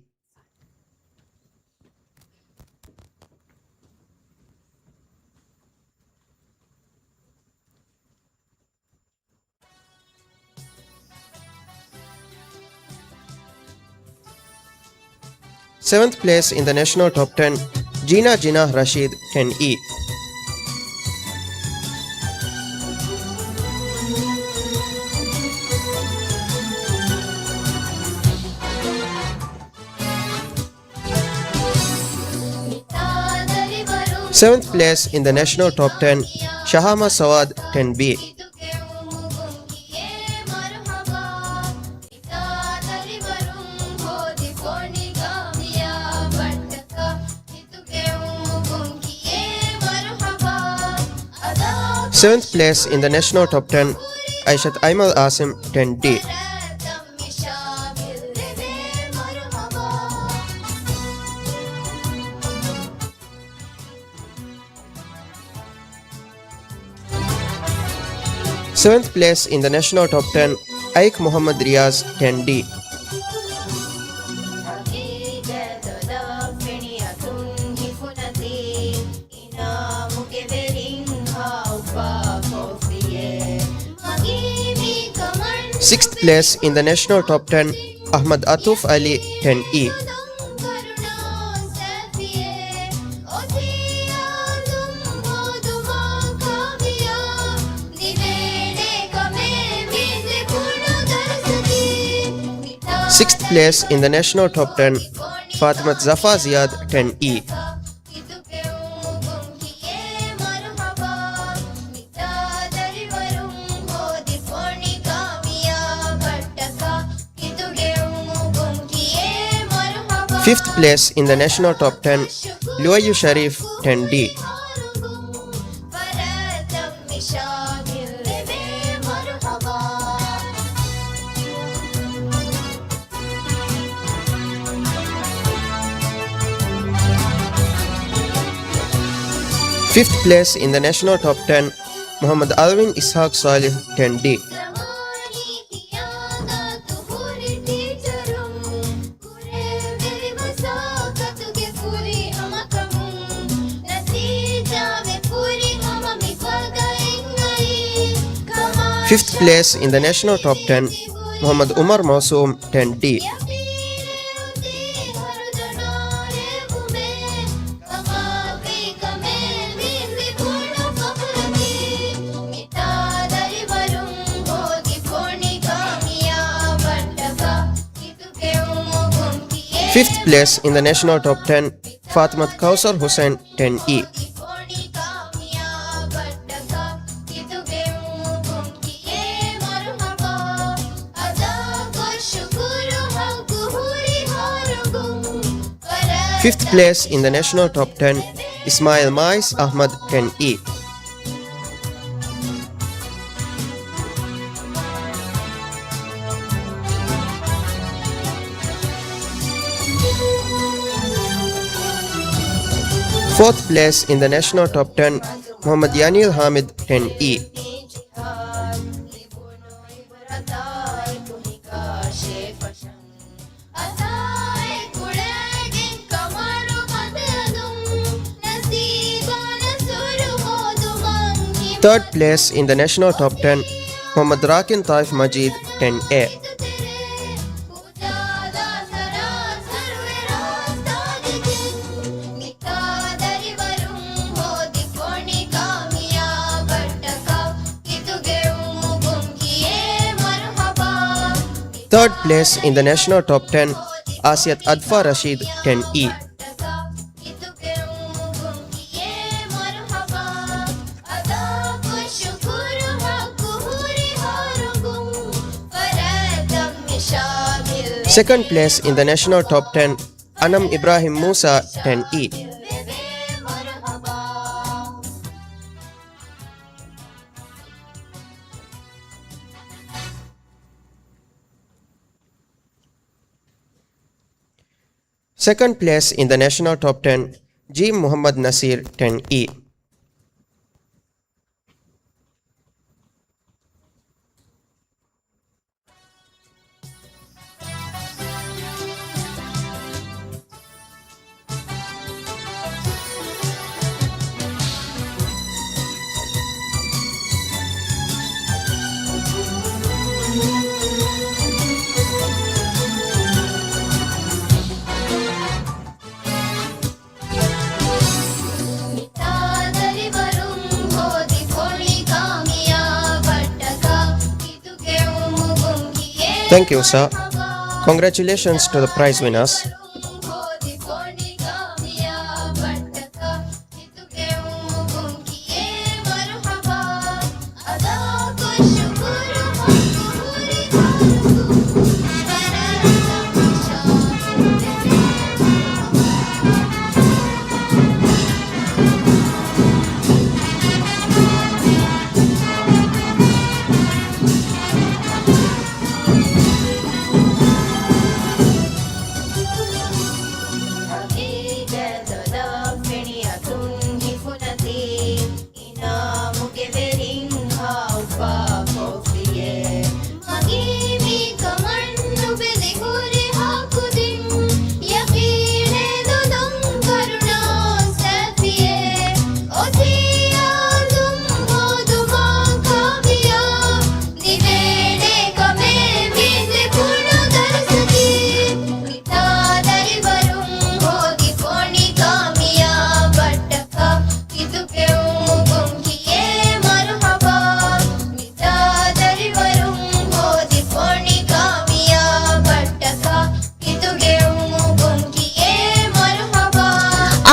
Seventh place in the national top ten, Jina Jinah Rashid, ten E. Seventh place in the national top ten, Shahama Sawad, ten B. Seventh place in the national top ten, Aishat Aimal Asim, ten D. Seventh place in the national top ten, Aik Muhammad Riaz, ten D. Sixth place in the national top ten, Ahmad Atuf Ali, ten E. Sixth place in the national top ten, Fatimat Zafa Ziad, ten E. Fifth place in the national top ten, Luayu Sharif, ten D. Fifth place in the national top ten, Muhammad Alvin Ishaq Salih, ten D. Fifth place in the national top ten, Muhammad Umar Mausum, ten D. Fifth place in the national top ten, Fatimat Kausar Hussain, ten E. Fifth place in the national top ten, Ismail Mais Ahmad, ten E. Fourth place in the national top ten, މުޙައްމަދު ޔާނީލް ޙާމިދު, ten E. Third place in the national top ten, މުޙައްމަދު ރާކިން ޠާއިފް މަޖީދު, ten A. Third place in the national top ten, އާސިޔަތު އަދްފާ ރަޝީދު, ten E. Second place in the national top ten, އަނަމް އިބްރާހިމް މޫސާ, ten E. Second place in the national top ten, ޖީ މުޙައްމަދު ނަސީރު, ten E. Thank you, sir. Congratulations to the prize winners. އިނާމުގެ ވެރިން ހާއުފާ ކޮށްފިޔޭ. މަގީ މީ ކަމަށް ނުބެލި ހުރިހާ ކުދިން. ޔަޤީނެއް ނުދޮން ކަރުނަ ސެލްފިއެއް. އޮތީ އާދުން ހޯދުމާ ކާމިޔާ. ލިބޭނެ ކަމެއް މި ލިބުނު ދަރުސަކީ. މިތާ ދަރިވަރުން ހޯދި ފޮނި ކާމިޔާބަށްޓަކާ. ކިތުގެއުމުގުން ކިޔޭ މަރުޙަބާ. މިތާ ދަރިވަރުން ހޯދި ފޮނި ކާމިޔާބަށްޓަކާ. ކިތުގެއުމުގުން ކިޔޭ މަރުޙަބާ.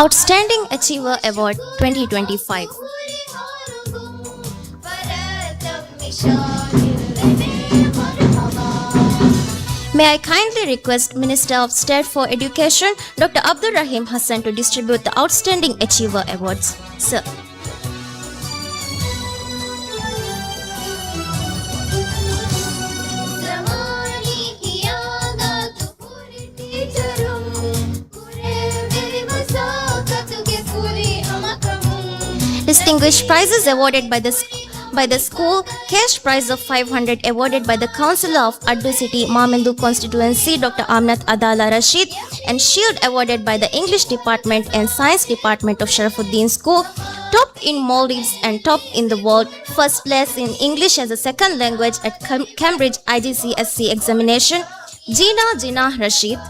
Outstanding Achiever Award twenty twenty-five. May I kindly request Minister of State for Education, Doctor Abdul Rahim Hassan, to distribute the Outstanding Achiever Awards. Sir. Distinguished prizes awarded by the sc-, by the school, cash prize of five hundred awarded by the Councillor of Addu City, Mamendou Constituency, Doctor Aminat Adala Rashid, and shield awarded by the English Department and Science Department of Sharafuddin School, top in Maldives and top in the world, first place in English as a second language at Cam-, Cambridge I G C S E examination, Jina Jinah Rashid.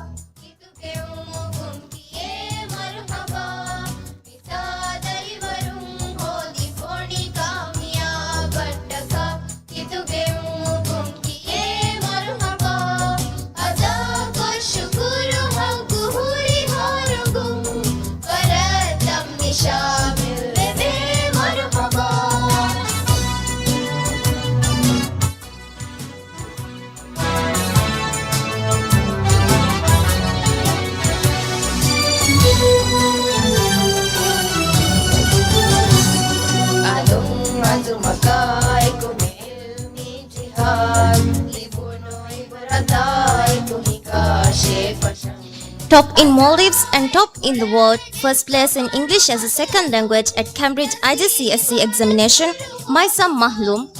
Top in Maldives and top in the world, first place in English as a second language at Cambridge I G C S E examination, Maisam Mahlum.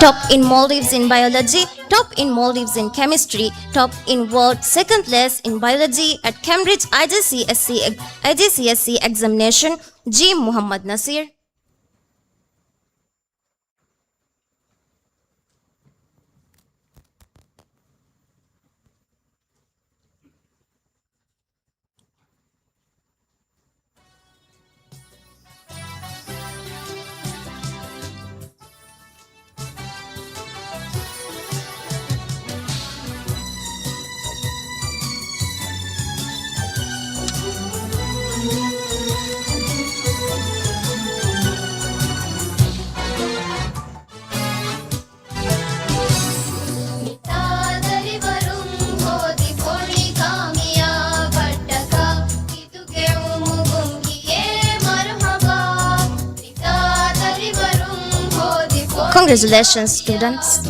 Top in Maldives in biology, top in Maldives in chemistry, top in world, second place in biology at Cambridge I G C S E ex-, I G C S E examination, G Muhammad Nasir. Congratulations, students.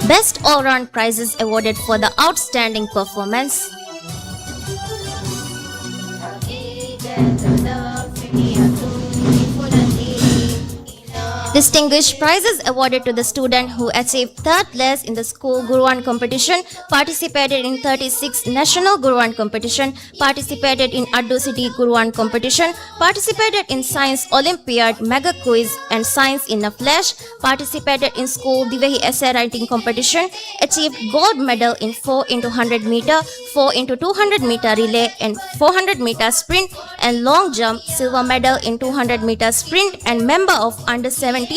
Best All-Round Prizes awarded for the outstanding performance. Distinguished prizes awarded to the student who achieved third place in the school Guruan competition, participated in thirty-six national Guruan competition, participated in Addu City Guruan competition, participated in Science Olympiad, Mega Quiz, and Science in a Flash, participated in school Divehi Essay Writing competition, achieved gold medal in four into hundred meter, four into two hundred meter relay, and four hundred meter sprint, and long jump, silver medal in two hundred meter sprint, and member of under seventeen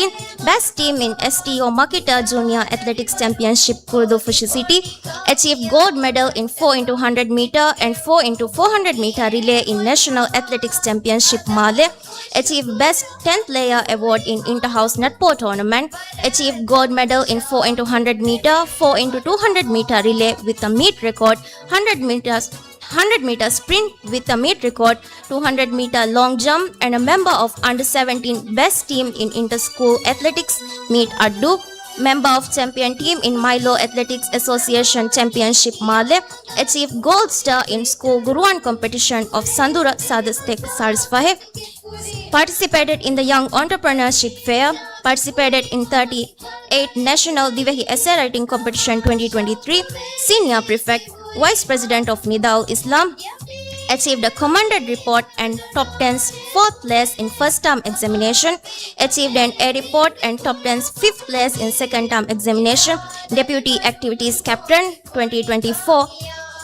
best team in S T O Makita Junior Athletics Championship, Kurdu Fushi City, achieved gold medal in four into hundred meter and four into four hundred meter relay in National Athletics Championship Male, achieved Best tenth Player Award in Inter-House Netball Tournament, achieved gold medal in four into hundred meter, four into two hundred meter relay with a meet record, hundred meters, hundred meter sprint with a meet record, two hundred meter long jump, and a member of under seventeen best team in inter-school athletics meet Addu, member of champion team in Milo Athletics Association Championship Male, achieved gold star in school Guruan competition of Sandura Sadastek Sarisfahe, participated in the Young Entrepreneurship Fair, participated in thirty-eight National Divehi Essay Writing Competition twenty twenty-three, Senior Prefect, Vice President of Nidaul Islam, achieved a commended report and top ten fourth place in first term examination, achieved an A report and top ten fifth place in second term examination, Deputy Activities Captain twenty twenty-four,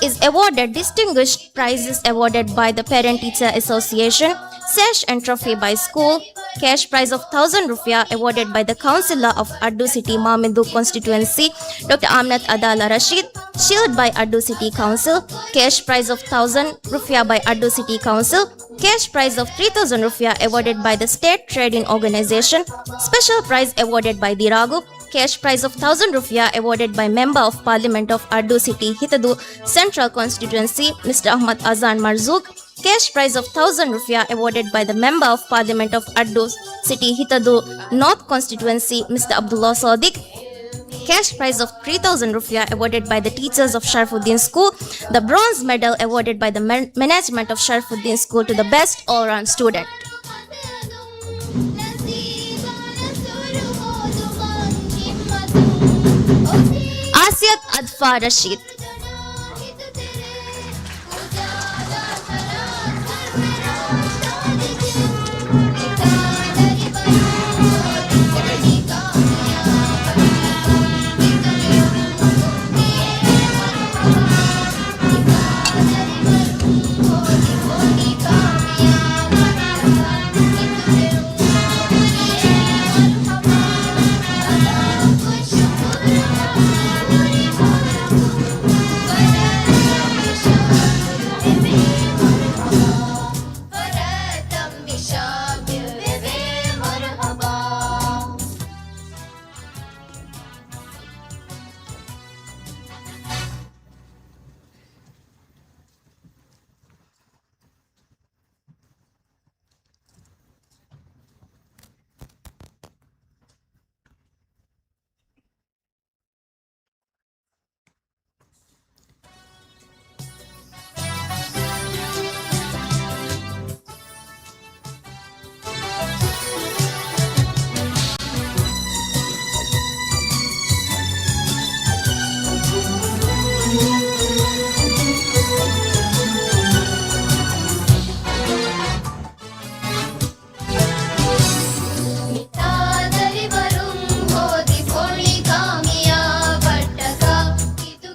is awarded distinguished prizes awarded by the Parent Teacher Association, sash and trophy by school, cash prize of thousand rupiah awarded by the Councillor of Addu City Mamidou Constituency, Doctor Aminat Adala Rashid, shield by Addu City Council, cash prize of thousand rupiah by Addu City Council, cash prize of three thousand rupiah awarded by the State Trading Organization, special prize awarded by Diragu, cash prize of thousand rupiah awarded by Member of Parliament of Addu City Hitadu Central Constituency, Mister Ahmad Azan Marzouk, cash prize of thousand rupiah awarded by the Member of Parliament of Addu City Hitadu North Constituency, Mister Abdullah Sadiq, cash prize of three thousand rupiah awarded by the teachers of Sharifuddin School, the bronze medal awarded by the man- management of Sharifuddin School to the best all-round student. Asiyat Adfa Rashid.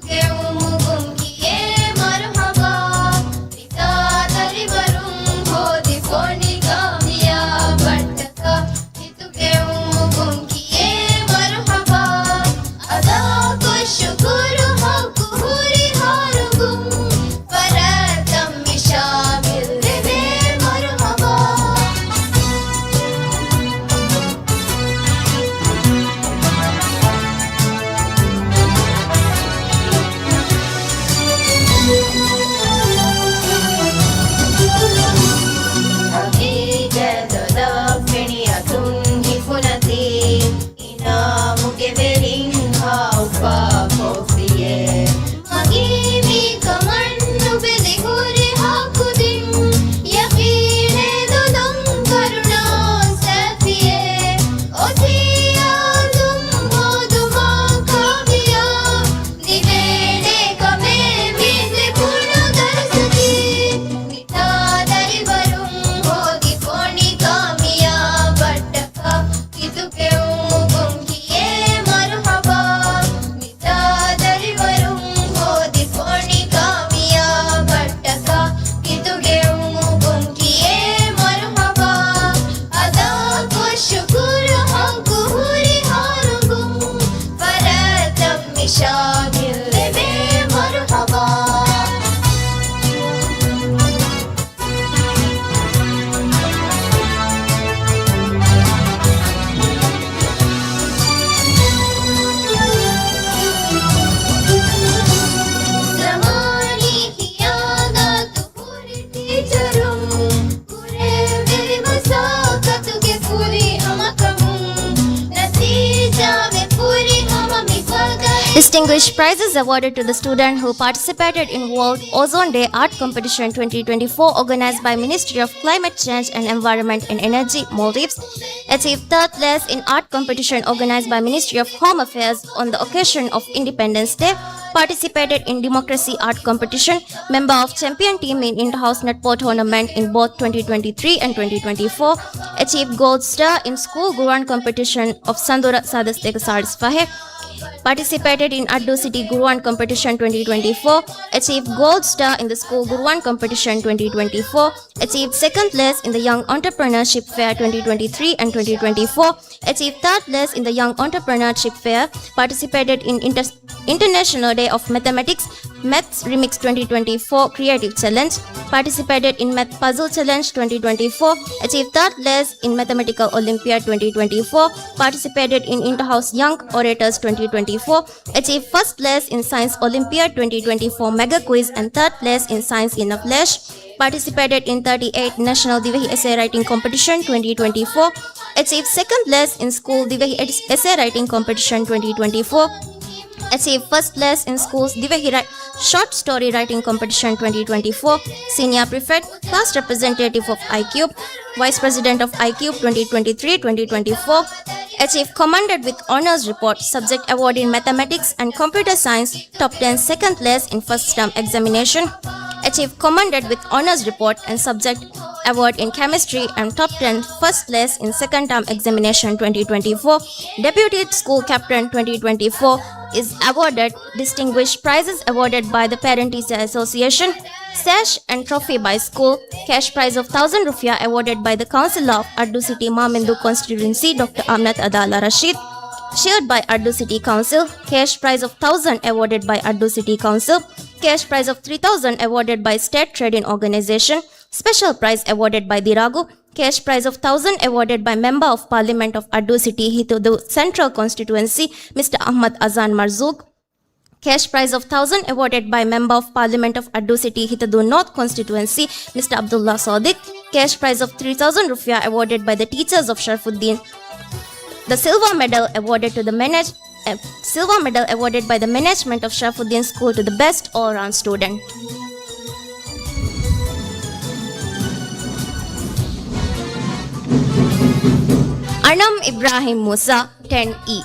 ގެއުމުގުން ކިޔޭ މަރުޙަބާ. މިތާދަރިވަރުން ހޯދި ފޮނި ކާމިޔާބަށްޓަކާ. ހިތުގެއުމުގުން ކިޔޭ މަރުޙަބާ. އަދާކޮށް ޝުކުރު ޙައްޤު ހުރިހާ ރޮނގުން. ފަރާތަށް މި ޝާމިލް ވެވޭ މަރުޙަބާ. ހަގީގަތު ދަށް ފެނި އަތުން ހިފުނަތީ. އިނާމުގެ ވެރިން ހާއުފާ ކޮށްފިޔޭ. މަގީ މިކަމަށް ނުބެލި ހުރިހާ ކުދިން. ޔަޤީނެއް ދޮލޮން ކަރުނާ ސަފިޔޭ. އޮތީ އާދުން ހޯދުމާ ކާމިޔާ. ލިބޭނެ ކަމެއް މި ލިބުނު ދަރުސަކީ. މިތާ ދަރިވަރުން ހޯދި ފޮނި ކާމިޔާބަށްޓަކާ. ހިތުގެއުމުގުން ކިޔޭ މަރުޙަބާ. މިތާ ދަރިވަރުން ހޯދި ފޮނި ކާމިޔާބަށްޓަކާ. ހިތުގެއުމުގުން ކިޔޭ މަރުޙަބާ. އަދާކޮށް ޝުކުރު ޙައްޤު ހުރިހާ ރޮނގުން. ފަރާތަށް މި ޝާމިލް ވެވޭ މަރުޙަބާ. ޒަމާނީ ކިޔާދާތު ހުރި ޓީޗަރުން. ކުރެއްވި މަސައްކަތުގެ ފުރިހަމަކަމުން ނަތީޖާވެ ފުރިހަމަ މިފަދައިން. Distinguished prizes awarded to the student who participated in World Ozone Day Art Competition twenty twenty-four, organized by Ministry of Climate Change and Environment and Energy, Maldives. Achieved third place in Art Competition, organized by Ministry of Home Affairs on the occasion of Independence Day. Participated in Democracy Art Competition, member of champion team in Inter-House Netball Tournament in both twenty twenty-three and twenty twenty-four, achieved Gold Star in School Gurwan Competition of ސަނދުރަ ސާދަސް ދޭކަ ސާޅީސް ފަހެއް, participated in އައްޑޫ ސިޓީ ގުރުވާން ކޮމްޕެޓިޝަން ޓްވެންޓީ ޓްވެންޓީ ފޯ, achieved Gold Star in the School Gurwan Competition twenty twenty-four, achieved second place in the Young Entrepreneurship Fair twenty twenty-three and twenty twenty-four, achieved third place in the Young Entrepreneurship Fair, participated in Inter- International Day of Mathematics, Maths Remix twenty twenty-four Creative Challenge, participated in Math Puzzle Challenge twenty twenty-four, achieved third place in Mathematical Olympiad twenty twenty-four, participated in Inter-House Young Orators twenty twenty-four, achieved first place in Science Olympiad twenty twenty-four Mega Quiz and third place in Science in a Flash, participated in thirty-eighth National ދިވެހި Essay Writing Competition twenty twenty-four, achieved second place in School ދިވެހި Essay Writing Competition twenty twenty-four, achieved first place in Schools ދިވެހި Ri- Short Story Writing Competition twenty twenty-four, Senior Prefect, Class Representative of iCube, Vice President of iCube twenty twenty-three twenty twenty-four, achieved commended with honors report, subject award in Mathematics and Computer Science, top ten, second place in first term examination, achieved commended with honors report and subject award in Chemistry and top ten, first place in second term examination twenty twenty-four, Deputy School Captain twenty twenty-four, is awarded distinguished prizes awarded by the Parent Teacher Association, sash and trophy by school, cash prize of thousand rufiya awarded by the Councillor of Addu City Mamendou Constituency, Doctor Aminat Adala Rashid, shield by Addu City Council, cash prize of thousand awarded by Addu City Council, cash prize of three thousand awarded by State Trading Organization, special prize awarded by Diragu, cash prize of thousand awarded by Member of Parliament of Addu City Hitudu Central Constituency, Mister Ahmad Azan Marzouk, cash prize of thousand awarded by Member of Parliament of Addu City Hitudu North Constituency, Mister Abdullah Sadiq, cash prize of three thousand rufiya awarded by the teachers of Sharafuddin. The silver medal awarded to the manage- a silver medal awarded by the management of Sharafuddin School to the best all-round student. އަނަމް އިބްރާހިމް މޫސާ، ޓެން އީ.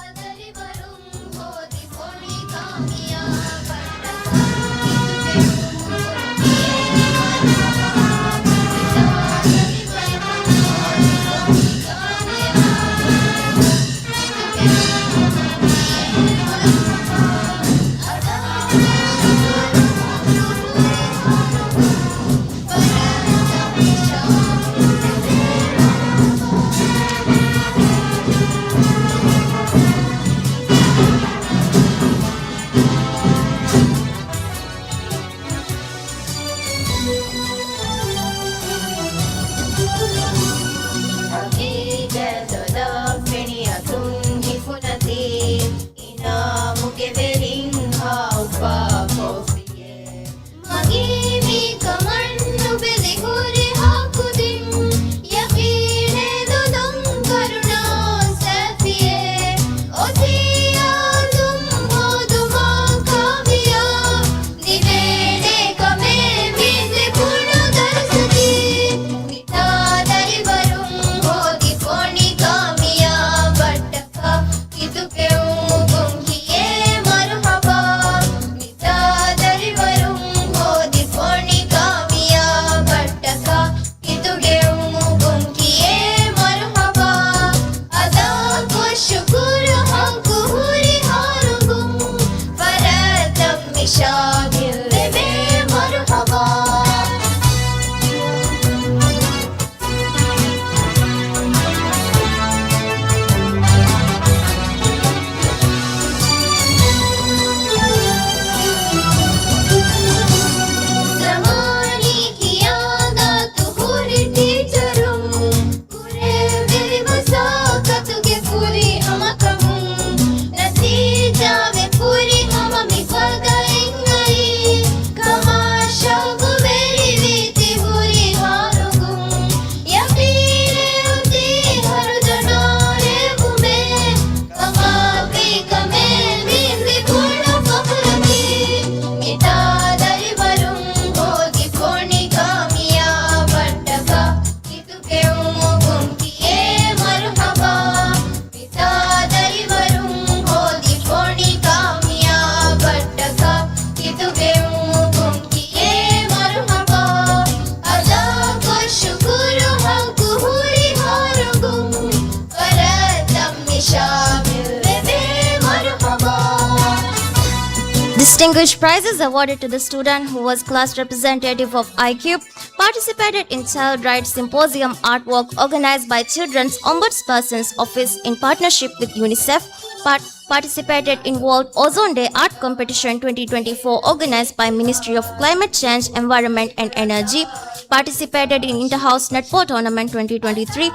Distinguished prizes awarded to the student who was class representative of iCube, participated in Child Rights Symposium artwork organized by Children's Ombudsperson's Office in partnership with UNICEF, part- participated in World Ozone Day Art Competition twenty twenty-four organized by Ministry of Climate Change, Environment and Energy, participated in Inter-House Netball Tournament twenty twenty-three,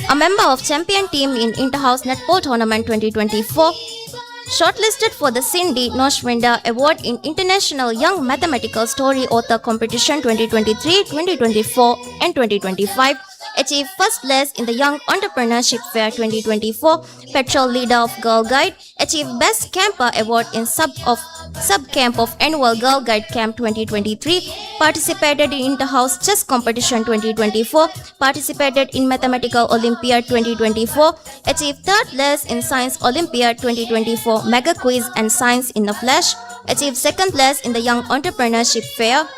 a member of champion team in Inter-House Netball Tournament twenty twenty-four, shortlisted for the Cindy Noshwinda Award in International Young Mathematical Story Author Competition twenty twenty-three, twenty twenty-four and twenty twenty-five, achieved first place in the Young Entrepreneurship Fair twenty twenty-four, Patrol Leader of Girl Guide, achieved Best Camper Award in sub of sub camp of Annual Girl Guide Camp twenty twenty-three, participated in Inter-House Chess Competition twenty twenty-four, participated in Mathematical Olympiad twenty twenty-four, achieved third place in Science Olympiad twenty twenty-four Mega Quiz and Science in a Flash, achieved second place in the Young Entrepreneurship Fair,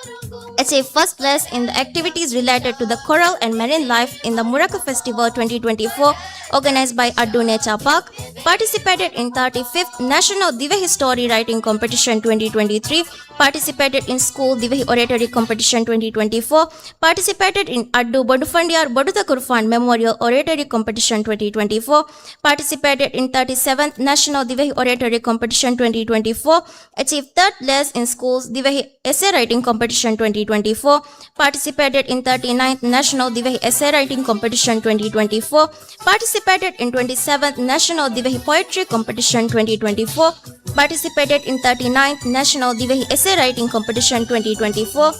achieved first place in the activities related to the coral and marine life in the Muraka Festival twenty twenty-four, organized by Addu Nature Park, participated in thirty-fifth National Divehi Story Writing Competition twenty twenty-three, participated in School Divehi Oratory Competition twenty twenty-four, participated in Addu Bodufandiyaru Bodudakurufan Memorial Oratory Competition twenty twenty-four, participated in thirty-seventh National Divehi Oratory Competition twenty twenty-four, achieved third place in Schools Divehi Essay Writing Competition twenty twenty-four, participated in thirty-ninth National Divehi Essay Writing Competition twenty twenty-four, participated in twenty-seventh National Divehi Poetry Competition twenty twenty-four, participated in thirty-ninth National Divehi Essay Writing Competition twenty twenty-four,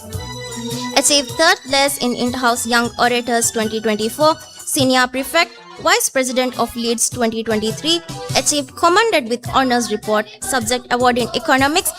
achieved third place in Inter-House Young Orators twenty twenty-four, Senior Prefect, Vice President of Leeds twenty twenty-three, achieved commended with honors report, subject award in economics,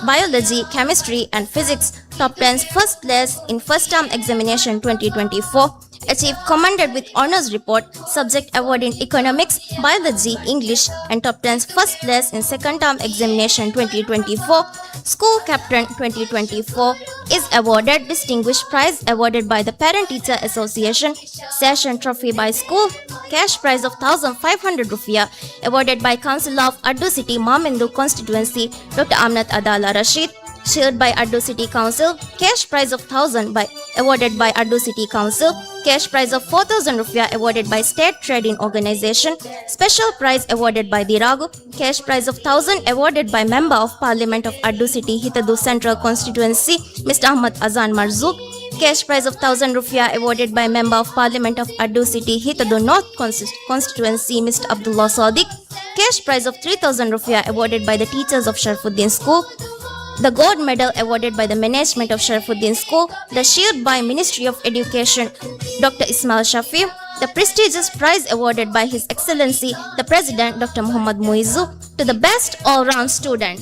biology, chemistry, and physics, top tens first place in first term examination twenty twenty-four, achieved commended with honors report, subject award in economics, biology, English, and top tens first place in second term examination twenty twenty-four, school captain twenty twenty-four, is awarded distinguished prize awarded by the Parent Teacher Association, Session Trophy by school, cash prize of thousand five hundred rufiya, awarded by Council of Addu City Mamendou Constituency, Doctor Aminat Adala Rashid, shielded by Addu City Council, cash prize of thousand by, awarded by Addu City Council, cash prize of four thousand rufiya, awarded by State Trading Organization, special prize awarded by Diragu, cash prize of thousand awarded by Member of Parliament of Addu City Hitadu Central Constituency, Mister Ahmad Azan Marzouk, cash prize of thousand rufiya awarded by Member of Parliament of Addu City Hitadu North Consti-, Constituency, Mister Abdullah Sadiq, cash prize of three thousand rufiya awarded by the teachers of Sharafuddin School, the gold medal awarded by the management of Sharafuddin School, the shield by Ministry of Education, Doctor Ismail Shafi, the prestigious prize awarded by His Excellency the President Doctor Muhammad Muizu to the best all-round student.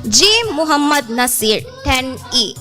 G Muhammad Nasir, ten E.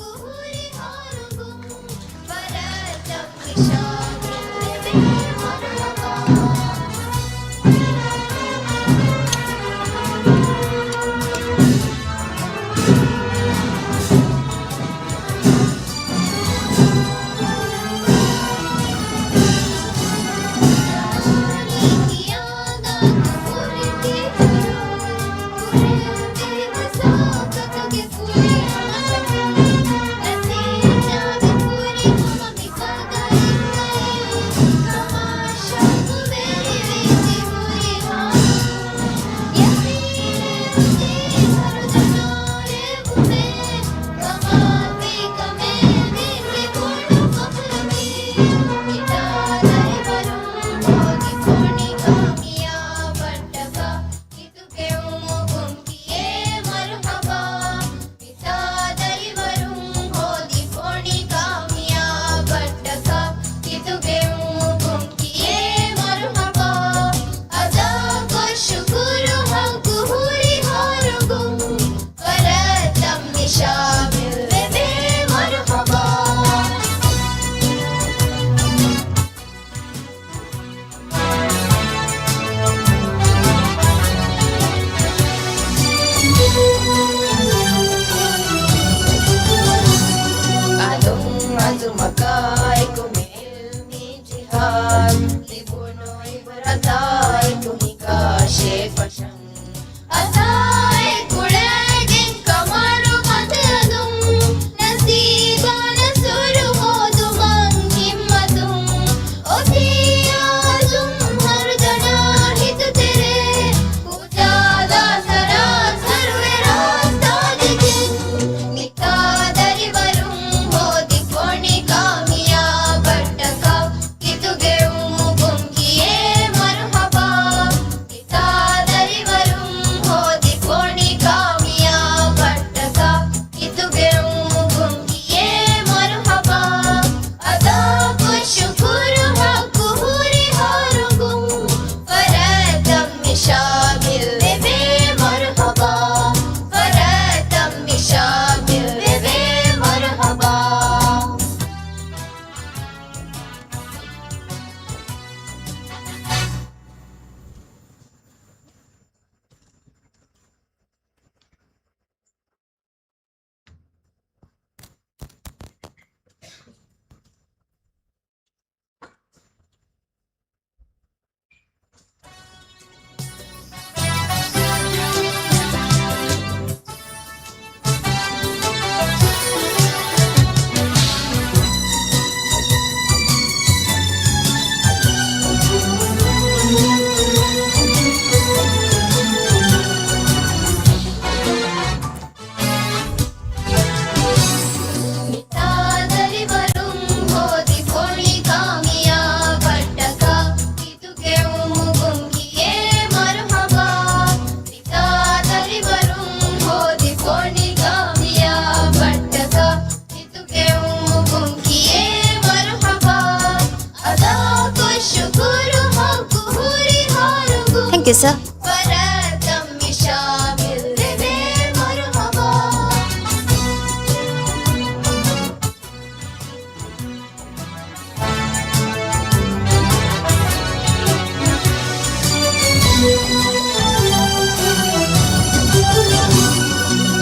ވަރަށް ކަން މި ޝާމިލް ވެވޭ މަރުޙަބާ.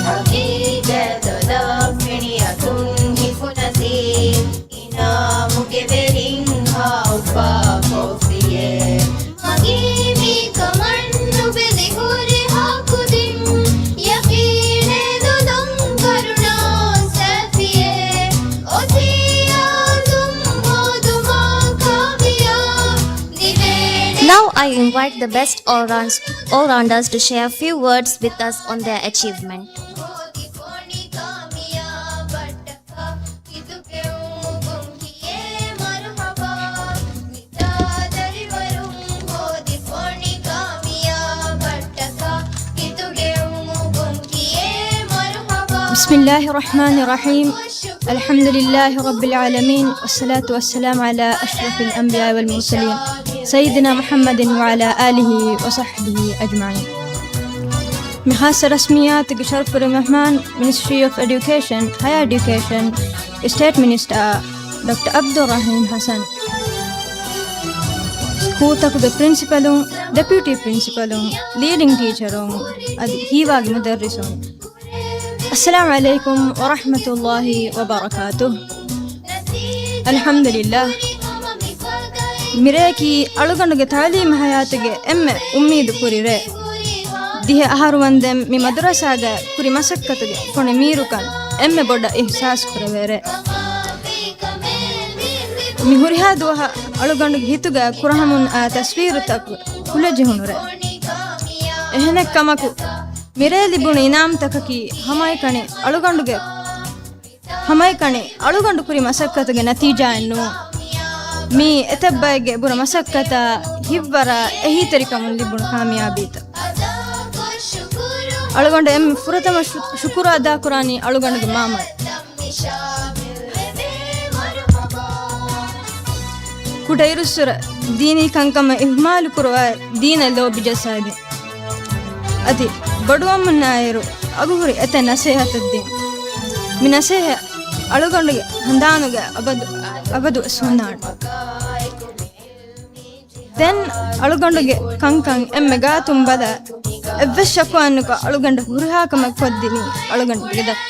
ހަގީގަތު ދަށް ފެނި އަތުން ހިފުނަސީ، އިނާމުގެ ވެރިން ހާއުފާ ކޮފީއެއް. މަގީ މި ކަމަށް ނުބެލި ހުރިހާ ކުދިން، ޔަޤީނެއް ނުދޮން ކަރުނާ ސެލްފީއެއް. އޮތީ އާދުން ހޯދުމާ ކާމިޔާބު ދިވެހި. Now I invite the best all-rounds-, all-rounders to share few words with us on their achievement. بسم الله الرحمن الرحيم. الحمد لله رب العالمين، والصلاة والسلام على أشرف الأنبياء والمرسلين، سيدنا محمد وعلى آله وصحبه أجمعين. މި ޚާއްޞަ ރަސްމިއްޔާތުގެ ޝަރަފުވެރި މެހްމާން، މިނިސްޓްރީ އޮފް އެޑިއުކޭޝަން، ހަޔަރ އެޑިއުކޭޝަން، ސްޓޭޓް މިނިސްޓަރ ޑޮކްޓަރ ޢަބްދުއްރަޙީމް ޙަސަން. ސްކޫލްތަކުގެ ޕްރިންސިޕަލުން، ޑެޕިއުޓީ ޕްރިންސިޕަލުން، ލީޑިން ޓީޗަރުން، އަދި ހީވާގި މުދައްރިސުން. އައްސަލާމު ޢަލައިކުމް ވަރަޙްމަތުﷲި ވަބަރަކާތުހު. އަލްޙަމްދުލިއްލާހް. މިރެއަކީ އަޅުގަނޑުގެ ތަޢުލީމީ ޙަޔާތުގެ އެންމެ އުއްމީދު ކުރި ރޭ. ދިހަ އަހަރު ވަންދެން މި މަދުރަސާގަ ކުރި މަސައްކަތުގެ ފޮނި މީރުކަން އެންމެ ބޮޑަށް އިޙްސާސް ކުރެވޭ ރޭ. މި ހުރިހާ ދުވަހަށް އަޅުގަނޑުގެ ހިތުގަ ކުރަހަމުން އާ ތަސްވީރުތައް ކުލަޖެހުނު ރޭ. އެހެނެއްކަމަކު، މިރޭ ލިބުނު އިނާމްތަކަކީ ހަމައެކަނި އަޅުގަނޑުގެ، ހަމައެކަނި އަޅުގަނޑު ކުރި މަސައްކަތުގެ ނަތީޖާއެއް ނޫން. މީ އެތައް ބައެއްގެ ބުރަ މަސައްކަތާ ހިތްވަރާ އެހީތެރިކަމުން ލިބުނު ކާމިޔާބީތައް. އަޅުގަނޑު އެންމެ ފުރަތަމަ ޝު-، ޝުކުރު އަދާކުރާނީ އަޅުގަނޑުގެ މާމައަށް. ކުޑައިރުއްސުރެ ދީނީ ކަންކަމަށް އިހުމާލު ކުރުވާ ދީނަށް ލޯބި ޖައްސާދިން. އަދި ބޮޑުވަމުންނާއިރު އަގުހުރި އެތައް ނަސޭހަތެއް ދިން. މި ނަސޭހަތް އަޅުގަނޑުގެ ހަނދާނުގަ އަބަދު، އަބަދުވެސް ހުންނާނެ. ދެން އަޅުގަނޑުގެ ކަންކަން އެންމެ ގާތުން ބަލާ، އެއްވެސް ޝަކުވާއެއް ނުކޮށް އަޅުގަނޑަށް ހުރިހާ ކަމެއް ކޮށްދިނީ އަޅުގަނޑުގެ ދަތު.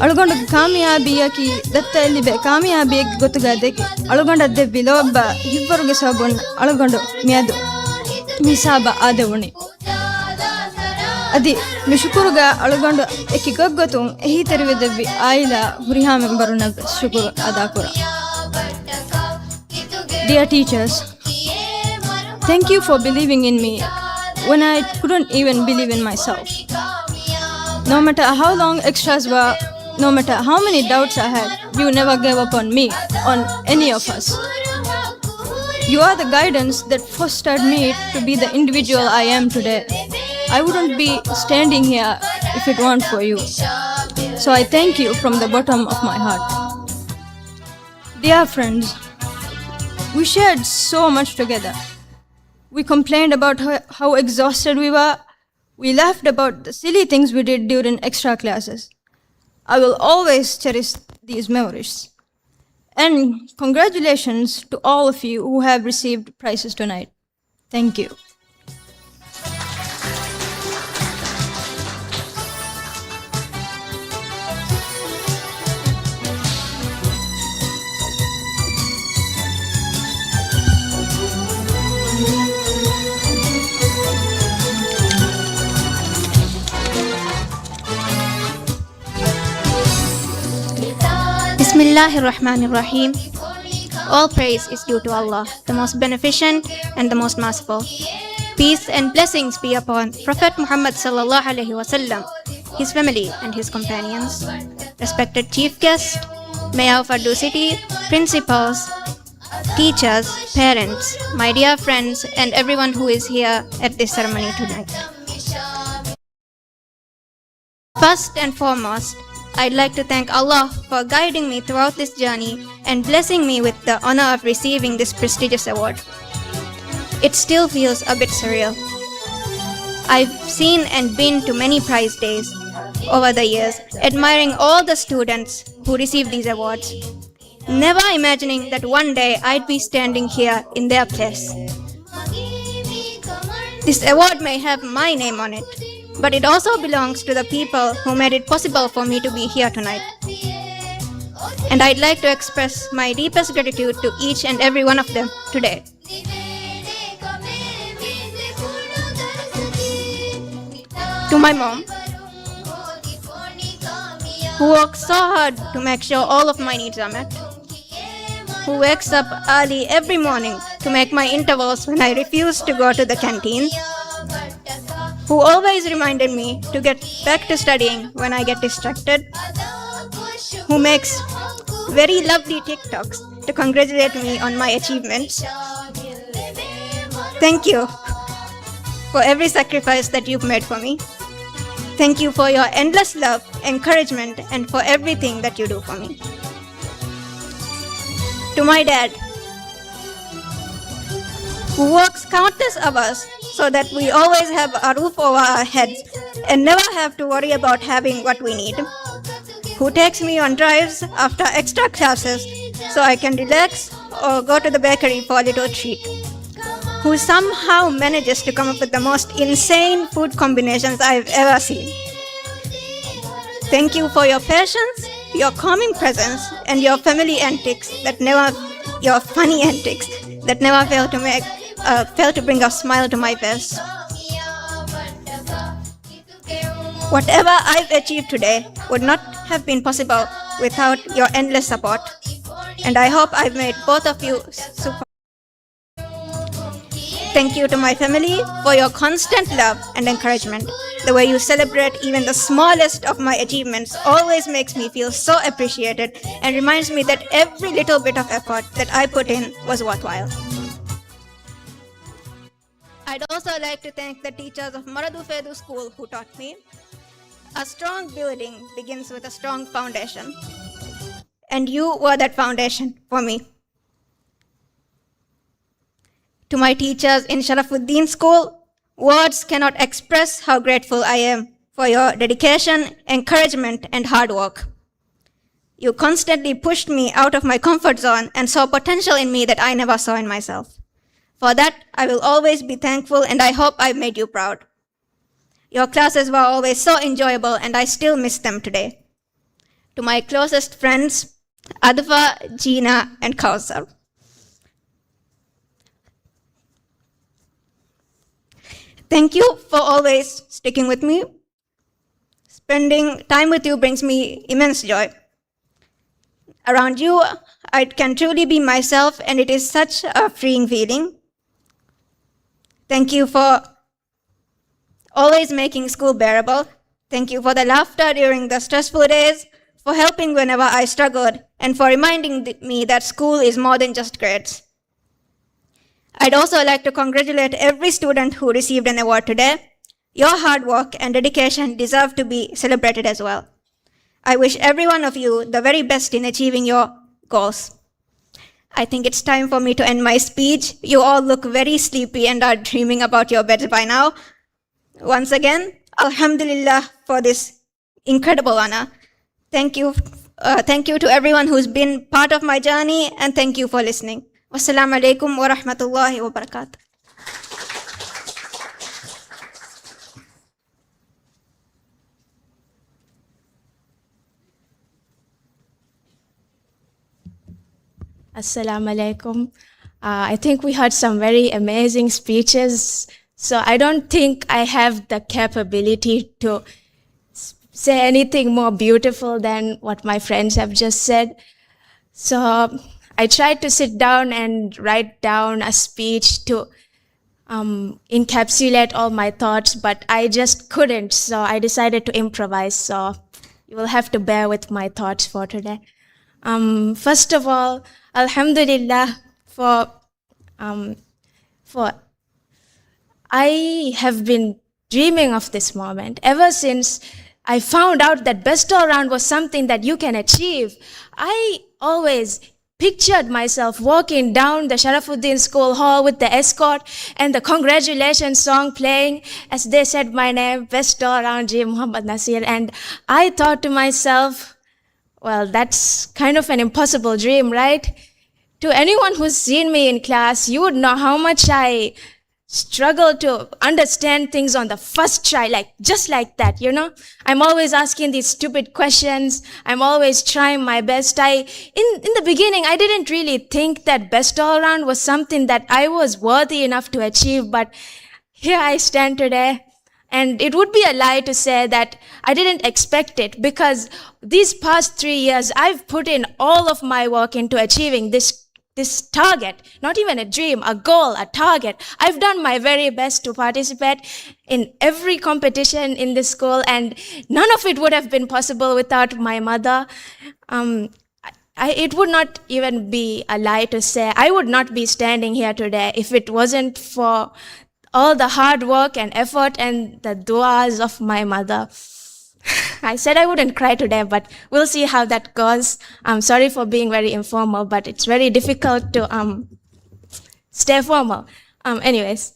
އަޅުގަނޑުގެ ކާމިޔާބީއަކީ ދައްތައަށް ލިބޭ ކާމިޔާބީއެއްގެ ގޮތުގަ ދެކި، އަޅުގަނޑަށް ދެއްވި ލޯތްބާ ހިތްވަރުގެ ސަބަބުން އަޅުގަނޑު މިއަދު މި ހިސާބަށް އާދެވުނީ. އަދި މި ޝުކުރުގަ އަޅުގަނޑު އެކި ގޮތްގޮތުން އެހީތެރިވެދެއްވި އާއިލާ ހުރިހާ މެމްބަރުންނަށް ވެސް ޝުކުރު އަދާކުރަން. Dear teachers, thank you for believing in me when I couldn't even believe in myself. No matter how long extras were, no matter how many doubts I had, you never gave up on me, on any of us. You are the guidance that fostered me to be the individual I am today. I wouldn't be standing here if it weren't for you. So I thank you from the bottom of my heart. Dear friends, we shared so much together. We complained about ho-, how exhausted we were. We laughed about the silly things we did during extra classes. I will always cherish these memories. And congratulations to all of you who have received prizes tonight. Thank you. بسم الله الرحمن الرحيم. All praise is due to Allah, the most beneficent and the most merciful. Peace and blessings be upon Prophet Muhammad صلى الله عليه وسلم, his family and his companions. Respected chief guest, Mayor of Urdu City, principals, teachers, parents, my dear friends, and everyone who is here at this ceremony tonight. First and foremost, I'd like to thank Allah for guiding me throughout this journey and blessing me with the honor of receiving this prestigious award. It still feels a bit surreal. I've seen and been to many prize days over the years, admiring all the students who receive these awards, never imagining that one day I'd be standing here in their place. This award may have my name on it, but it also belongs to the people who made it possible for me to be here tonight. And I'd like to express my deepest gratitude to each and every one of them today. To my mom, who works so hard to make sure all of my needs are met, who wakes up early every morning to make my intervals when I refuse to go to the canteen, who always reminded me to get back to studying when I get distracted, who makes very lovely TikToks to congratulate me on my achievements. Thank you for every sacrifice that you've made for me. Thank you for your endless love, encouragement, and for everything that you do for me. To my dad, who works countless hours so that we always have a roof over our heads and never have to worry about having what we need, who takes me on drives after extra classes so I can relax or go to the bakery for a little treat, who somehow manages to come up with the most insane food combinations I've ever seen. Thank you for your patience, your calming presence, and your family antics that never, your funny antics that never fail to make, uh, fail to bring a smile to my face. Whatever I've achieved today would not have been possible without your endless support, and I hope I've made both of you s-, super. Thank you to my family for your constant love and encouragement. The way you celebrate even the smallest of my achievements always makes me feel so appreciated and reminds me that every little bit of effort that I put in was worthwhile. I'd also like to thank the teachers of މަރަދޫފޭދޫ School who taught me a strong building begins with a strong foundation. And you were that foundation for me. To my teachers in Sharafuddin School, words cannot express how grateful I am for your dedication, encouragement, and hard work. You constantly pushed me out of my comfort zone and saw potential in me that I never saw in myself. For that, I will always be thankful, and I hope I made you proud. Your classes were always so enjoyable, and I still miss them today. To my closest friends, Adfa, Gina, and Kausar, thank you for always sticking with me. Spending time with you brings me immense joy. Around you, I can truly be myself, and it is such a freeing feeling. Thank you for always making school bearable. Thank you for the laughter during the stressful days, for helping whenever I struggled, and for reminding th-, me that school is more than just grades. I'd also like to congratulate every student who received an award today. Your hard work and dedication deserve to be celebrated as well. I wish every one of you the very best in achieving your goals. I think it's time for me to end my speech. You all look very sleepy and are dreaming about your beds by now. Once again, Alhamdulillah for this incredible honor. Thank you, uh, thank you to everyone who's been part of my journey, and thank you for listening. Wassalamu alaikum wa rahmatullahi wa barakatuh. Assalamu alaikum. Uh, I think we heard some very amazing speeches. So I don't think I have the capability to s-, say anything more beautiful than what my friends have just said. So I tried to sit down and write down a speech to um, encapsulate all my thoughts, but I just couldn't, so I decided to improvise. So you will have to bear with my thoughts for today. Um, first of all, Alhamdulillah for, um, for, I have been dreaming of this moment ever since I found out that best all round was something that you can achieve. I always pictured myself walking down the Sharafuddin School hall with the escort and the congratulations song playing as they said my name, Best All Around G Muhammad Nasir. And I thought to myself, well, that's kind of an impossible dream, right? To anyone who's seen me in class, you would know how much I struggle to understand things on the first try, like, just like that, you know? I'm always asking these stupid questions. I'm always trying my best. I, in, in the beginning, I didn't really think that Best All Around was something that I was worthy enough to achieve, but here I stand today. And it would be a lie to say that I didn't expect it, because these past three years, I've put in all of my work into achieving this this target, not even a dream, a goal, a target. I've done my very best to participate in every competition in this school, and none of it would have been possible without my mother. Um, I, it would not even be a lie to say I would not be standing here today if it wasn't for all the hard work and effort and the duas of my mother. I said I wouldn't cry today, but we'll see how that goes. I'm sorry for being very informal, but it's very difficult to um stay formal. Um, anyways,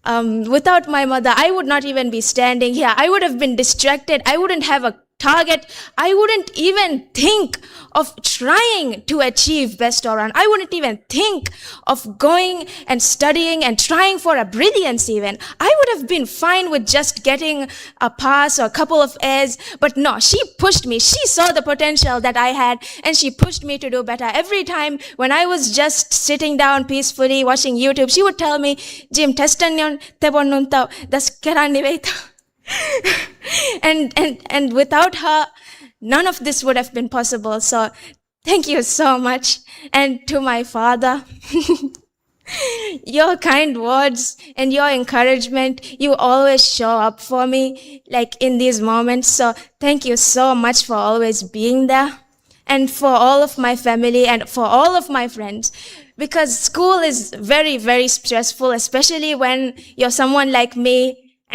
um, without my mother, I would not even be standing here. I would have been distracted. I wouldn't have a target. I wouldn't even think of trying to achieve Best All Around. I wouldn't even think of going and studying and trying for a brilliance even. I would have been fine with just getting a pass or a couple of A's. But no, she pushed me. She saw the potential that I had and she pushed me to do better. Every time when I was just sitting down peacefully watching YouTube, she would tell me, "Jim, test ނިޔަން ތެބޮން ނުންތަ ދަސްކެރާން ނިވެތަ." And, and, and without her, none of this would have been possible. So thank you so much. And to my father, your kind words and your encouragement, you always show up for me, like, in these moments. So thank you so much for always being there. And for all of my family and for all of my friends, because school is very, very stressful, especially when you're someone like me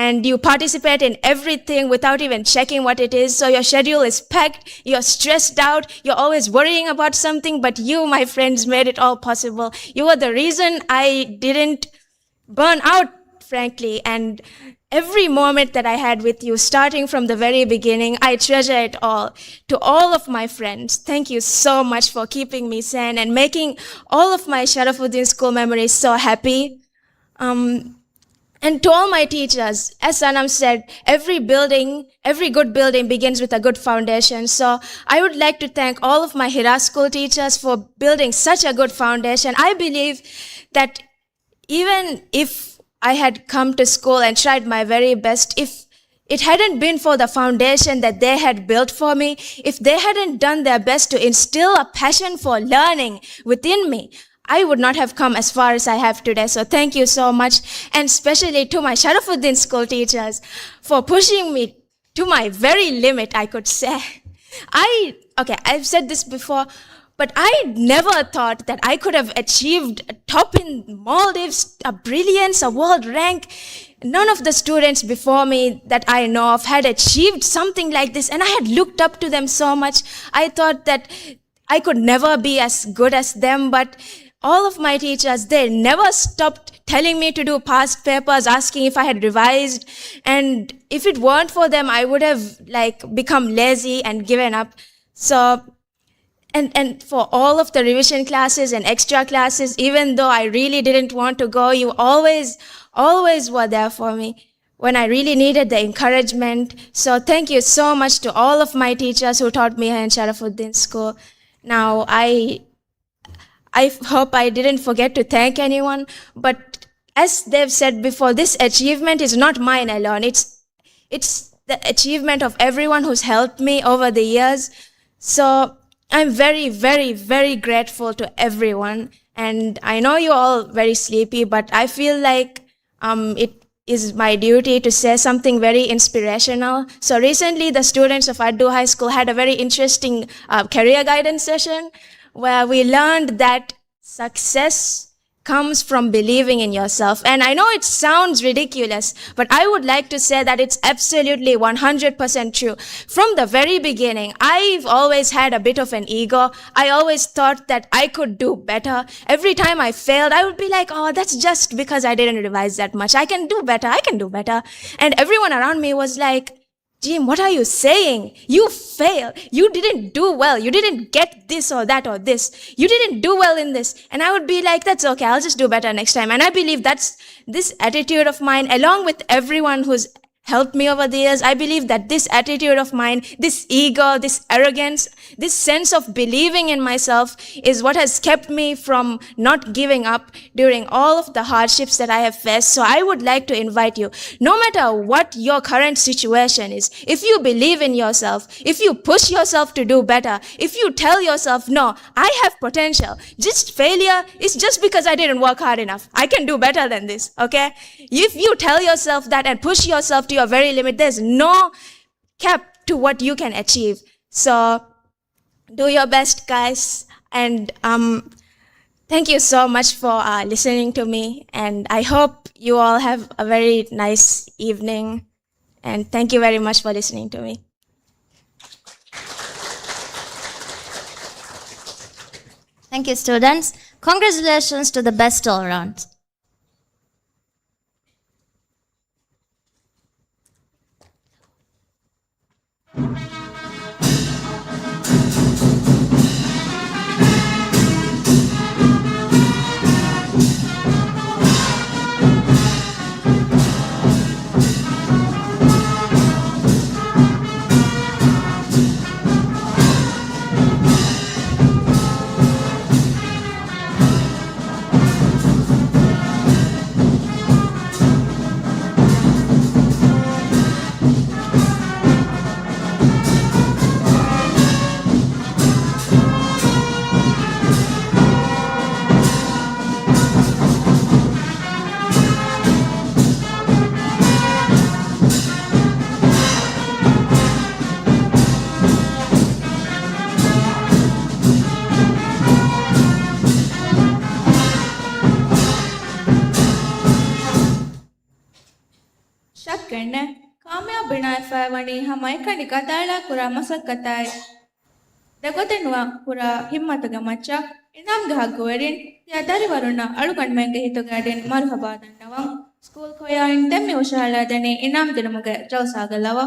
and you participate in everything without even checking what it is. So your schedule is packed, you're stressed out, you're always worrying about something, but you, my friends, made it all possible. You were the reason I didn't burn out, frankly, and every moment that I had with you, starting from the very beginning, I treasure it all. To all of my friends, thank you so much for keeping me sane and making all of my Sharafuddin school memories so happy. Um, and to all my teachers, as Sanam said, every building, every good building begins with a good foundation. So I would like to thank all of my Hira school teachers for building such a good foundation. I believe that even if I had come to school and tried my very best, if it hadn't been for the foundation that they had built for me, if they hadn't done their best to instill a passion for learning within me, I would not have come as far as I have today. So thank you so much, and especially to my Sharafuddin school teachers for pushing me to my very limit, I could say. I, okay, I've said this before, but I never thought that I could have achieved a top in Maldives, a brilliance, a world rank. None of the students before me that I know of had achieved something like this, and I had looked up to them so much. I thought that I could never be as good as them, but all of my teachers, they never stopped telling me to do past papers, asking if I had revised. And if it weren't for them, I would have, like, become lazy and given up. So, and, and for all of the revision classes and extra classes, even though I really didn't want to go, you always, always were there for me when I really needed the encouragement. So thank you so much to all of my teachers who taught me here in Sharafuddin School. Now, I, I hope I didn't forget to thank anyone, but as they've said before, this achievement is not mine alone. It's, it's the achievement of everyone who's helped me over the years. So I'm very, very, very grateful to everyone. And I know you're all very sleepy, but I feel like, um, it is my duty to say something very inspirational. So recently, the students of Addu High School had a very interesting, uh, career guidance session where we learned that success comes from believing in yourself. And I know it sounds ridiculous, but I would like to say that it's absolutely one hundred percent true. From the very beginning, I've always had a bit of an ego. I always thought that I could do better. Every time I failed, I would be like, "Oh, that's just because I didn't revise that much. I can do better. I can do better." And everyone around me was like, "Jim, what are you saying? You failed. You didn't do well. You didn't get this or that or this. You didn't do well in this." And I would be like, "That's okay. I'll just do better next time." And I believe that's this attitude of mine, along with everyone who's helped me over the years, I believe that this attitude of mine, this ego, this arrogance, this sense of believing in myself is what has kept me from not giving up during all of the hardships that I have faced. So I would like to invite you, no matter what your current situation is, if you believe in yourself, if you push yourself to do better, if you tell yourself, "No, I have potential. Just failure is just because I didn't work hard enough. I can do better than this," okay? If you tell yourself that and push yourself to your very limit, there's no cap to what you can achieve. So do your best, guys. And um, thank you so much for uh, listening to me. And I hope you all have a very nice evening. And thank you very much for listening to me. Thank you, students. Congratulations to the best all round. ޝައްކެއްނެތް، ކާމިޔާބު ގިނައިފައި ވަނީ ހަމައެކަނި ކަނޑައަޅާ ކުރާ މަސައްކަތާއި، ދެގޮތެއް ނުވާ ކުރާ ހިއްމަތުގެ މައްޗަށް އިނާމްގެ ހައްގުވެރިން ތިޔަ ދަރިވަރުންނަށް އަޅުގަނޑުމެންގެ ހިތުގެ އަޑިން މަރުހަބާ ދަންނަވަން. ސްކޫލް ކޮޔާއިން ދެން މި ހުށަހަޅާދެނީ އިނާމް ދިނުމުގެ ޖަލްސާގެ ލަވަ.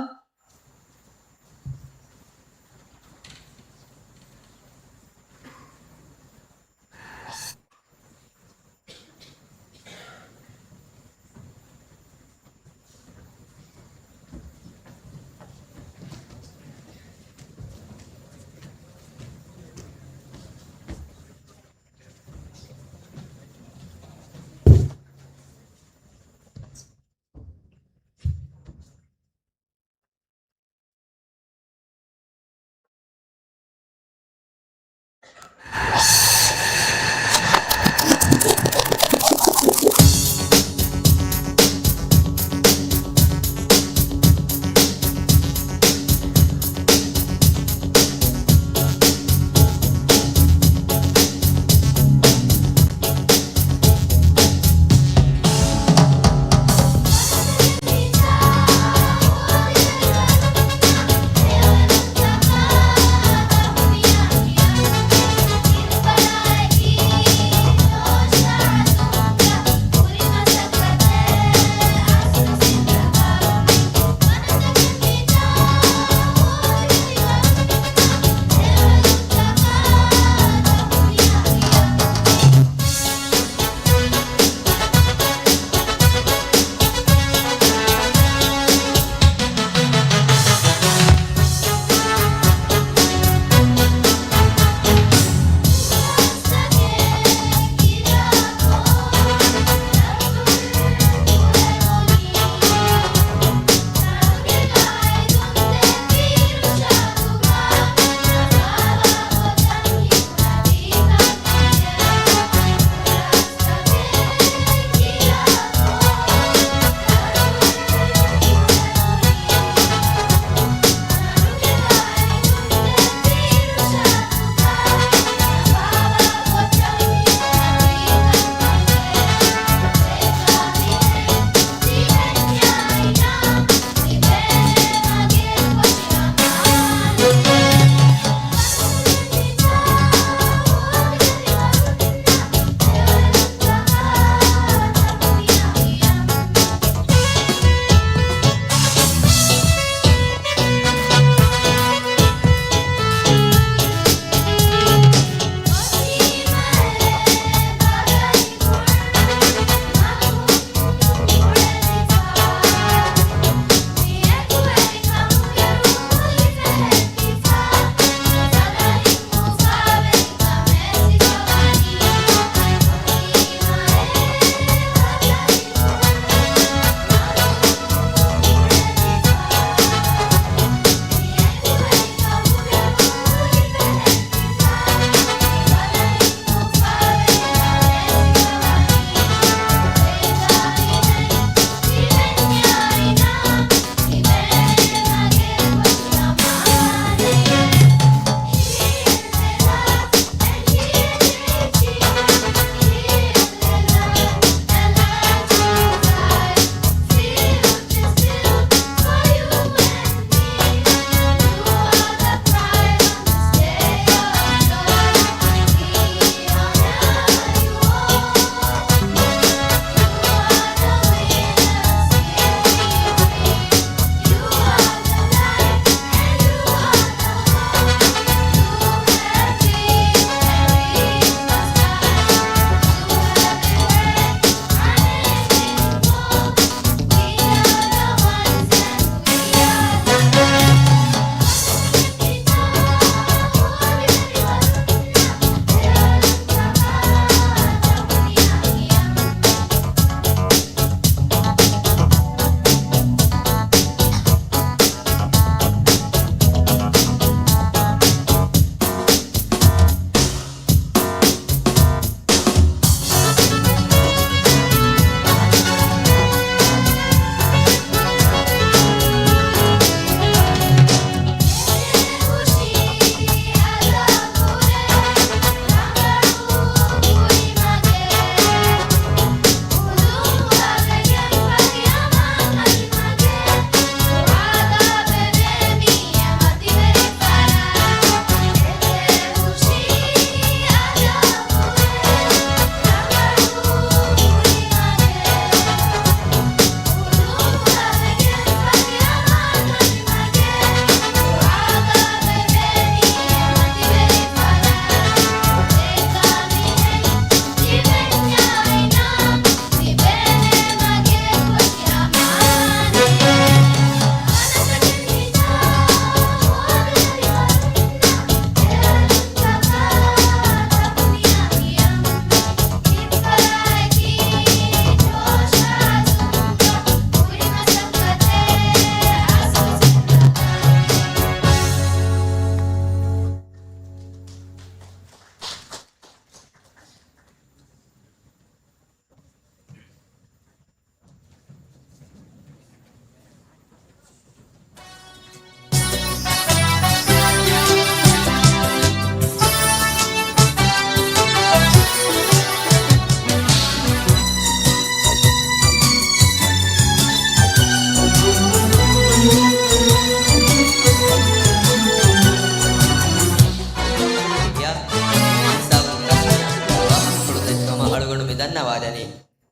ދަންނަވާލަނީ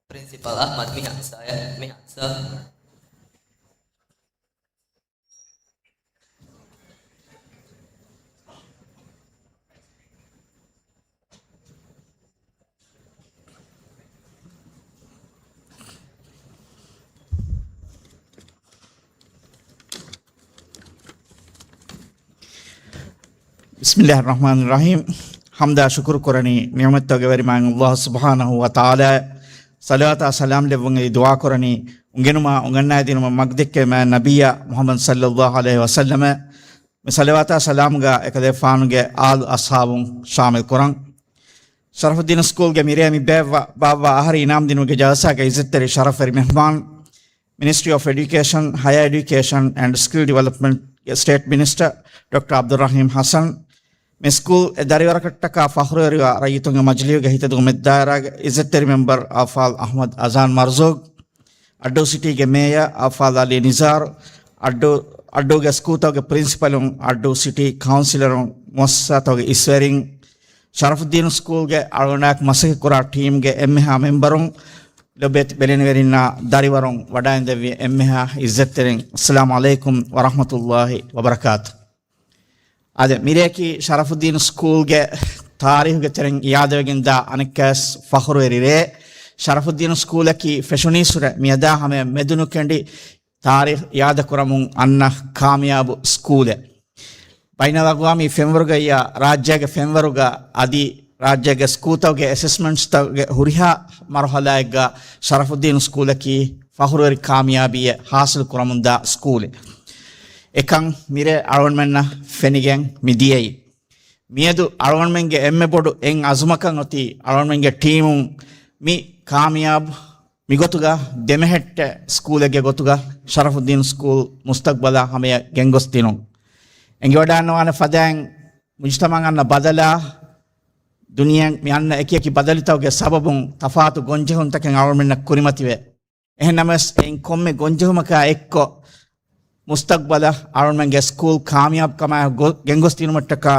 ޕްރިންސިޕަލް އަޙްމަދު މިހާ ސާ، މިހާ ސާ. ބިސްމިﷲިއްރަޙްމާނިއްރަޙީމް. ޙަމްދާ ޝުކުރު ކުރަނީ ނިޢުމަތްތަކުގެ ވެރި މާތް ﷲ ސުބްޙާނަހޫ ވަތަޢާލާ. ޞަލަވާތާ ސަލާމް ލެއްވުން އެދި ދުޢާ ކުރަނީ އުނގެނުމާ އުނގަންނާދިނުމަށް މަގުދެއްކެވި މާތް ނަބިއްޔާ މުޙައްމަދު ޞައްލަﷲު ޢަލައިހި ވަސައްލަމަ. މި ޞަލަވާތާ ސަލާމްގަ އެކަލޭގެފާނުގެ އާލު އަޞްޙާބުން ޝާމިލް ކުރަން. ޝަރަފުއްދީނު ސްކޫލްގެ މިރޭ މި ބޭއްވާ، ބާއްވާ އަހަރީ އިނާމް ދިނުމުގެ ޖަލްސާގެ އިއްޒަތްތެރި ޝަރަފްވެރި މެހްމާން، މިނިސްޓްރީ އޮފް އެޑިއުކޭޝަން، ހަޔަރ އެޑިއުކޭޝަން އެންޑް ސްކިލް ޑިވެލޮޕްމަންޓްގެ ސްޓޭޓް މިނިސްޓަރ ޑޮކްޓަރ ޢަބްދުއްރަޙީމް ޙަސަން، މި ސްކޫލް އެ ދަރިވަރަކަށްޓަކާ ފަޚުރުވެރިވާ ރައްޔިތުންގެ މަޖިލީހުގެ ހިތަދޫ މެދުދާއިރާގެ އިއްޒަތްތެރި މެމްބަރު އައުފާޟިލް އަޙްމަދު އަޒާން މަރްޒޫގް، އައްޑޫ ސިޓީގެ މޭޔަރ އައުފާޟިލް ޢަލީ ނިޒާރު، އައްޑޫ، އައްޑޫގެ ސްކޫލްތަކުގެ ޕްރިންސިޕަލުން، އައްޑޫ ސިޓީ ކައުންސިލަރުން، މުއައްސަސާތަކުގެ އިސްވެރިން، ޝަރަފުއްދީނު ސްކޫލްގެ އަޅުގަނޑާއެކު މަސައްކަތްކުރާ ޓީމްގެ އެންމެހާ މެމްބަރުން، ލޮބުވެތި ބެލެނިވެރިންނާ ދަރިވަރުން، ވަޑައިންދެއްވި އެންމެހާ އިއްޒަތްތެރިން، އައްސަލާމު ޢަލައިކުމް ވަރަޙްމަތުﷲި ވަބަރަކާތު. އާދެ، މިރެއަކީ ޝަރަފުއްދީނު ސްކޫލްގެ ތާރީޚުގެ ތެރެއިން އިޔާދަވެގެންދާ އަނެއްކާވެސް ފަޚުރުވެރި ރެއެއް. ޝަރަފުއްދީނު ސްކޫލަކީ ފެށުނީއްސުރެ މިއަދާ ހަމަޔަށް މެދުނުކެނޑި ތާރީޚު އިޔާދަކުރަމުން އަންނަ ކާމިޔާބު ސްކޫލެއް. ބައިނަލްއަގްވާމީ ފެންވަރުގައްޔާ ރާއްޖޭގެ ފެންވަރުގަ އަދި ރާއްޖޭގެ ސްކޫލްތަކުގެ އެސެސްމަންޓްސްތަކުގެ ހުރިހާ މަރުޙަލާއެއްގަ ޝަރަފުއްދީނު ސްކޫލަކީ ފަޚުރުވެރި ކާމިޔާބީއެއް ޙާޞިލު ކުރަމުންދާ ސްކޫލެއް. އެކަން މިރޭ އަޅުގަނޑުމެންނަށް ފެނިގެން މިދިޔައީ. މިއަދު އަޅުގަނޑުމެންގެ އެންމެ ބޮޑު އެއް އަޒުމަކަށް އޮތީ އަޅުގަނޑުމެންގެ ޓީމުން މި ކާމިޔާބު މިގޮތުގަ ދެމެހެއްޓެ ސްކޫލެއްގެ ގޮތުގަ ޝަރަފުއްދީނު ސްކޫލް މުސްތަޤްބަލަށް ހަމަޔަށް ގެންގޮސްދިނުން. އެނގިވަޑައިންނަވާނެ ފަދައިން މުޖުތަމަޢަށް އަންނަ ބަދަލާ، ދުނިޔެއަށް މި އަންނަ އެކިއެކި ބަދަލުތަކުގެ ސަބަބުން ތަފާތު ގޮންޖެހުންތަކެއް އަޅުގަނޑުމެންނަށް ކުރިމަތިވޭ. އެހެންނަމަވެސް، އެއިން ކޮންމެ ގޮންޖެހުމަކާ އެއްކޮށް، މުސްތަޤްބަލަށް އަޅުގަނޑުމެންގެ ސްކޫލް ކާމިޔާބުކަމާއެކު ގޮ-، ގެންގޮސްދިނުމަށްޓަކާ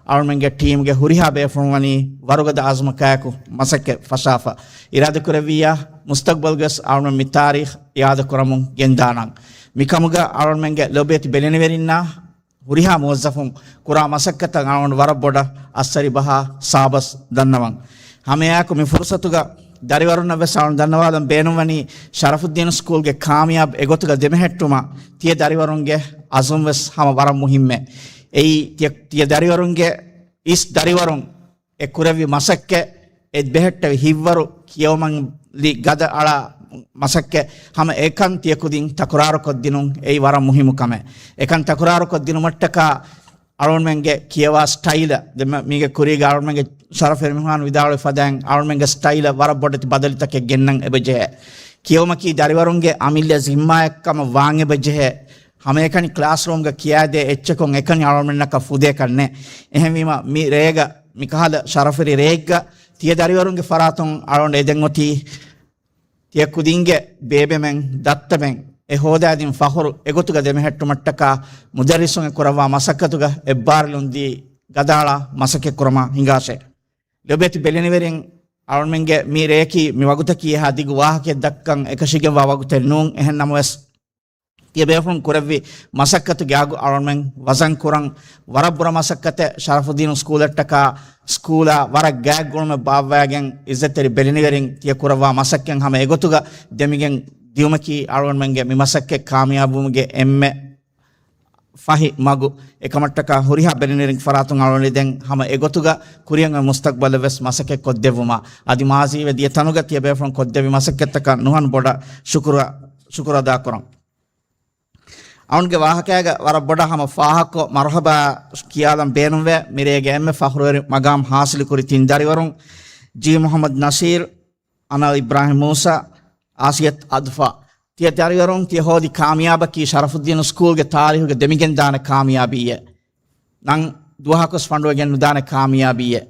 އަޅުގަނޑުމެންގެ ޓީމްގެ ހުރިހާ ބޭފުޅުން ވަނީ ވަރުގަދަ އަޒުމަކާއެކު މަސައްކަތް ފަށާފަ. އިރާދަކުރެއްވިއްޔާ، މުސްތަޤްބަލުގަވެސް އަޅުގަނޑުމެން މި ތާރީޚު އިއާދަކުރަމުން ގެންދާނަން. މިކަމުގަ އަޅުގަނޑުމެންގެ ލޮބުވެތި ބެލެނިވެރިންނާ ހުރިހާ މުވައްޒަފުން ކުރާ މަސައްކަތަށް އަޅުގަނޑު ވަރަށް ބޮޑަށް އައްސަރި ބަހާ ސާބަސް ދަންނަވަން. ހަމައެއާއެކު މި ފުރުޞަތުގަ ދަރިވަރުންނަށް ވެސް އަޅުން ދަންނަވާލަން ބޭނުންވަނީ، ޝަރަފުއްދީނު ސްކޫލްގެ ކާމިޔާބު އެގޮތުގަ ދެމެހެއްޓުމަށް ތިޔަ ދަރިވަރުންގެ އަޒުމް ވެސް ހަމަ ވަރަށް މުހިއްމޭ. އެއީ، ތިޔަ، ތިޔަ ދަރިވަރުންގެ އިސް ދަރިވަރުން އެ ކުރެއްވި މަސައްކަތް، އެ ބެހެއްޓެވި ހިތްވަރު ކިޔަވުމަށް ލި ގަދަ އަޅާ މަސައްކަތް، ހަމަ އެކަން ތިޔަކުދިން ތަކުރާރުކޮށްދިނުން އެއީ ވަރަށް މުހިއްމު ކަމެއް. އެކަން ތަކުރާރުކޮށްދިނުމަށްޓަކާ އަޅުގަނޑުމެންގެ ކިޔަވާ ސްޓައިލަށް، ދެން މަ-، މީގެ ކުރީގަ އަޅުގަނޑުމެންގެ ޝަރަފްވެރި މެހްމާނު ވިދާޅުވި ފަދައިން، އަޅުގަނޑުމެންގެ ސްޓައިލަށް ވަރަށް ބޮޑެތި ބަދަލުތަކެއް ގެންނަން އެބަޖެހޭ. ކިޔަވުމަކީ ދަރިވަރުންގެ އަމިއްލަ ޒިންމާއެއްކަމަށް ވާން އެބަޖެހޭ. ހަމައެކަނި ކްލާސްރޫމްގަ ކިޔާދޭ އެއްޗަކުން އެކަނި އަޅުގަނޑުމެންނަކަށް ފުދޭކަށް ނެތް. އެހެންވީމަ، މި ރޭގަ، މިކަހަލަ ޝަރަފްވެރި ރެއެއްގަ ތިޔަ ދަރިވަރުންގެ ފަރާތުން އަޅުގަނޑު އެދެން އޮތީ، ތިޔަ ކުދިންގެ ބޭބެމެން، ދައްތަމެން އެ ހޯދާދިން ފަޚުރު އެގޮތުގަ ދެމެހެއްޓުމަށްޓަކާ މުދައްރިސުން އެ ކުރައްވާ މަސައްކަތުގަ އެއްބާރިލުން ދީ ގަދައަޅާ މަސައްކަތް ކުރަމާ ހިނގާށޭ. ލޮބުވެތި ބެލެނިވެރިން، އަޅުމެންގެ މި ރެޔަކީ މި ވަގުތަކީ އެހާ ދިގު ވާހަކައެއް ދައްކަން އެކަށީގެންވާ ވަގުތެއް ނޫން. އެހެން ނަމަވެސް، ތިޔަބޭފުޅުން ކުރެއްވި މަސައްކަތުގެ އަގު އަޅުމެން ވަޒަން ކުރަން. ވަރަށް ބުރަ މަސައްކަތެއް ޝަރަފުއްދީނު ސްކޫލަށްޓަކާ ސްކޫލާ ވަރަށް ގާތް ގުޅުމެއް ބާއްވައިގެން އިއްޒަތްތެރި ބެލެނިވެރިން ތިޔަ ކުރައްވާ މަސައްކަތް ހަމަ އެގޮތުގަ ދެމިގެން ދިޔުމަކީ އަޅުގަނޑުމެންގެ މި މަސައްކަތް ކާމިޔާބުވުމުގެ އެންމެ ފަހި މަގު. އެކަމަށްޓަކާ ހުރިހާ ބެލެނިވެރިން ފަރާތުން އަޅުގަނޑު ދެން ހަމަ އެގޮތުގަ ކުރިއަށް އޮތް މުސްތަޤްބަލަށް ވެސް މަސައްކަތް ކޮށްދެއްވުމަށް އަދި މާޒީ ވެ ދިޔަ ތަނުގަ ތިޔަބޭފުޅުން ކޮށްދެއްވި މަސައްކަތްތަކަށް ނުހަނު ބޮޑަށް ޝުކުރު، ޝުކުރު އަދާކުރަން. އަޅުންގެ ވާހަކައިގަ ވަރަށް ބޮޑަށް ހަމަ ފާހަގަކޮށް މަރުޙަބާ ކިޔާލަން ބޭނުންވޭ. މިރޭގެ އެންމެ ފަޚުރުވެރި މަގާމް ޙާޞިލުކުރި ތިން ދަރިވަރުން، ޖީ މުޙައްމަދު ނަޞީރު، އަނަލް އިބްރާހިމް މޫސާ، އާސިޔަތު އަދުފާ. ތިޔަ ދަރިވަރުން ތިޔަ ހޯދި ކާމިޔާބަކީ ޝަރަފުއްދީނު ސްކޫލްގެ ތާރީޚުގަ ދެމިގެންދާނެ ކާމިޔާބީއެއް. ނަން ދުވަހަކުވެސް ފަނޑުވެގެން ނުދާނެ ކާމިޔާބީއެއް.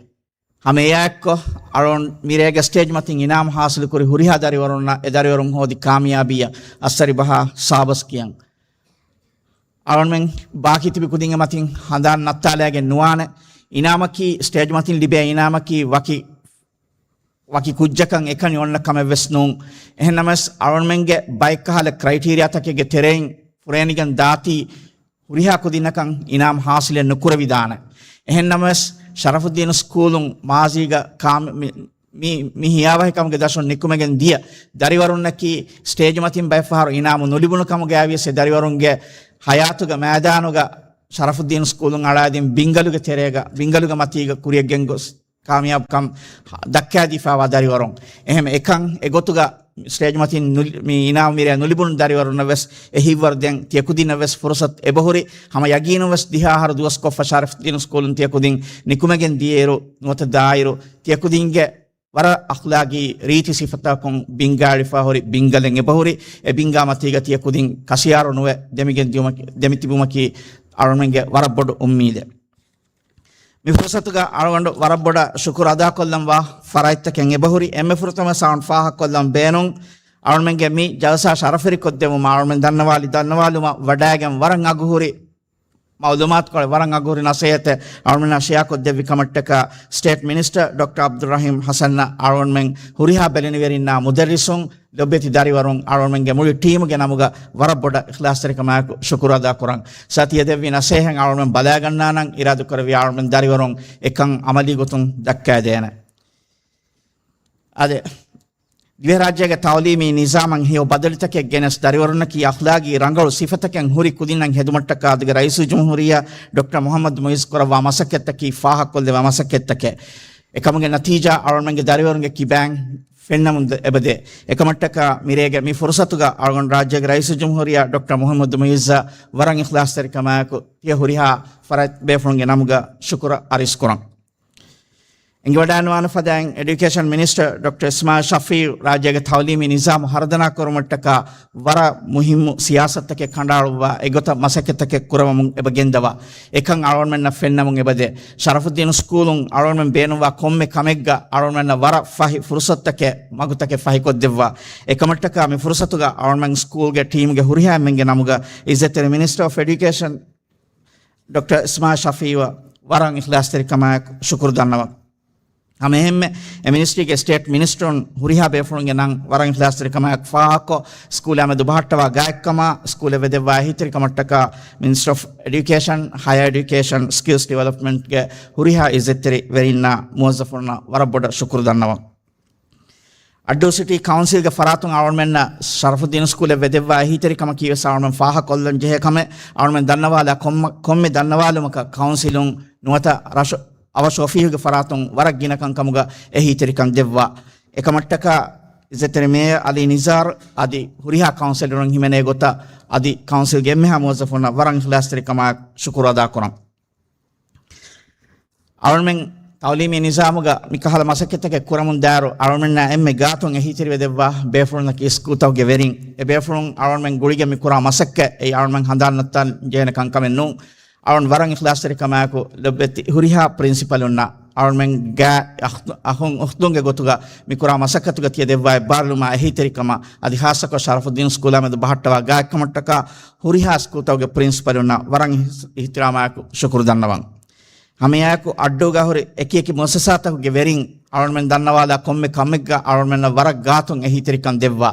ހަމައެއާއެއްކޮށް، އަޅުން މިރޭގެ ސްޓޭޖް މަތިން އިނާމު ޙާޞިލުކުރި ހުރިހާ ދަރިވަރުންނަށް އެ ދަރިވަރުން ހޯދި ކާމިޔާބީއަށް އައްސަރި ބަހާ ސާބަސް ކިޔަން. އަޅުންމެން ބާކީ ތިބި ކުދިންގެ މަތިން ހަނދާން ނައްތާލައިގެން ނުވާނެ. އިނާމަކީ، ސްޓޭޖް މަތިން ލިބޭ އިނާމަކީ ވަކި ވަކި ކުއްޖަކަށް އެކަނި އޮންނަ ކަމެއް ވެސް ނޫން. އެހެން ނަމަވެސް، އަޅުމެންގެ ބައެއްކަހަލަ ކްރައިޓީރިއާތަކެއްގެ ތެރެއިން ފުރޭނިގެން ދާތީ ހުރިހާ ކުދިންނަކަށް އިނާމް ހާސިލެއް ނުކުރެވިދާނެ. އެހެން ނަމަވެސް، ޝަރަފުއްދީނު ސްކޫލުން މާޒީގަ ކާމި-، މި-، މި-، މި ހިޔާވަހިކަމުގެ ދަށުން ނިކުމެގެން ދިޔަ ދަރިވަރުންނަކީ ސްޓޭޖް މަތިން ބައެއްފަހަރު އިނާމު ނުލިބުނު ކަމުގައިވިޔަސް އެ ދަރިވަރުންގެ ޙަޔާތުގަ މައިދާނުގަ ޝަރަފުއްދީނު ސްކޫލުން އަޅާދިން ބިންގަލުގެ ތެރޭގަ، ބިންގަލުގެ މަތީގަ ކުރިޔަށް ގެންގޮސް ކާމިޔާބުކަން ދައްކާދީފައިވާ ދަރިވަރުން. އެހެން އެކަން އެގޮތުގަ ސްޓޭޖް މަތިން ނުލި-، މި އިނާމް މިރޭ ނުލިބުނު ދަރިވަރުންނަށް ވެސް އެހިތްވަރު ދެން ތިޔަކުދިންނަށް ވެސް ފުރުސަތު އެބަހުރި. ހަމަ ޔަގީނުން ވެސް ދިހަ އަހަރު ދުވަސްކޮށްފަ ޝަރަފުއްދީނު ސްކޫލުން ތިޔަކުދިން ނިކުމެގެން ދިޔައިރު ނުވަތަ ދާއިރު، ތިޔަކުދިންގެ ވަރަށް އަޚްލާގީ ރީތި ސިފަތަކުން ބިންގާ އެޅިފަ ހުރި ބިންގަލެއް އެބަހުރި. އެ ބިންގާ މަތީގަ ތިޔަކުދިން ކަށިއަހަރު ނުވެ ދެމިގެން ދިޔުމަކީ، ދެމިތިބުމަކީ އަޅުމެންގެ ވަރަށް ބޮޑު އުއްމީދެއް. މި ފުރުސަތުގަ އަޅުގަނޑު ވަރަށް ބޮޑަށް ޝުކުރު އަދާކޮށްލަންވާ ފަރާތްތަކެއް އެބަހުރި. އެންމެ ފުރަތަމަ ސައުންޑް ފާހަގަކޮށްލަން ބޭނުން އަޅުމެންގެ މި ޖަލްސާ ޝަރަފުވެރިކޮށްދެއްވުމަށް އަޅުމެން ދަންނަވާލި ދަންނަވާލުމަށް ވަޑައިގެން ވަރަށް އަގުހުރި މައުލޫމާތުކޮޅެއް، ވަރަށް އަގުހުރި ނަސޭހަތެއް އަޅުމެންނާ ޝެއާކޮށްދެއްވި ކަމަށްޓަކާ ސްޓޭޓް މިނިސްޓަރ ޑޮކްޓަރ ޢަބްދުއްރަޙީމް ޙަސަންއަށް އަޅުގަނޑުމެން ހުރިހާ ބެލެނިވެރިންނާ މުދައްރިސުން، ލޮބުވެތި ދަރިވަރުން އަޅުގަނޑުމެންގެ މުޅި ޓީމުގެ ނަމުގަ ވަރަށް ބޮޑަށް އިޚްލާޞްތެރިކަމާއެކު ޝުކުރު އަދާކުރަން. ސާ ތިޔަދެއްވި ނަސޭހަތް އަޅުގަނޑުމެން ބަލައިގަންނާނަން، އިރާދަކުރެއްވި އަޅުގަނޑުމެން ދަރިވަރުން އެކަން ޢަމަލީ ގޮތުން ދައްކައިދޭނެ. އާދެ، ދިވެހިރާއްޖޭގެ ތަޢުލީމީ ނިޒާމަށް ހެޔޮ ބަދަލުތަކެއް ގެނެސް ދަރިވަރުންނަކީ އަޚްލާގީ ރަނގަޅު ސިފަތަކެއް ހުރި ކުދިންނަށް ހެދުމަށްޓަކާ އަދިގެ ރައީސުލްޖުމްހޫރިއްޔާ ޑޮކްޓަރ މުޙައްމަދު މުޢިއްޒު ކުރައްވާ މަސައްކަތްތަކީ ފާހަގަކޮށްލެވޭ މަސައްކަތްތަކެއް. އެކަމުގެ ނަތީޖާ އަޅުގަނޑުމެންގެ ދަރިވަރުންގެ ކިބައިން ފެންނަމުން ދެ-، އެބަދޭ. އެކަމަށްޓަކާ މިރޭގެ މި ފުރުސަތުގަ އަޅުގަނޑު ރާއްޖޭގެ ރައީސުލްޖުމްހޫރިއްޔާ ޑޮކްޓަރ މުޙައްމަދު މުޢިއްޒަށް ވަރަށް އިޚްލާޞްތެރިކަމާއެކު ތިޔަ ހުރިހާ ފަރާތް ބޭފުޅުންގެ ނަމުގަ ޝުކުރު އަރިސްކުރަން. އެނގިވަޑައިގަންނަވާނެ ފަދައިން އެޑިއުކޭޝަން މިނިސްޓަރ ޑޮކްޓަރ އިސްމާޢީލް ޝަފީޢު ރާއްޖޭގެ ތަޢުލީމީ ނިޒާމު ހަރުދަނާ ކުރުމަށްޓަކާ ވަރަށް މުހިއްމު ސިޔާސަތުތަކެއް ކަނޑައަޅުއްވާ އެގޮތަށް މަސައްކަތްތަކެއް ކުރައްވަމުން އެބަ ގެންދަވާ. އެކަން އަޅުގަނޑުމެންނަށް ފެންނަމުން އެބަދޭ. ޝަރަފުއްދީނު ސްކޫލުން އަޅުގަނޑުމެން ބޭނުންވާ ކޮންމެ ކަމެއްގަ އަޅުގަނޑުމެންނަށް ވަރަށް ފަހި ފުރުސަތުތަކެއް، މަގުތަކެއް ފަހިކޮށްދެއްވާ. އެކަމަށްޓަކާ މި ފުރުސަތުގަ އަޅުގަނޑުމެން ސްކޫލްގެ ޓީމްގެ ހުރިހާ އެންމެންގެ ނަމުގަ އިއްޒަތްތެރި މިނިސްޓަރ އޮފް އެޑިއުކޭޝަން ޑޮކްޓަރ އިސްމާޢީލް ޝަފީޢުއަށް ވަރަށް އިޚްލާޞްތެރިކަމާއެކު ޝުކުރު ދަންނަވަން. ހަމައެހެންމެ، އެ މިނިސްޓްރީގެ ސްޓޭޓް މިނިސްޓަރުން ހުރިހާ ބޭފުޅުންގެ ނަން ވަރަށް އިޚްލާޞްތެރިކަމާއެކު ފާހަގަކޮށް، ސްކޫލާ މެދު ބަހައްޓަވާ ގާތްކަމާ، ސްކޫލަށް ވެދެއްވާ އެހީތެރިކަމަށްޓަކާ މިނިސްޓަރ އޮފް އެޑިއުކޭޝަން، ހަޔަރ އެޑިއުކޭޝަން، ސްކިލްސް ޑިވެލޮޕްމަންޓްގެ ހުރިހާ އިއްޒަތްތެރި ވެރިންނާ މުވައްޒަފުންނަށް ވަރަށް ބޮޑަށް ޝުކުރު ދަންނަވަން. އައްޑޫ ސިޓީ ކައުންސިލްގެ ފަރާތުން އަޅުގަނޑުމެންނަށް ޝަރަފުއްދީނު ސްކޫލަށް ވެދެއްވާ އެހީތެރިކަމަކީ ވެސް އަޅުގަނޑުމެން ފާހަގަކޮށްލަން ޖެހޭ ކަމެއް. އަޅުގަނޑުމެން ދަންނަވާލާ ކޮންމެ، ކޮންމެ ދަންނަވާލުމަކަށް ކައުންސިލުން ނުވަތަ ރަށު އަވަށު އޮފީހުގެ ފަރާތުން ވަރަށް ގިނަ ކަންކަމުގަ އެހީތެރިކަން ދެއްވާ. އެކަމަށްޓަކާ އިއްޒަތްތެރި މޭޔަރ އަލީ ނިޒާރު އަދި ހުރިހާ ކައުންސިލަރުން ހިމެނޭ ގޮތަށް އަދި ކައުންސިލްގެ އެންމެހާ މުވައްޒަފުންނަށް ވަރަށް އިޚްލާޞްތެރިކަމާއެކު ޝުކުރު އަދާކުރަން. އަޅުގަނޑުމެން ތަޢުލީމީ ނިޒާމުގަ މިކަހަލަ މަސައްކަތްތަކެއް ކުރަމުން ދާއިރު، އަޅުގަނޑުމެންނާ އެންމެ ގާތުން އެހީތެރިވެދެއްވާ ބޭފުޅުންނަކީ ސްކޫލްތަކުގެ ވެރިން. އެ ބޭފުޅުން އަޅުގަނޑުމެން ގުޅިގެން މި ކުރާ މަސައްކަތް އެއީ އަޅުގަނޑުމެން ހަނދާން ނައްތާލަން ޖެހޭނެ ކަންކަމެއް ނޫން. އަޅުގަނޑު ވަރަށް އިޚްލާޞްތެރިކަމާއެކު ލޮބުވެތި ހުރިހާ ޕްރިންސިޕަލުންނަށް އަޅުގަނޑުމެން ގާ އަޚް-، އަޚުން އުޚްތުންގެ ގޮތުގަ މި ކުރާ މަސައްކަތުގަ ތިޔަ ދެއްވާ އެއްބާރުލުމާ އެހީތެރިކަމަށް އަދި ޚާއްޞަކޮށް ޝަރަފުއްދީނު ސްކޫލާ މެދު ބަހައްޓަވާ ގާތްކަމަށްޓަކާ ހުރިހާ ސްކޫލްތަކުގެ ޕްރިންސިޕަލުންނަށް ވަރަށް އިހް-، އިޙްތިރާމާއެކު ޝުކުރު ދަންނަވަން. ހަމައެއާއެކު އައްޑޫގަ ހުރި އެކި އެކި މުއައްސަސާތަކުގެ ވެރިން އަޅުގަނޑުމެން ދަންނަވާލާ ކޮންމެ ކަމެއްގަ އަޅުގަނޑުމެންނަށް ވަރަށް ގާތުން އެހީތެރިކަން ދެއްވާ.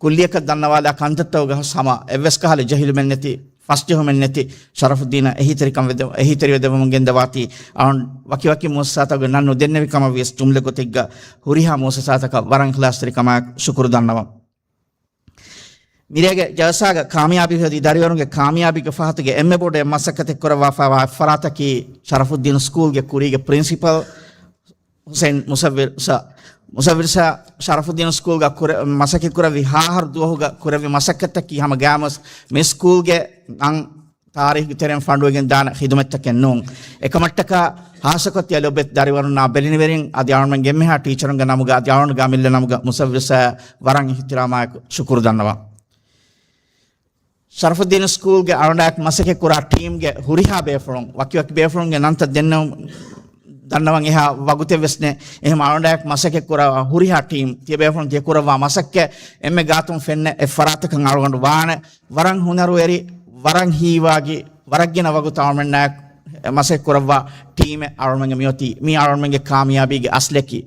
ކުއްލިއަކަށް ދަންނަވާލާ ކަންތައްތަކުގަ ހަމަ އެއްވެސް ކަހަލަ ޖެހިލުމެއް ނެތި، ފަސްޖެހުމެއް ނެތި، ޝަރަފުއްދީނަށް އެހީތެރިކަން ވެދެ-، އެހީތެރިވެދެއްވަމުން ގެންދަވާތީ، އަޅުގަނޑު ވަކިވަކި މުއައްސަސާތަކުގެ ނަން ނުދެންނެވި ކަމަށް ވިޔަސް ޖުމްލަ ގޮތެއްގަ ހުރިހާ މުއައްސަސާތަކަށް ވަރަށް އިޚްލާޞްތެރިކަމާއެކު ޝުކުރު ދަންނަވަން. މިރޭގެ ޖަލްސާގަ ކާމިޔާބީ ހެދި ދަރިވަރުންގެ ކާމިޔާބީގެ ފަހަތުގެ އެންމެ ބޮޑު މަސައްކަތެއް ކުރައްވާފައިވާ އެއްފަރާތަކީ ޝަރަފުއްދީނު ސްކޫލްގެ ކުރީގެ ޕްރިންސިޕަލް ހުސެން މުސައްވިރު ސާ-، މުސައްވިރު ސާ ޝަރަފުއްދީނު ސްކޫލްގަ ކުރެ-، މަސައްކަތް ކުރެއްވި ހަ އަހަރު ދުވަހުގަ ކުރެއްވި މަސައްކަތަކީ ހަމަ ގައިމުވެސް މި ސްކޫލްގެ ނަން ތާރީޚުގެ ތެރެއިން ފަނޑުވެގެން ދާނެ ޚިދުމަތްތަކެއް ނޫން. އެކަމަށްޓަކާ ޚާއްޞަކޮށް ތިޔަ ލޮބުވެތި ދަރިވަރުންނާ ބެލެނިވެރިން އަދި އަޅުގަނޑުމެންގެ އެންމެހާ ޓީޗަރުންގެ ނަމުގަ އަދި އަޅުގަނޑުގެ އަމިއްލަ ނަމުގަ މުސައްވިރު ސާ ވަރަށް އިޙްތިރާމާއެކު ޝުކުރު ދަންނަވަން. ޝަރަފުއްދީނު ސްކޫލްގެ އަޅުގަނޑާއެކު މަސައްކަތް ކުރާ ޓީމްގެ ހުރިހާ ބޭފުޅުން، ވަކިވަކި ބޭފުޅުންގެ ނަންތައް ދެންނެވުން ދަންނަވަން އެހާ ވަގުތެއް ވެސް ނެތް. އެހެން އަޅުގަނޑާއެކު މަސައްކަތް ކުރާ ހުރިހާ ޓީމް، ތިޔަ ބޭފުޅުން ތިޔަ ކުރައްވާ މަސައްކަތް އެންމެ ގާތުން ފެންނަ އެއްފަރާތަކަށް އަޅުގަނޑު ވާނެ. ވަރަށް ހުނަރުވެރި، ވަރަށް ހީވާގި، ވަރަށް ގިނަ ވަގުތު އަޅުގަނޑާއެކު މަސައްކަތް ކުރައްވާ ޓީމެއް އަޅުގަނޑުގެ މިއޮތީ. މީ އަޅުގަނޑުގެ ކާމިޔާބީގެ އަސްލަކީ.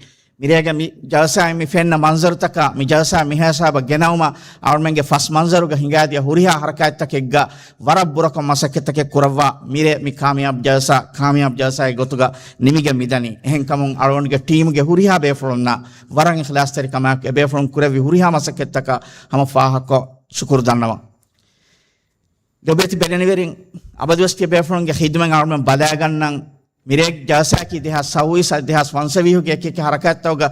މިރޭގެ މި ޖަލްސާއިން މި ފެންނަ މަންޒަރުތަކާ، މި ޖަލްސާ މިހިސާބަށް ގެނައުމަށް އަޅުމެންގެ ފަސް މަންޒަރުގަ ހިނގާދިޔަ ހުރިހާ ހަރަކާތްތަކެއްގަ ވަރަށް ބުރަކޮށް މަސައްކަތްތަކެއް ކުރައްވާ، މިރޭ މި ކާމިޔާބު ޖަލްސާ، ކާމިޔާބު ޖަލްސާއެއް ގޮތުގަ ނިމިގެން މިދަނީ. އެހެންކަމުން އަޅުގަނޑުގެ ޓީމުގެ ހުރިހާ ބޭފުޅުންނަށް ވަރަށް އިޚްލާޞްތެރިކަމާއެކު އެބޭފުޅުން ކުރެއްވި ހުރިހާ މަސައްކަތްތަކަށް ހަމަ ފާހަގަކޮށް ޝުކުރު ދަންނަވަން. ލޮބުވެތި ބެލެނިވެރިން، އަބަދުވެސް ތިޔަބޭފުޅުންގެ ޚިދުމަތް އަޅުމެން ބަލާގަންނަން. މިރޭ ޖަލްސާއަކީ ދެހާސް ސައުވީސް އަދި ދެހާސް ފަންސަވީހުގެ އެކި އެކި ހަރަކާތްތަކުގަ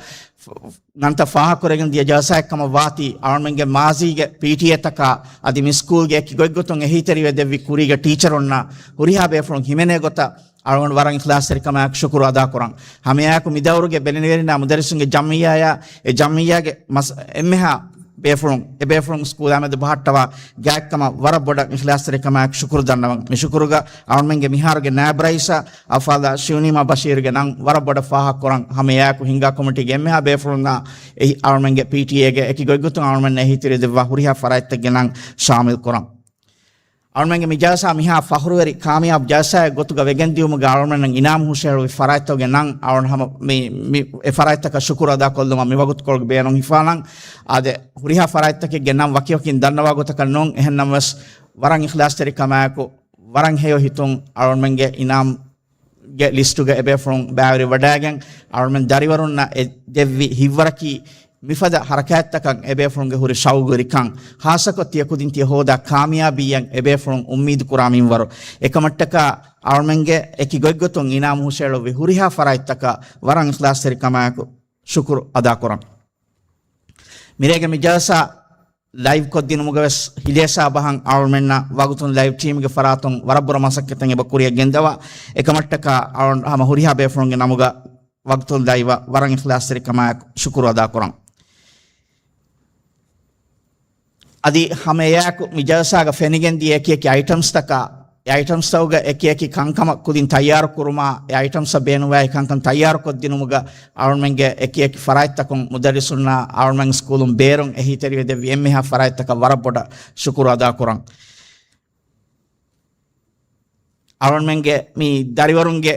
ނަންތައް ފާހަގަކުރެގެން ދިޔަ ޖަލްސާއެއް ކަމަށް ވާތީ، އަޅުމެންގެ މާޒީގެ ޕީޓީއޭތަކާ އަދި މި ސްކޫލްގެ އެކި ގޮތްގޮތުން އެހީތެރިވެ ދެއްވި ކުރީގެ ޓީޗަރުންނާ ހުރިހާ ބޭފުޅުން ހިމެނޭ ގޮތަށް އަޅުގަނޑު ވަރަށް އިޚްލާޞްތެރިކަމާއެކު ޝުކުރު އަދާކުރަން. ހަމައެއާއެކު މި ދައުރުގެ ބެލެނިވެރިންނާ މުދައްރިސުންގެ ޖަމްޢިއްޔާއާ އެ ޖަމްޢިއްޔާގެ މަސް-، އެންމެހާ ބޭފުޅުން، އެބޭފުޅުން ސްކޫލާމެދު ބަހައްޓަވާ ގާތްކަމަށް ވަރަށް ބޮޑަށް އިޚްލާޞްތެރިކަމާއެކު ޝުކުރު ދަންނަވަން. މި ޝުކުރުގަ އަޅުމެންގެ މިހާރުގެ ނާއިބް ރައީސާ އަލްފާޟިލާ ޝިއުނީމާ ބަޝީރުގެ ނަން ވަރަށް ބޮޑަށް ފާހަގަކުރަން. ހަމައެއާއެކު ހިންގާ ކޮމިޓީގެ އެންމެހާ ބޭފުޅުންނާ އެ އަޅުމެންގެ ޕީޓީއޭގެ އެކި ގޮތްގޮތުން އަޅުމެންނަށް އެހީތެރިވެދެއްވާ ހުރިހާ ފަރާތްތަކުގެ ނަން ޝާމިލް ކުރަން. އަޅުމެންގެ މި ޖަލްސާ މިހާ ފަޚުރުވެރި ކާމިޔާބު ޖަލްސާއެއް ގޮތުގަ ވެގެންދިޔުމުގަ އަޅުމެންނަށް އިނާމު ހުށަހެޅުއްވި ފަރާތްތަކުގެ ނަން އަޅުން ހަމަ މި، މި އެ ފަރާތްތަކަށް ޝުކުރު އަދާކޮށްލުމަށް މި ވަގުތުކޮޅުގަ ބޭނުން ހިފާނަން. އާދެ، ހުރިހާ ފަރާތްތަކެއްގެ ނަން ވަކިވަކިން ދަންނަވާ ގޮތަކަށް ނޫން، އެހެންނަމަވެސް ވަރަށް އިޚްލާޞްތެރިކަމާއެކު ވަރަށް ހެޔޮ ހިތުން އަޅުމެންގެ އިނާމްގެ ލިސްޓުގަ އެބޭފުޅުން ބައިވެރިވެވަޑައިގެން، އަޅުމެން ދަރިވަރުންނަށް އެ ދެއްވި ހިތްވަރަކީ މިފަދަ ހަރަކާތްތަކަށް އެބޭފުޅުންގެ ހުރި ޝައުގުވެރިކަން، ޚާއްޞަކޮށް ތިޔަ ކުދިން ތިޔަ ހޯދާ ކާމިޔާބީއަށް އެބޭފުޅުން އުއްމީދު ކުރާ މިންވަރު. އެކަމަށްޓަކާ އަޅުމެންގެ އެކި ގޮތްގޮތުން އިނާމު ހުށައެޅުއްވި ހުރިހާ ފަރާތްތަކަށް ވަރަށް އިޚްލާޞްތެރިކަމާއެކު ޝުކުރު އަދާކުރަން. މިރޭގެ މި ޖަލްސާ ލައިވް ކޮށްދިނުމުގަވެސް ހިލޭސާ ބަހަން އަޅުމެންނަށް ވަގުތުން ލައިވް ޓީމްގެ ފަރާތުން ވަރަށް ބުރަ މަސައްކަތެއް އެބަ ކުރިއަށް ގެންދަވާ. އެކަމަށްޓަކާ އަޅުން ހަމަ ހުރިހާ ބޭފުޅުންގެ ނަމުގަ ވަގުތުން ލައިވްއަށް ވަރަށް އިޚްލާޞްތެރިކަމާއެކު ޝުކުރު އަދާކުރަން. އަދި ހަމައެއާއެކު މި ޖަލްސާގަ ފެނިގެންދިޔަ އެކި އެކި އައިޓަމްސްތަކާ، އެ އައިޓަމްސްތަކުގަ އެކި އެކި ކަންކަމަށް ކުދިން ތައްޔާރު ކުރުމާ، އެ އައިޓަމްސްއަށް ބޭނުންވާ އެކި ކަންކަން ތައްޔާރު ކޮށްދިނުމުގަ އަޅުމެންގެ އެކި އެކި ފަރާތްތަކުން މުދައްރިސުންނާ އަޅުމެން ސްކޫލުން ބޭރުން އެހީތެރިވެ ދެއްވި އެންމެހާ ފަރާތްތަކަށް ވަރަށް ބޮޑަށް ޝުކުރު އަދާކުރަން. އަޅުމެންގެ މި ދަރިވަރުންގެ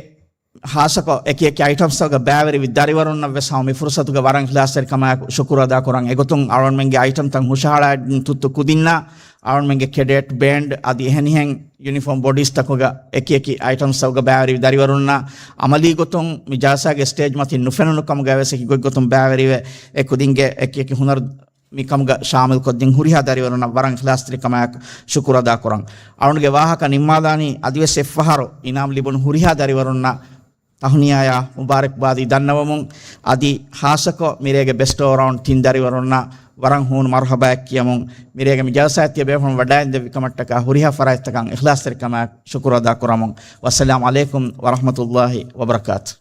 ހާއްސަކޮށް އެކި އެކި އައިޓަމްސްތަކުގަ ބައިވެރިވި ދަރިވަރުންނަށް ވެސް ހަމަ މި ފުރުސަތުގަ ވަރަށް އިޚްލާޞްތެރިކަމާއެކު ޝުކުރު އަދާކުރަން. އެގޮތުން އަޅުމެންގެ އައިޓަމްތައް ހުށަހަޅައިގެން ތުއްތު ކުދިންނަށް އަޅުމެންގެ ކެޑެޓް ބޭންޑް އަދި އެހެނިހެން ޔުނިފޯމް ބޮޑީސްތަކުގަ އެކި އެކި އައިޓަމްސްތަކުގަ ބައިވެރިވި ދަރިވަރުންނަށް އަމަލީ ގޮތުން މި ޖަލްސާގެ ސްޓޭޖް މަތިން ނުފެނުނު ކަމުގަ ވެސް އެކި ގޮތްގޮތުން ބައިވެރިވެ، އެ ކުދިންގެ އެކި އެކި ހުނަރު މިކަމުގަ ޝާމިލްކޮށްދިން ހުރިހާ ދަރިވަރުންނަށް ވަރަށް އިޚްލާޞްތެރިކަމާއެކު ޝުކުރު އަދާކުރަން. އަޅުގަނޑުގެ ވާހަކަ ނިންމާލާނީ އަދިވެސް އެއްފަހަރު އިނާމް ލިބުނު ހުރިހާ ދަރިވަރުންނަށް ތަހުނިޔާޔާ މުބާރަކްބާދީ ދަންނަވަމުން، އަދި ޚާއްޞަކޮށް މިރޭގެ ބެސްޓް އޯލްރައުންޑް ތިން ދަރިވަރުންނަށް ވަރަށް ހޫނު މަރުޙަބާއެއް ކިޔަމުން، މިރޭގެ މި ޖަލްސާއަށް ތިޔަބޭފުޅުން ވަޑައިން ދެއްވި ކަމަށްޓަކާ ހުރިހާ ފަރާތްތަކަށް އިޚްލާޞްތެރިކަމާއެކު ޝުކުރު އަދާކުރަމުން. ވައްސަލާމު ޢަލައިކުމް ވަރަޙްމަތުﷲި ވަބަރަކާތު.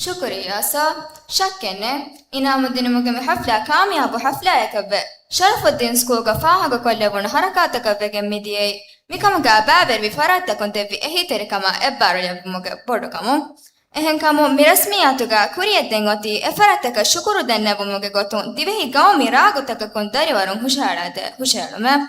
ޝުކުރިއްޔާ ސާ، ޝައްކެއްނެތް. އިނާމު ދިނުމުގެ މި ޙަފްލާ ކާމިޔާބު ޙަފްލާއަކަށްވެ، ޝަރަފުއްދީން ސްކޫލްގަ ފާހަގަކޮށްލެވުނު ޙަރަކާތަކަށްވެގެން މިދިޔައީ، މިކަމުގަ ބައިވެރިވި ފަރާތްތަކުން ދެއްވި އެހީތެރިކަމަށް އެއްބާރުލެއްވުމުގެ ބޮޑުކަމުން. އެހެންކަމުން މި ރަސްމިއްޔާތުގަ ކުރިއަށްދޭން އޮތީ އެ ފަރާތްތަކަށް ޝުކުރު ދެންނެވުމުގެ ގޮތުން ދިވެހި ގައުމީ ރާގުތަކަކުން ދަރިވަރުން ހުށަހަޅާދޭ ހުށަހެޅުމެއް.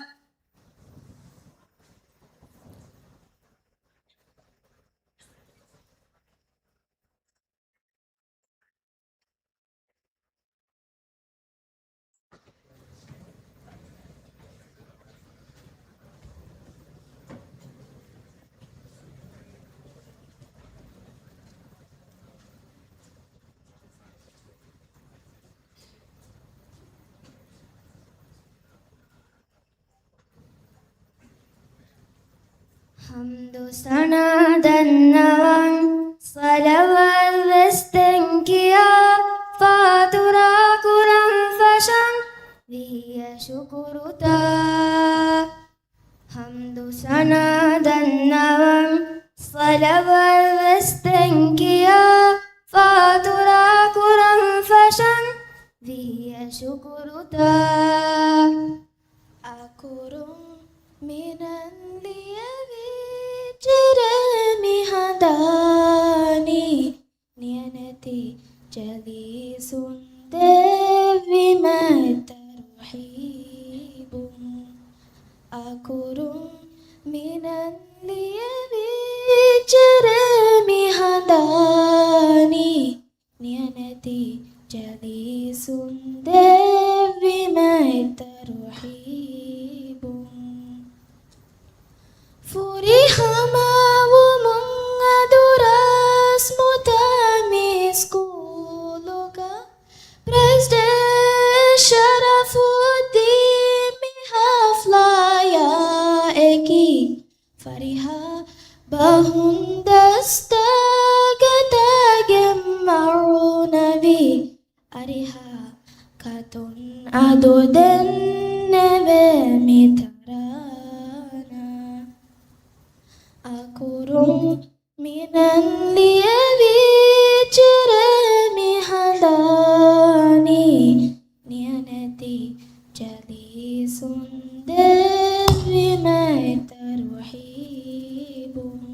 ޙަމްދު ސަނާ ދަންނަވަން، ޞަލަވާތް ވެސް ދެން ކިޔާ، ފާތުރާ ކުރަން ފަށަން ވިއްޔަ ޝުކުރުތައް. ޙަމްދު ސަނާ ދަންނަވަން، ޞަލަވާތް ވެސް ދެން ކިޔާ، ފާތުރާ ކުރަން ފަށަން ވިއްޔަ ޝުކުރުތައް. އަކުރުން މިނަން ލިޔެވި ޗިރޭ މި ހަނދާނީ، ނިޔަނެތި ޖަލީސުން ދެއްވި މާތް ތަރުޙީބު. ކުރުން މިނަން ލިޔެވިއްޖެރޭ މި ހަނދާނީ، ނިޔަނެތި ޖަލީސުން ދެއްވިމެ ތަރުހީބުން. ފުރިހަމަވުމުން އަދު ރަސްމުތައް މި ސްކޫލުގަ ޕްރެސިޑެންޓް ޝަރަފުއްދީން މި ހަފްލާޔާ އެކީ، ފަރިހާ ބަހުން ދަސްތަކަތައް ގެން މަޢުނަވީ، އަރިހާ ކަތުން އަދު ދެންނެވޭ މި ތަރާނާ. އަކުރުން މިނަން ލިޔެވިއްޖެރޭ މި ހަނދާނީ، ނިޔަނެތި ޖަލީސުން ދެއްވިމެ ތަރުހީބުން.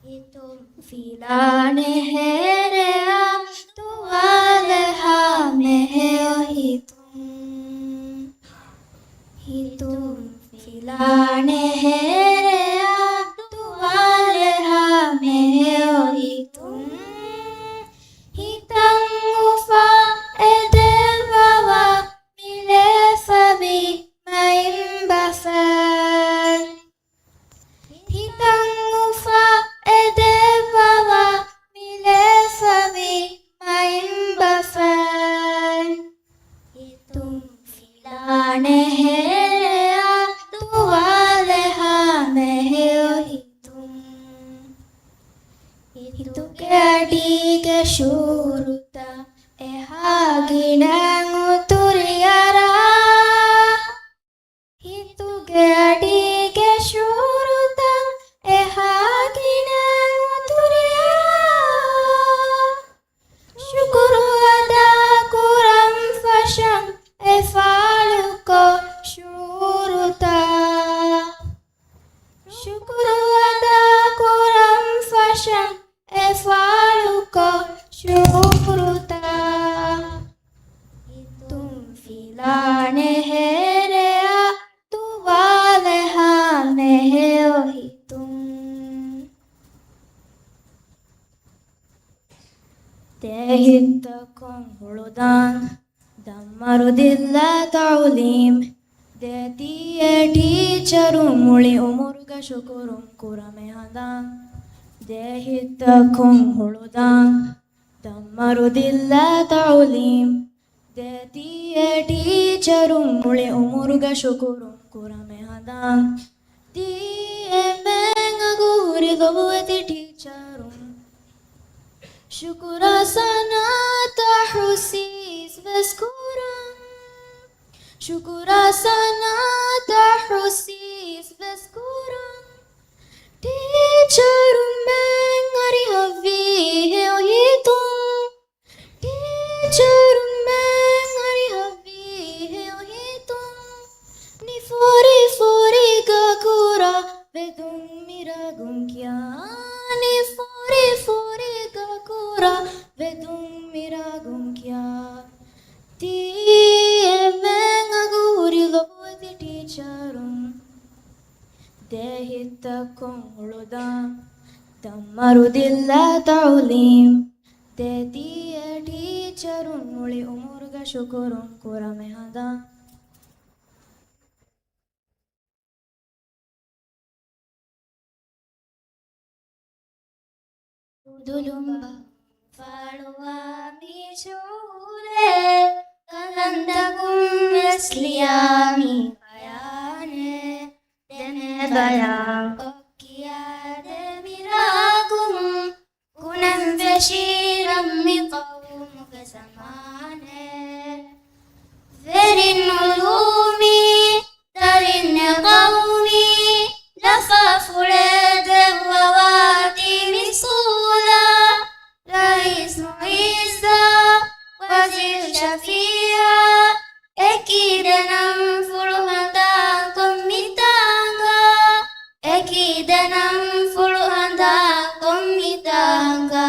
ހިތުން ފިލާނެ ހޭރެއާ ތުވާލެހާ މެހެއޮ ހިތުން. ހިތުން ފިލާނެ ހޭރެއާ ތުވާލެހާ މެހެއޮ ހިތުން. ހިތަށް އުފާ އެދެއްވަވާ މި ލޭފަވި މައިންބަފައިން. ހިތަށް އުފާ އެދެއްވަވާ މި ލޭފަވި މައިންބަފައިން. ހިތުން ފިލާނެ ހޭރެއާ ތުވާލެހާ މެހެއޮ ހިތުން. ހިތުގެ އަޑީގެ ޝުޢޫރުތައް އެހާ ގިނައިން އުތުރިއަރާ. ހިތުގެ އަޑީގެ ޝުޢޫރުތައް އެހާ ގިނައިން އުތުރިއަރާ. ޝުކުރު އަދާ ކުރަން ފަށަން އެ ފާޅުކޮށް ޝުޢޫރުތައް. ޝުކުރު އަދާ ކުރަން ފަށަން އެ ފާޅުކޮށް ޝުޢޫރުތައް. ހިތުން ފިލާނެ ހޭރެއާ ތުވާލެހާ މެހެއޮ ހިތުން. ދޭ ހިތްތަކުން ހުޅުދާން ދަންމަރު ދިއްލާ ތަޢުލީމް. ދޭތީ އެ ޓީޗަރުން މުޅި އުމުރުގަ ޝުކުރުން ކުރަމެ ހަނދާން. ދޭ ހިތްތަކުން ހުޅުދާން ދަންމަރު ދިއްލާ ތަޢުލީމް. ދޭތީ އެ ޓީޗަރުން މުޅި އުމުރުގަ ޝުކުރުން ކުރަމެ ހަނދާން. ތީ އެންމެން އަގު ހުރި ލޮބުވެތި ޓީޗަރުން. ޝުކުރާ ސަނާ ތަހުސީސް ވެސް ކުރަން. ޝުކުރާ ސަނާ ތަހުސީސް ވެސް ކުރަން. ޓީޗަރުން މެން އަރިހަށްވީ ހެޔޮ ހިތުން. ޓީޗަރުން މެން އަރިހަށްވީ ހެޔޮ ހިތުން. ނިފޯރި ފޯރިގަ ކުރާ ވެދުން މިރާގުން ކިޔާ. ނިފޯރި ފޯރިގަ ކުރާ ވެދުން މިރާގުން ކިޔާ. ތީ އެންމެން އަގު ހުރި ލޮބުވެތި ޓީޗަރުން. ދޭ ހިތްތަކުން ހުޅުދާން ދަންމަރު ދިއްލާ ތަޢުލީމް. ދޭތީ އެ ޓީޗަރުން މުޅި އުމުރުގަ ޝުކުރުން ކުރަމެ ހަނދާން. ދުލުން ބަހުން ފާޅުވާ މި ޝުޢޫރެއް، ކަލަންދަކުން ވެސް ލިޔާ މި ބަޔާނެއް. ދެނެ ބަޔާންކޮށް ކިޔާދޭ މިރާގުން، ކުނެން ފެށީ ރަށް މި ޤައުމުގެ ޒަމާނެއް. ވެރިން އުޅޫމީ، ދަރިން އެ ޤައުމީ، ލަފާފުޅެއް ދެއްވަވާތީ މި ސްކޫލަށް. ރައީސް މުޢިއްޒާ، ވަޒީރު ޝަފީޢާ، އެކީ ދެނަންފުޅު ހަނދާންކޮށް މިތާނގަ، އެކީ ދެނަންފުޅު ހަނދާންކޮށް މިތާނގަ.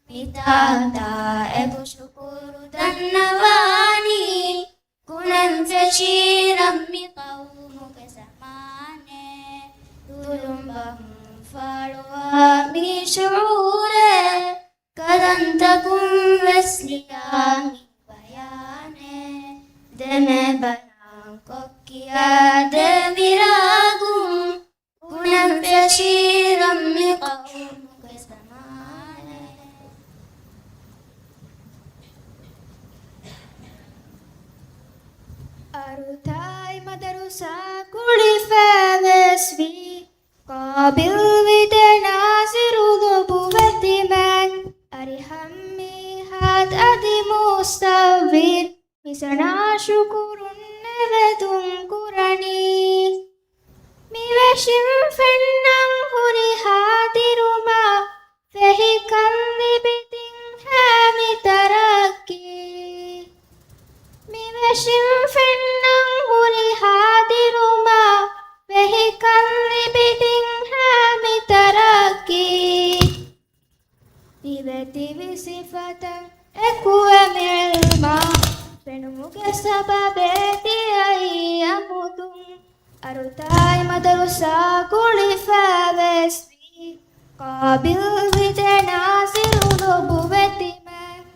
މިތާތާ އެކު ޝުކުރު ދަންނަ ކުރާ މި ބަޔާނެއް. ދެމެ ބަޔާންކޮށް ކިޔާ ދެ މިރާގުން، ބުނަން ފެށީ ރަށް މި ޤައުމުގެ ޒަމާނެއް. އަރުތާއި މަދަރުސާ ގުޅިފައިވެސް ވީ، ޤާބިލްވި ދެ ނާޒިރު ނުބުވަތިމެން. އަރިހަށް މީހާތް އަދި މުސްތައުމީރު، މިސަނާ ޝުކުރުން އެބަދުން ކުރަނީ. މިވެށިން ފެންނަން ހުރިހާ ދިރުމާ، ފެހިކަން ލިބި ތިންހާ މި ތަރައްޤީ. މިވެށިން ފެންނަން ހުރިހާ ދިރުމާ، ފެހިކަން ލިބި ތިންހާ މި ތަރައްޤީ. ތިބޭ ތިބި ސިފަތައް އެކު އެމް އެލްމާ، ފެނުމުގެ ސަބަބޭ ތިޔައީ އަމުދުން. އަރުތާއި މަދަރުސާ ގުޅިފައިވެސް ވީ، ޤާބިލްވި ދެ ނާޒިރު ނުބުވަތިމެން.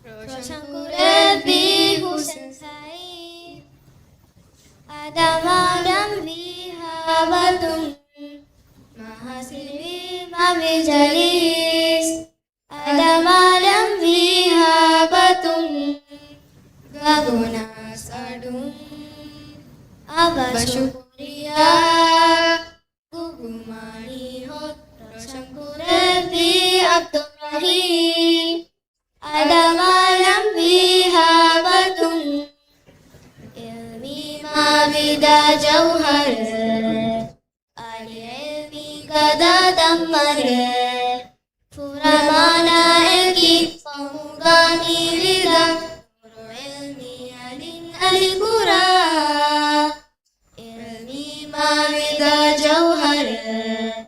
ރޯޝަންކުރެއްވީ ހުސެން ސައީދު، އަދަމާލަން ވީހާ ބަތުން، މަހަސިރިވީ މަ މިޖަލީސް. އަދަމާލަން ވީހާ ބަތުން، ގަގުނާސް އަޑުން އަބަށު ޝުކުރިއްޔާ. ގުގުމާނީ ހޮށް ރޯޝަންކުރެއްވީ އަބްދުއްރަހީމް، އަދަމާލަން ވީހާ ބަތުން، އިލްމީ މާވިދާ ޖައުހަރެއް، އަލި އިލްމީ ގަދަ ދައްމަރެއް، ފުރަމާނާއެކި ފަހުމުގަ މިވިދާ، ނޫރު އިލްމީ އަލިން އަލި ކުރާ. އިލްމީ މާވިދާ ޖައުހަރެއް،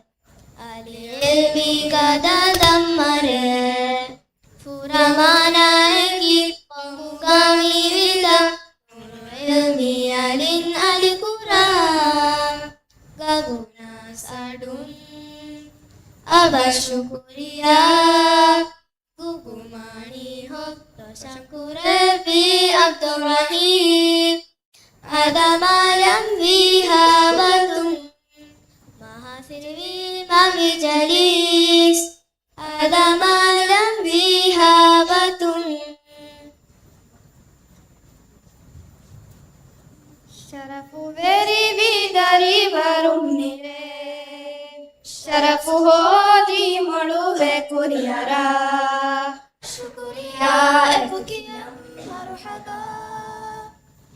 އަލި އިލްމީ ގަދަ ދައްމަރެއް، ފުރަމާނާއެކި ފަހުމުގަ މިވިދާ، ނޫރު އިލްމީ އަލިން އަލި ކުރާ. ގަގުނާސް އަޑުން އަބަށް ޝުކުރިއްޔާ. ގުގުމާނީ ހޮށް ރޯޝަންކުރެއްވީ އަބްދުއްރަހީމް، އަދަމާލަން ވީހާ ބަތުން، މަހަސިރިވީ މަ މިޖަލީސް. އަދަމާލަން ވީހާ ބަތުން، ޝަރަފުވެރިވި ދަރިވަރުން މިރޭ، ޝަރަފު ހޯދި މޮޅުވެ ކުރިއަރާ، ޝުކުރިއްޔާ އެކު ކިޔަން މަރުޙަބާ.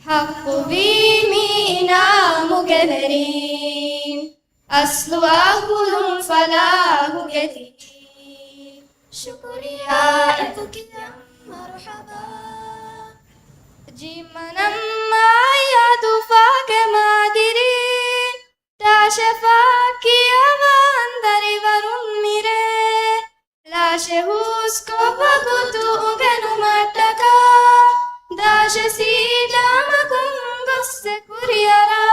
ޙައްޤުވީ މި އިނާމުގެ ވެރީން، އަސްލު އަހުލުން ފަލާޙުގެ ތިރީން، ޝުކުރިއްޔާ އެކު ކިޔަން މަރުޙަބާ. ޖިމަނަމް މާޔާ ދުފާގެ މާގިރީން، ދާށެފާ ކިޔަވާން ދަރިވަރުން މިރޭ. ލާށެ ހޫސްކޮށް ވަގުތު އުނގެނުމަށްޓަކާ، ދާށެ ސީދާމަގުން ގޮއްސެ ކުރިއަރާ.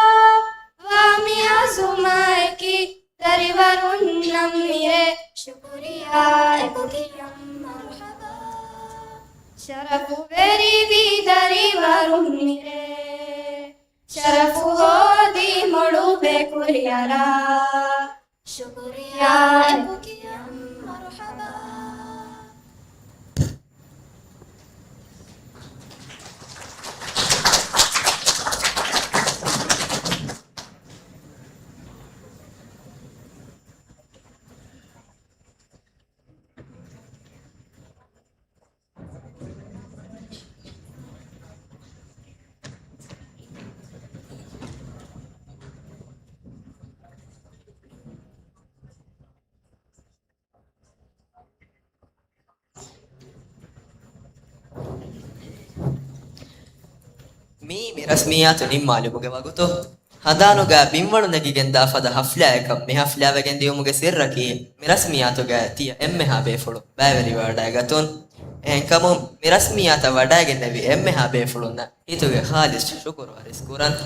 ވާ މި އަޒުމާއެކީ ދަރިވަރުންނަށް މިރޭ، ޝުކުރިއްޔާ އެކު ކިޔަން މަރުޙަބާ. ޝަރަފުވެރިވި ދަރިވަރުން މިރޭ، ޝަރަފު ހޯދި މޮޅުވެ ކުރިއަރާ، ޝުކުރިއްޔާ އެކު ކިޔަން މަރުޙަބާ. މީ މި ރަސްމިއްޔާތު ނިންމާލުމުގެ ވަގުތު. ހަނދާނުގަ ބިންވަޅު ނެގިގެންދާ ފަދަ ހަފްލާއެއްކަން މި ހަފްލާވެގެން ދިޔުމުގެ ސިއްރަކީ، މި ރަސްމިއްޔާތުގަ ތިޔަ އެންމެހާ ބޭފުޅުން ބައިވެރިވެވަޑައިގަތުން. އެހެންކަމުން، މި ރަސްމިއްޔާތަށް ވަޑައިގެންނެވި އެންމެހާ ބޭފުޅުންނަށް ހިތުގެ ޚާލިޞް ޝުކުރު އަރިސް ކުރަން.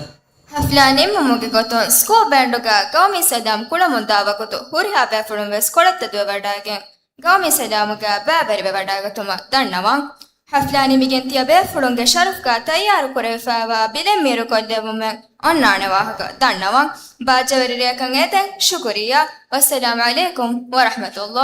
ހަފްލާ ނިންމުމުގެ ގޮތުން ސްކޫލް ބޭންޑުގަ ގައުމީ ސަލާމް ކުޅަމުންދާ ވަގުތު ހުރިހާ ބޭފުޅުން ވެސް ކޮޅަށް ތެދުވެވަޑައިގެން، ގައުމީ ސަލާމުގަ ބައިވެރިވެވަޑައިގަތުމަށް ދަންނަވަން. ހަފްލާ ނިމިގެން ތިޔަ ބޭފުޅުންގެ ޝަރަފްގަ ތައްޔާރު ކުރެވިފައިވާ ބިލެއް މީރު ކޮށްލެއްވުމެއް އޮންނާނެ ވާހަކަ ދަންނަވަން. ބާއްޖަވެރި ރެއަކަށް އެދެން ޝުކުރިއްޔާ. ވައްސަލާމް ޢަލައިކުމް ވަރަޙްމަތުﷲ.